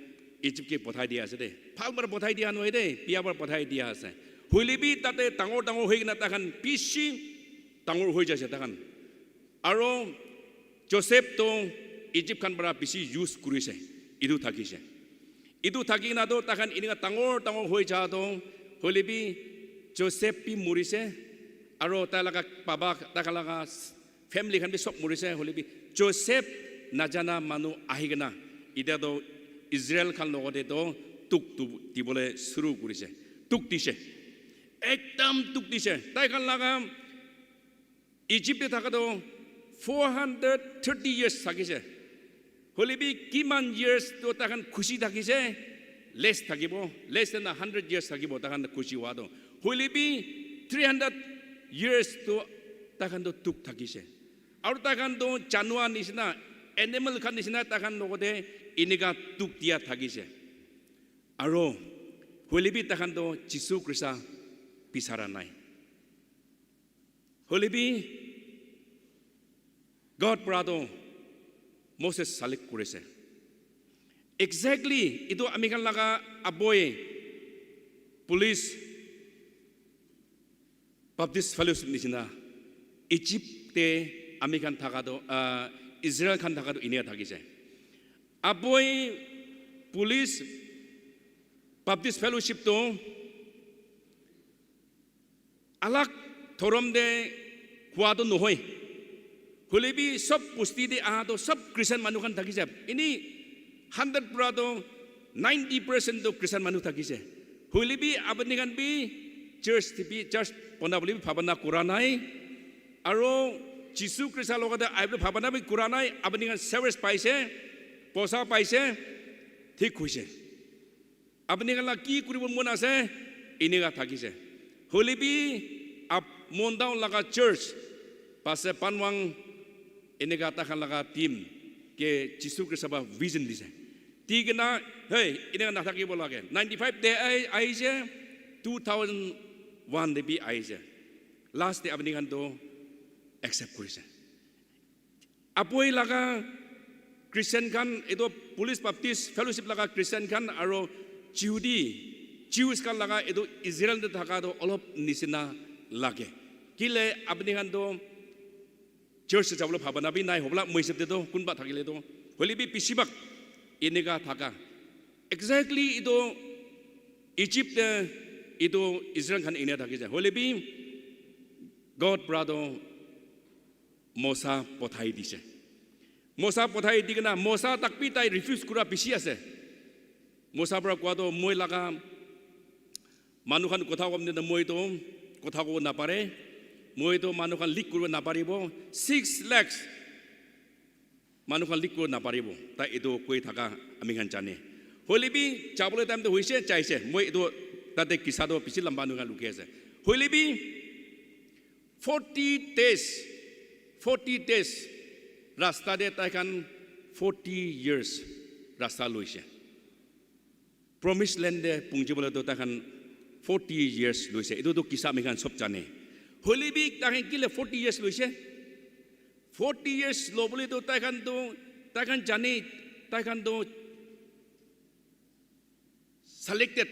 Egypt ke pothai dia ase de. Bhal para pothai dia nohoi de, bia para pothai dia ase. Hoile bi tate dangor dangor hoi kena tai khan bishi dangor hoi jaise tai khan. Aro Joseph to Egypt khan para bishi use kurise. Etu thakise. Etu thaki kena to tai khan eneka dangor dangor hoi ja to hoile bi Joseph bi murise. Aro tai laga baba, tai khan laga family khan bi sob murise, hoile bi Joseph najana manu ahi kena etia to Israel khan logote to dukh tu dibole shuru kurise, dukh dise, ekdam dukh dise. Tai khan laga Egypt te thaka to four hundred thirty years thakise. Hoile bi kiman years to tai khan khushi thakise? Less thakibo, less than a hundred years thakibo tai khan khushi hwa to. Hoile bi three hundred years to tai khan to dukh thakise. Aru tai khan to janwar nishina, animal khan nishina tai khan logote eneka dukh dia thakise. Aru hoile bi tai khan to Jisu Krista bisara nai. Hoile bi God para to Moses select kurise. Exactly, etu ami khan laga aboi police Baptist Fellowship nishina Egypt te ami khan thaka to, ah, Israel khan thaka to eneka thakise. Aboi police Baptist Fellowship to alag dhorom te hua to nohoi. Hoile bi sob bosti te aha to sob Christian manu khan thakise. Eni hundred para to ninety percent to Christian manu thakise. Hoile bi apni khan bi church te bi, church bona bole bi bhabana kura nai. Aro Jisu Krista logote ahibole bhabana bi kura nai. Apni khan service paise, poisa paise, thik hoise. Apni khan la ki kuribo mon ase, eneka thakise. Hoile bi ap Mon Town laga church, Pastor Panwang, eneka tai khan laga team ke Jisu Krista ba vision dise. Di kena, hey, eneka nathakibo lage. Ninety five te ai-, aise, two thousand one te bi aise. Last te apni khan to accept kurise. Apoi laga Christian khan, etu Police Baptist Fellowship laga Christian khan aro Jehudi, Jews khan laga etu Israel te thaka to olop nisina lage. Kile apni khan to church te jabole bhabana bi nai hobla, moi hisab te to kunba thakile to. Hoile bi bishi bhag eneka thaka. Exactly etu Egypt te etu Israel khan eneka thakise. Hoile bi God para to Mosa pothai dise. Mosa pothai di kena, Mosa tak bi tai refuse kura bishi ase. Mosa para koa to, "Moi laga manu khan kotha kobo nishina moi to kotha kobo napare. Moi to manu khan lead kuribo naparibo. Six lakhs manu khan lead kuribo naparibo." Tai etu koi thaka ami khan jane. Hoile bi jabole time to hoise, jaise. Moi etu tate kisa to bishi lamba nukha lukhi ase. Hoile bi forty days, forty days rasta te tai khan forty years rasta loise. Promised land te punchi bole to tai khan forty years loise. Etu to kisa ami khan sob jane. Hoile bi tai khan kile forty years loise? Forty years lobole to tai khan to, tai khan jane, tai khan to selected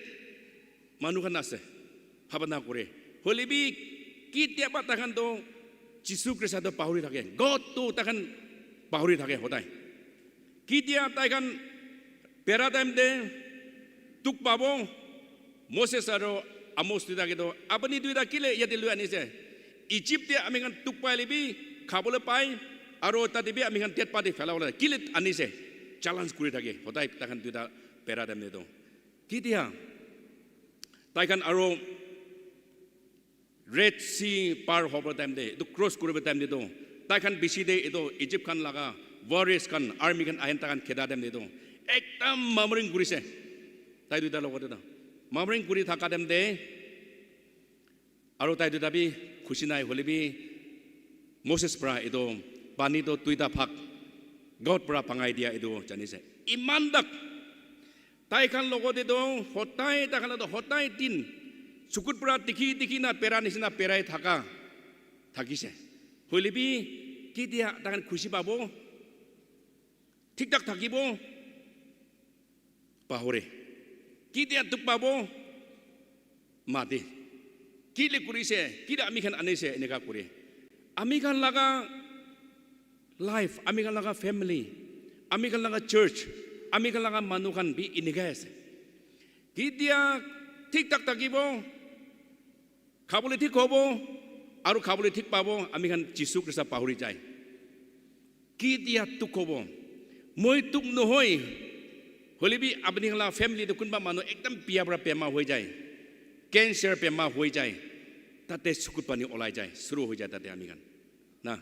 manu khan ase, bhabana kore. Hoile bi ketiaba tai khan to Jisu Krista to pahori thake, God to tai khan pahori thake hodai. Ketia tai khan bera time te dukh pabo, Moses aro Amos duita ke to, "Apni duita kile yate loi anise? Egypt te ami khan dukh paile bi khabole pai, aro tate bi ami khan det pate phelabole kile anise?" Challenge kuri thake hodai tai khan duita bera time te to. Ketia tai khan aro Red Sea par hobo time te, etu cross kuribo time te to, tai khan bishi te etu Egypt khan laga warriors khan, army khan ahin tai khan kheda time te to, ekdam murmuring kurise. Tai duita logote to murmuring kuri thaka time te, aro tai duita bi khushi nai hole bi, Moses para etu pani to duita bhag God para bhangai dia etu janise. Iman tak tai khan logote to hodai, tai khan to hodai din chukut para dikhi dikhi na bera nishina berai thaka thakise. Hoile bi ketia tai khan khushi pabo, thik thak thakibo, pahore. Ketia dukh pabo, mate. Kile kurise, kile ami khan anise, eneka kure. Ami khan laga life, ami khan laga family, ami khan laga church, ami khan laga manu khan bi enekai ase. Ketia thik thak thakibo, khabole thik hobo, aru khabole thik pabo, ami khan Jisu Krista pahuri jai. Ketia dukh hobo? Moi dukh nohoi. Hoile bi apni khan la family te kunba manu ekdam biya para bemar hoi jai, cancer bemar hoi jai, tate sukut pani olai jai, suru hoi jai tate ami khan. Na,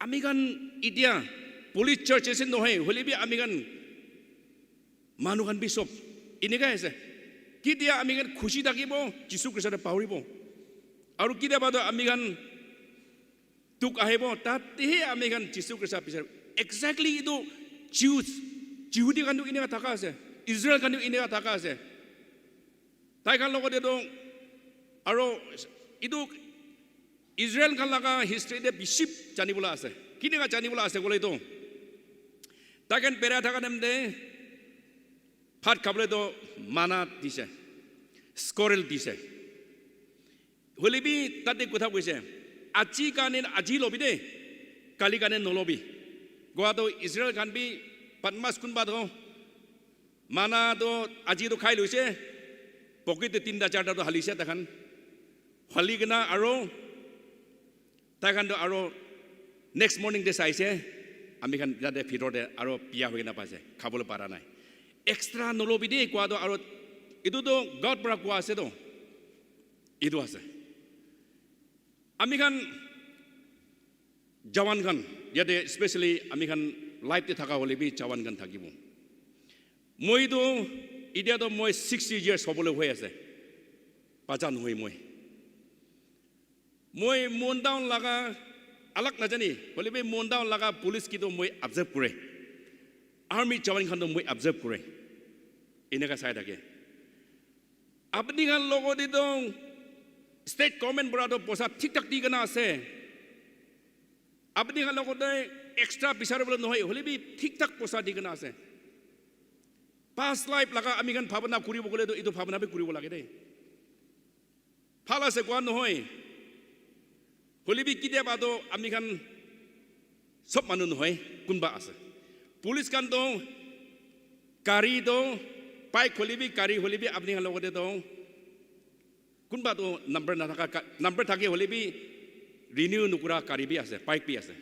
ami khan etia police church ase nohoi, hoile bi ami khan manu khan bi sob enekai ase. Ketia ami khan khushi thakibo, Jisu Krista te pahuribo. Aru ketia ba to ami khan dukh ahibo, tatehe ami khan Jisu Krista bisar. Exactly etu Jews, Jihudi khan tu eneka thaka ase, Israel khan tu eneka thaka ase. Tai khan logote to aro etu Israel khan laga history te bishi janibola ase. Kineka janibola ase koile to, tai khan berai thaka time te bhat khabole to manna dise, squirrel dise. Hoile bi tate kotha koise, "Aji karne aji lobi de, kali karne nolobi." Koa to Israel khan bi badmash kunba to manna to aji to khai loise, pocket te tinta charta to halise takhan. Hali kena aro takhan to aro next morning te saise, ami khan yate bhitor te aro biya hoi kena paise, khabole para nai. Extra nolobi de koa to aro etu to God para koa ase to. Etu ase. Ami khan jawan khan, yate especially ami khan life te thaka hoile bi jawan khan thakibo. Moi to, etia to moi sixty years hobole hoi ase. Bacha nohoi moi. Moi Mon Town laga alag najani, hoile bi Mon Town laga police ki to moi observe kure. Army jawan khan to moi observe kure. Eneka sai thake. Apni khan logote to state government para to poisa thik thak di kena ase. Apni khan logote extra bisari bole nohoi, hoile bi thik thak poisa di kena ase. Past life laga ami khan bhabna kuribo gole to etu bhabna bi kuribo lage de. Bhal ase koa nohoi. Hoile bi ketia ba to ami khan sob manu nohoi, kunba ase. Police khan to gari to, bike hoile bi, gari hoile bi apni khan logote to kunba to number nathaka, ka-, number thake hoile bi renew nokura gari bi ase, bike bi ase.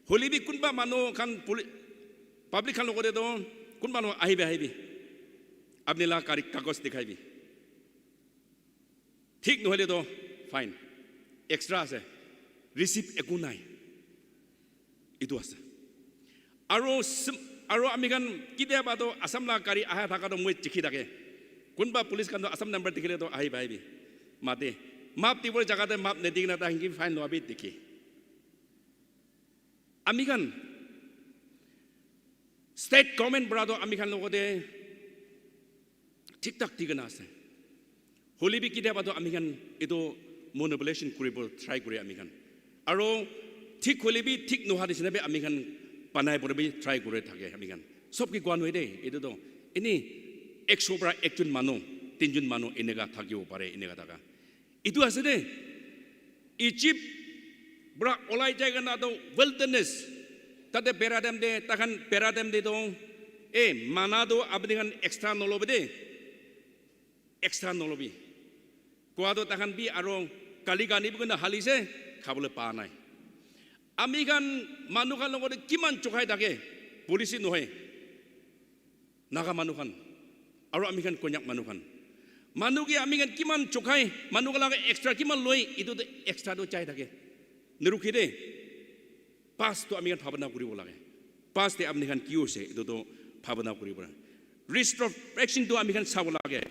Hoile bi kunba manu khan poli-, public khan logote to kunba manu ahibi, ahibi. Apni la gari kagos dikhai bi. Thik nohoile to fine. Extra ase. Receipt eku nai. Etu ase. Aro sim-, aro ami khan ketia ba to Assam la gari aha thaka to moi dikhi thake. Kunba police khan to Assam number dikhile to ahibi, ahibi. Mate. Map dibole jaga te map nidi kena tai khan ki fine loa bi dikhi. Ami khan state government para to ami khan logote thik thak di kena ase. Hoile bi ketia ba to ami khan etu manipulation kuribo try kure ami khan. Aro thik hoile bi thik noha nisina bi ami khan banai bole bi try kure thake ami khan. Sob ki koa nohoi de, etu to eni ekso para ekjon manu, tinjon manu eneka thakibo pare, eneka thaka. Etu ase de, Egypt para olai jai kena to wilderness, tate bera time te, takhan bera time te to, eh, manna to apni khan extra nolobi de, extra nolobi. Koa to takhan bi aro kali kani bi kena halise, khabole pa nai. Ami khan manu khan logote kiman chokhai thake, police nohoi. Naga manu khan, aro ami khan Konyak manu khan. Manu ke ami khan kiman chokhai, manu khan laga extra kiman loi, etu to extra to chai thake. Nirukhi de, past to ami khan bhabna kuribo lage. Past te apni khan ki hoise, etu to bhabna kuribo lage. Retrospect to ami khan sabo lage.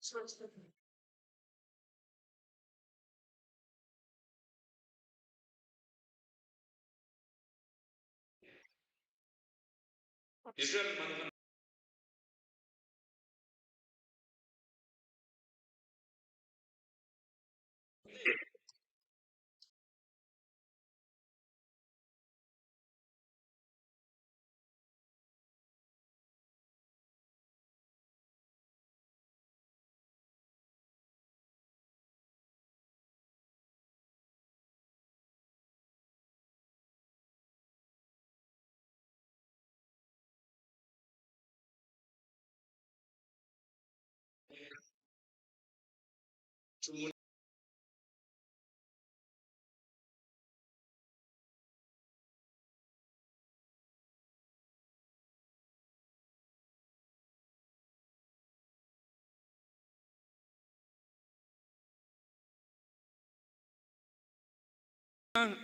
Israel manu khan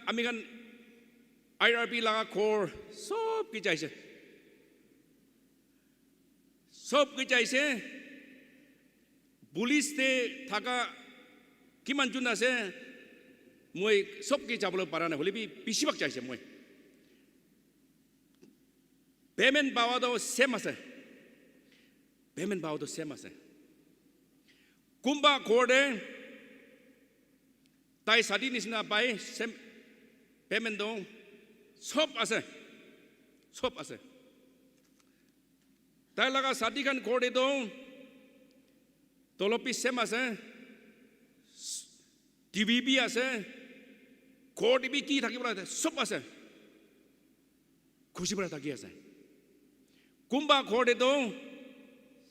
Ami khan I R B laga ghor sob kichai ase. Sob kichai ase. Police te thaka kiman jun ase, moi sob ke jabole para nai, hoile bi bishi bhag chaise moi. Payment pawa to same ase. Payment pawa to same ase. Kumba ghor te tai sadi nisina pai, same payment to sob ase. Sob ase. Tai laga sadi khan ghor te to tolop bi same ase. T V bi ase. Ghor te bi ki thaki pora ase, sob ase. Khushi para thaki ase. Kumba ghor te to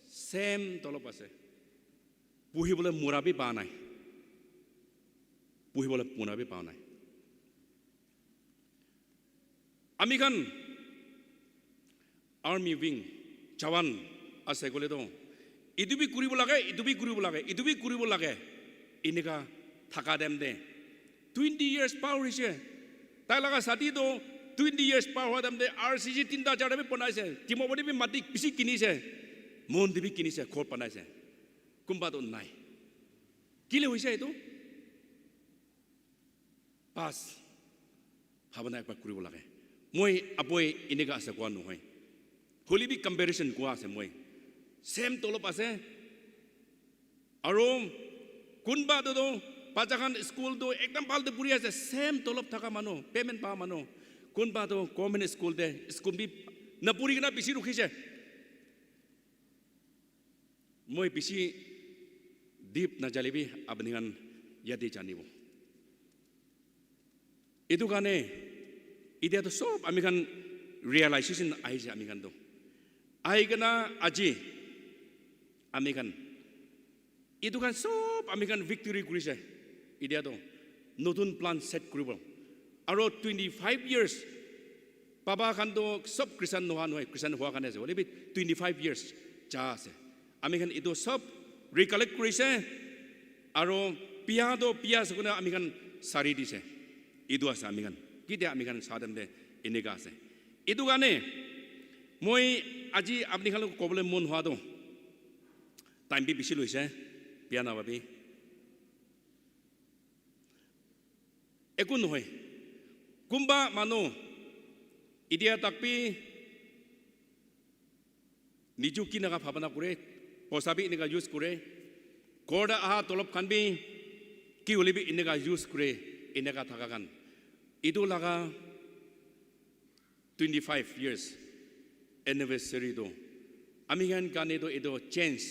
same tolop ase. Puhi bole mura bi pa nai. Puhi bole mura bi pa nai. Ami khan army wing jawan ase koile to, etu bi kuribo lage, etu bi kuribo lage, etu bi kuribo lage. Eneka thaka time te twenty years par hoise. Tai laga sadi to twenty years par howa time te R C C tinta charta bi banaise. Dimapur te bi mati bishi kinise. Mon te bi kinise, ghor banaise. Kumba to nai. Kile hoise etu? Pas. Habana ekbar kuribo lage. Moi apoi eneka ase koa nohoi. Hoile bi comparison koa ase moi. Same tolop ase. Aro kunba to to bacha khan school to ekdam bhal te puri ase. Same tolop thaka manu, payment pa manu. Kunba to government school te, school bi na puri kena bishi rukhise. Moi bishi deep najale bi apni khan yate janibo. Etu karne etia to sob ami khan realization ahise ami khan to. Ahi kena aji ami khan etu khan sob ami khan victory kurise. Etia to notun plan set kuribo. Aro twenty five years, baba khan to sob Christian nohoa nohoi, Christian hoa karne ase. Hoile bi twenty five years ja ase. Ami khan etu sob recollect kurise. Aro bia to bia ase koina ami khan sari dise. Etu ase ami khan. Kitia ami khan sa time te eneka ase. Etu karne moi aji apni khan logot kobole mon hoa to, time bi bishi loise, bia nabhabi. Eku nohoi. Kunba manu etia tak bi niju kinaka bhabana kure, poisa bi eneka use kure, ghor te aha tolop khan bi ki hoile bi eneka use kure, eneka thaka khan. Etu laga twenty five years anniversary to ami khan karne to etu change,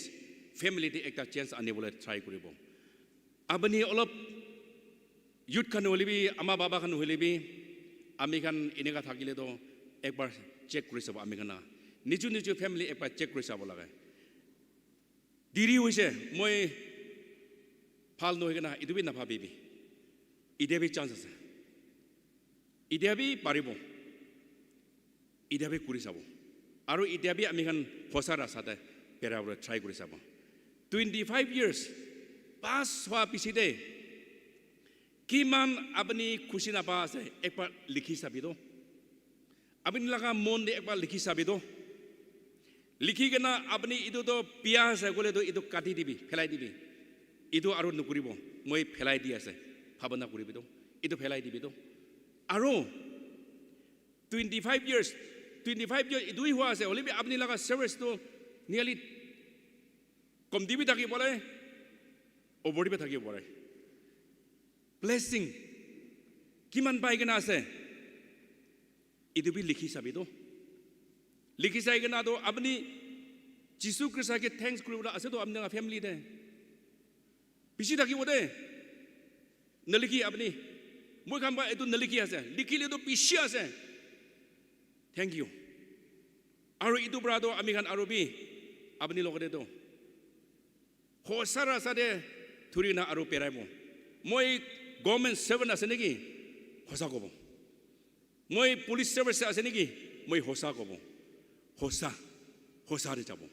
family te ekta change anibole try kuribo. Apni olop youth khan hoile bi, ama baba khan hoile bi, ami khan eneka thakile to ekbar check kuri sabo ami khan na. Niju niju family ekbar check kuri sabo lage. Diri hoise, moi bhal nohoi kena etu bi nabhabibi. Etia bi chance ase. Etia bi paribo. Etia bi kuri sabo. Aro etia bi ami khan hosa rasta te bera bole try kuri sabo. Twenty five years pass hua piche te kiman apni khushi napa ase, ekbar likhi sabi to. Apni laga mon te ekbar likhi sabi to. Likhi kena apni etu toh biya ase koile toh etu kati dibi, phelai dibi. Etu aru nukuribo, moi phelai di ase, bhabana kuribi toh, etu phelai dibi toh. Aru twenty five years, twenty five years etu hi hua ase, hoilebi apni laga service toh nearly komti bi thaki pare, over bi thaki pare. Blessing kiman pai kena ase, etu bi likhi sabi toh. Likhi sai kena toh apni Jisu Krista ke thanks kuribole ase toh apni laga family te. Bishi thakibo de. Nalikhi apni. Moi khan para etu nalikhi ase. Likhile toh bishi ase. Thank you. Aru etu para toh ami khan aru bi apni logote toh hosa rasta te thuri na aru beraibo. Moi government servant ase neki? Hosa kobo. Moi police service ase neki? Moi hosa kobo. Hosa. Hosa te jabo.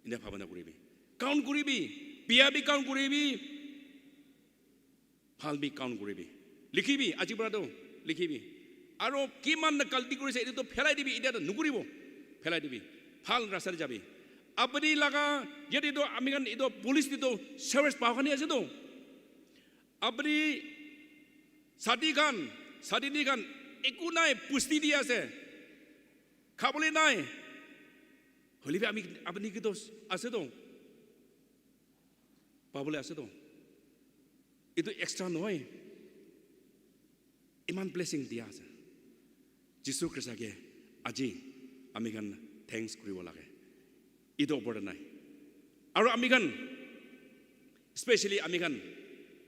Ina bhabana kuribi. Count kuribi. Biya bi count kuribi. Bhal bi count kuribi. Likhibi. Aji para toh likhibi. Aro kiman na galti kurise, etu toh phelai dibi, etia toh nukuribo. Phelai dibi. Bhal rasta te jabi. Apni laga, yate toh ami khan etu police te toh service pawa khan ase toh. Apni sati khan, sati ni khan, eku nai, pusti di ase. Khabole nai. Hoilebi ami, apni ke toh ase toh. Pabole ase toh. Etu extra nohoi. Iman blessing dia ase. Jisu Krista ke aji ami khan thanks kuribo lage. Etu opor te nai. Aru ami khan, especially ami khan,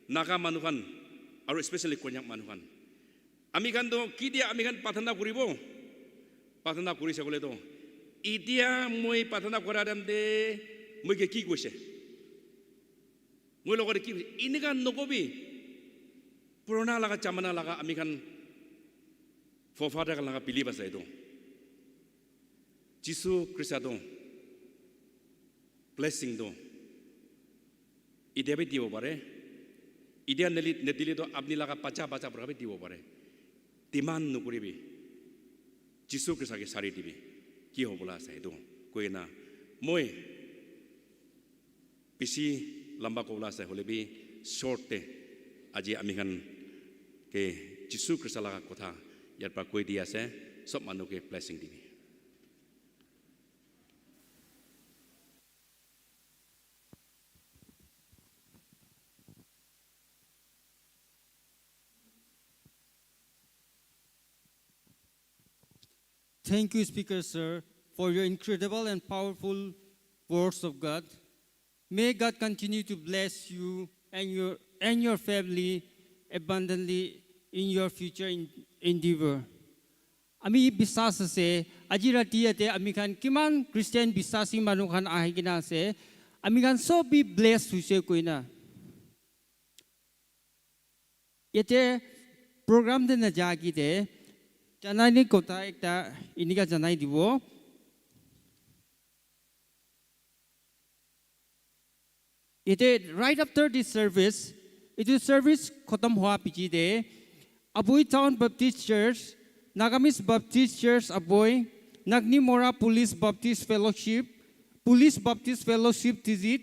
Naga manu khan, aru especially Konyak manu khan. Ami khan toh ketia ami khan prarthana kuribo? Prarthana kurise koile toh, "Etia moi prarthana kora time te moi ke ki koise? Moi logote ki koise?" Enika nokobi. Purana laga jamana laga ami khan forefather khan laga belief ase etu. Jisu Krista toh blessing toh etia bi dibo pare. Etia neli-, nedile toh apni laga bacha bacha para bi dibo pare. Demand nokuribi. Jisu Krista ke sari dibi. Ki hobola ase etu koina moi bishi lamba kobola ase hoilebi short te aji ami khan ke Jisu Krista laga kotha yar para koi di ase. Sob manu ke blessing dibi. Thank you, Speaker, sir, for your incredible and powerful words of God. May God continue to bless you and your, and your family abundantly in your future en-, endeavor. Ami bisas ase, aji rati yate ami khan kiman Christian bisasi manu khan ahi kena ase, ami khan sob bi blessed hoise koina. Yate program te naja ki te janai ni kotha ekta enika janai dibo. Yate right after this service, etu service khotom hoa piche te Aboi Town Baptist Church, Nagamese Baptist Church Aboi, Nagni Mora Police Baptist Fellowship, Police Baptist Fellowship Tizit,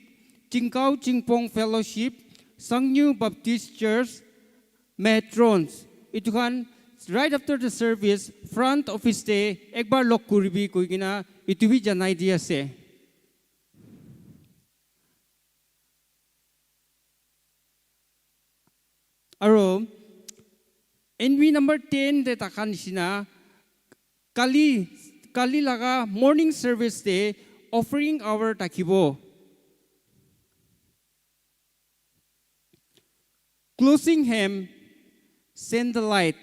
Chingkao Chingpong Fellowship, Sangyu Baptist Church, Matrons. Etu khan right after the service, front office te ekbar log kuribi koi kena etu bi janai di ase. Aro N B number ten te thaka nishina, kali, kali laga morning service te offering hour thakibo. Closing hymn, Send the Light.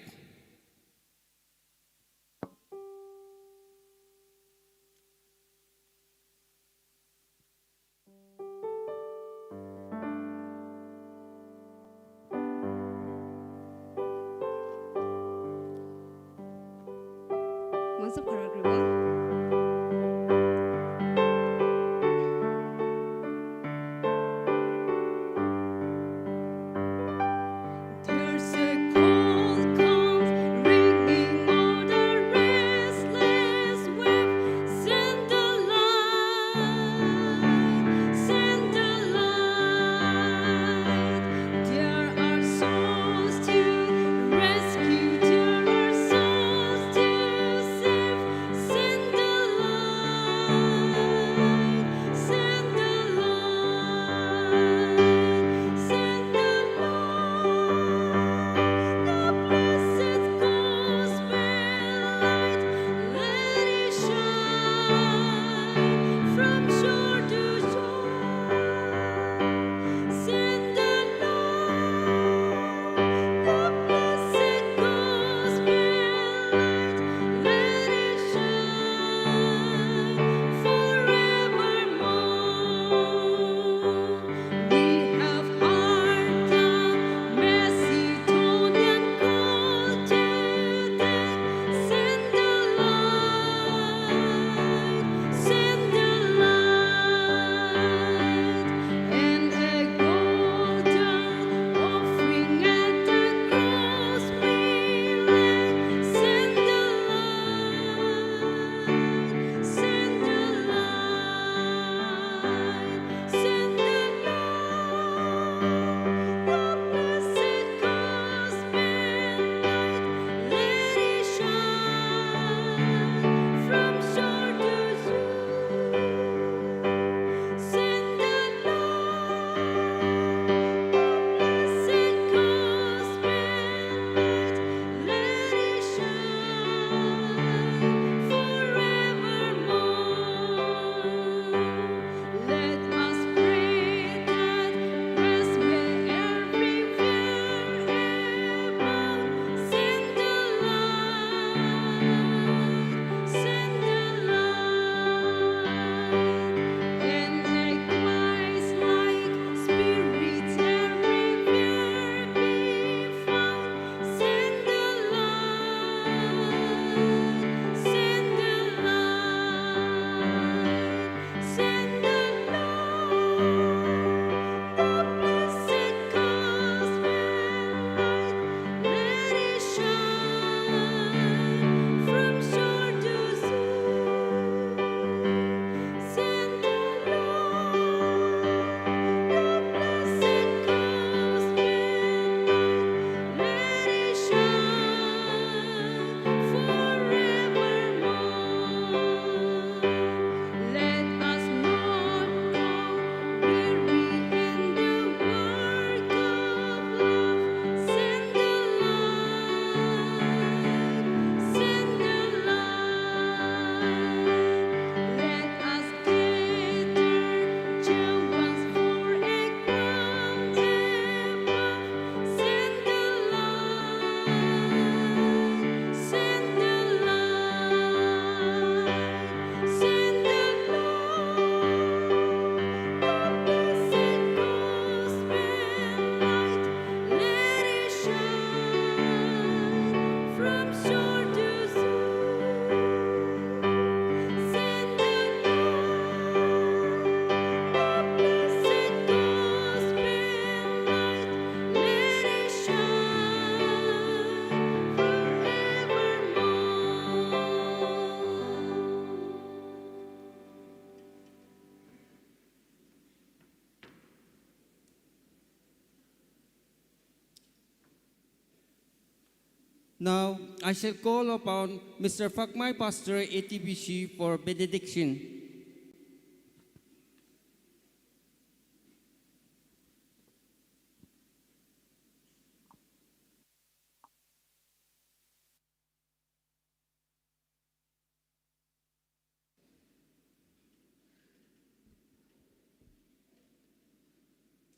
Now, I shall call upon Mister Fakmai, Pastor, A T B C, for benediction.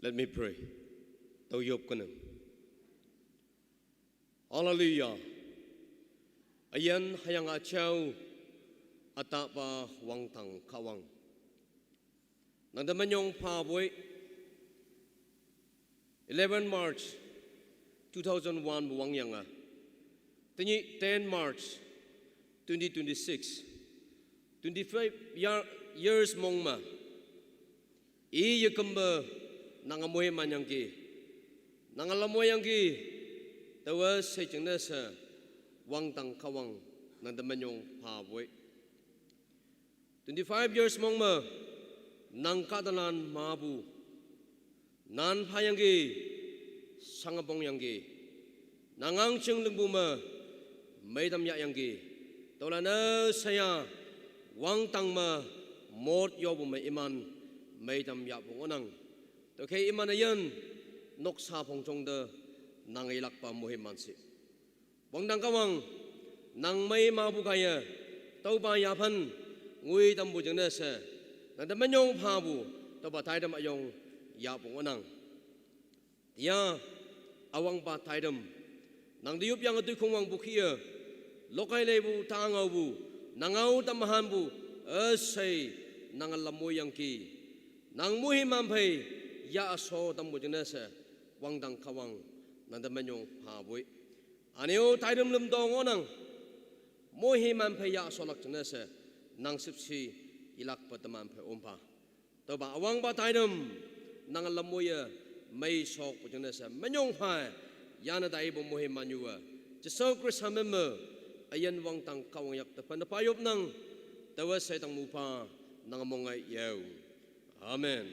Let me pray. Tau yop kana. Hallelujah. Ayan hayang achau atapa wangtang kawang. Nang da manyong pa boy. Eleven March two thousand one wang yanga. Tini ten March twenty twenty-six. Twenty-five year, years mongma. I yakamba nanga moe manyangki. Nanga lamoe yangki. Tawa se chingnasa wangtang kawang nang da manyong pa boy. Twenty-five years mongma nang kadalan mabu. Nan phayangki, sangabong yangki. Nangang ching lingbu ma, maidam ya yangki. Tolana saya, wangtang ma, mot yobu ma iman, maidam ya bungonang. Toke iman ayan, noksa pongchong da, nang ilak pa muhim mansi. Wangtang kawang, nang mai mabu kaya, tau ba ya phan, ngui tam bu jeng na se, nang da manyong pha bu, tau ba tai dam ayong, ya bungonang. Ya, awang ba tai dam, nang da yup yang atui khong wang bu kia, lokai le bu, tangau bu, nangau tam mahan bu, asai, nang lamu yangki, nang muhim am phai, ya aso tam bu jeng na se, wangtang kawang, nang da manyong pha bu. Aneo taidum lum dong onang. Mohi man phe ya solak chene se. Nang sipsi ilak pa teman phe umpa. Toba awang ba taidum. Nang lamoya. Mei sok pa chene se. Menyong phai. Yana dai bo mohi manyua. Jesu Christ hamem. Ayan wangtang kawang yak tepan da payop nang. Tawa se tang mupa. Nang mongai yau. Amen.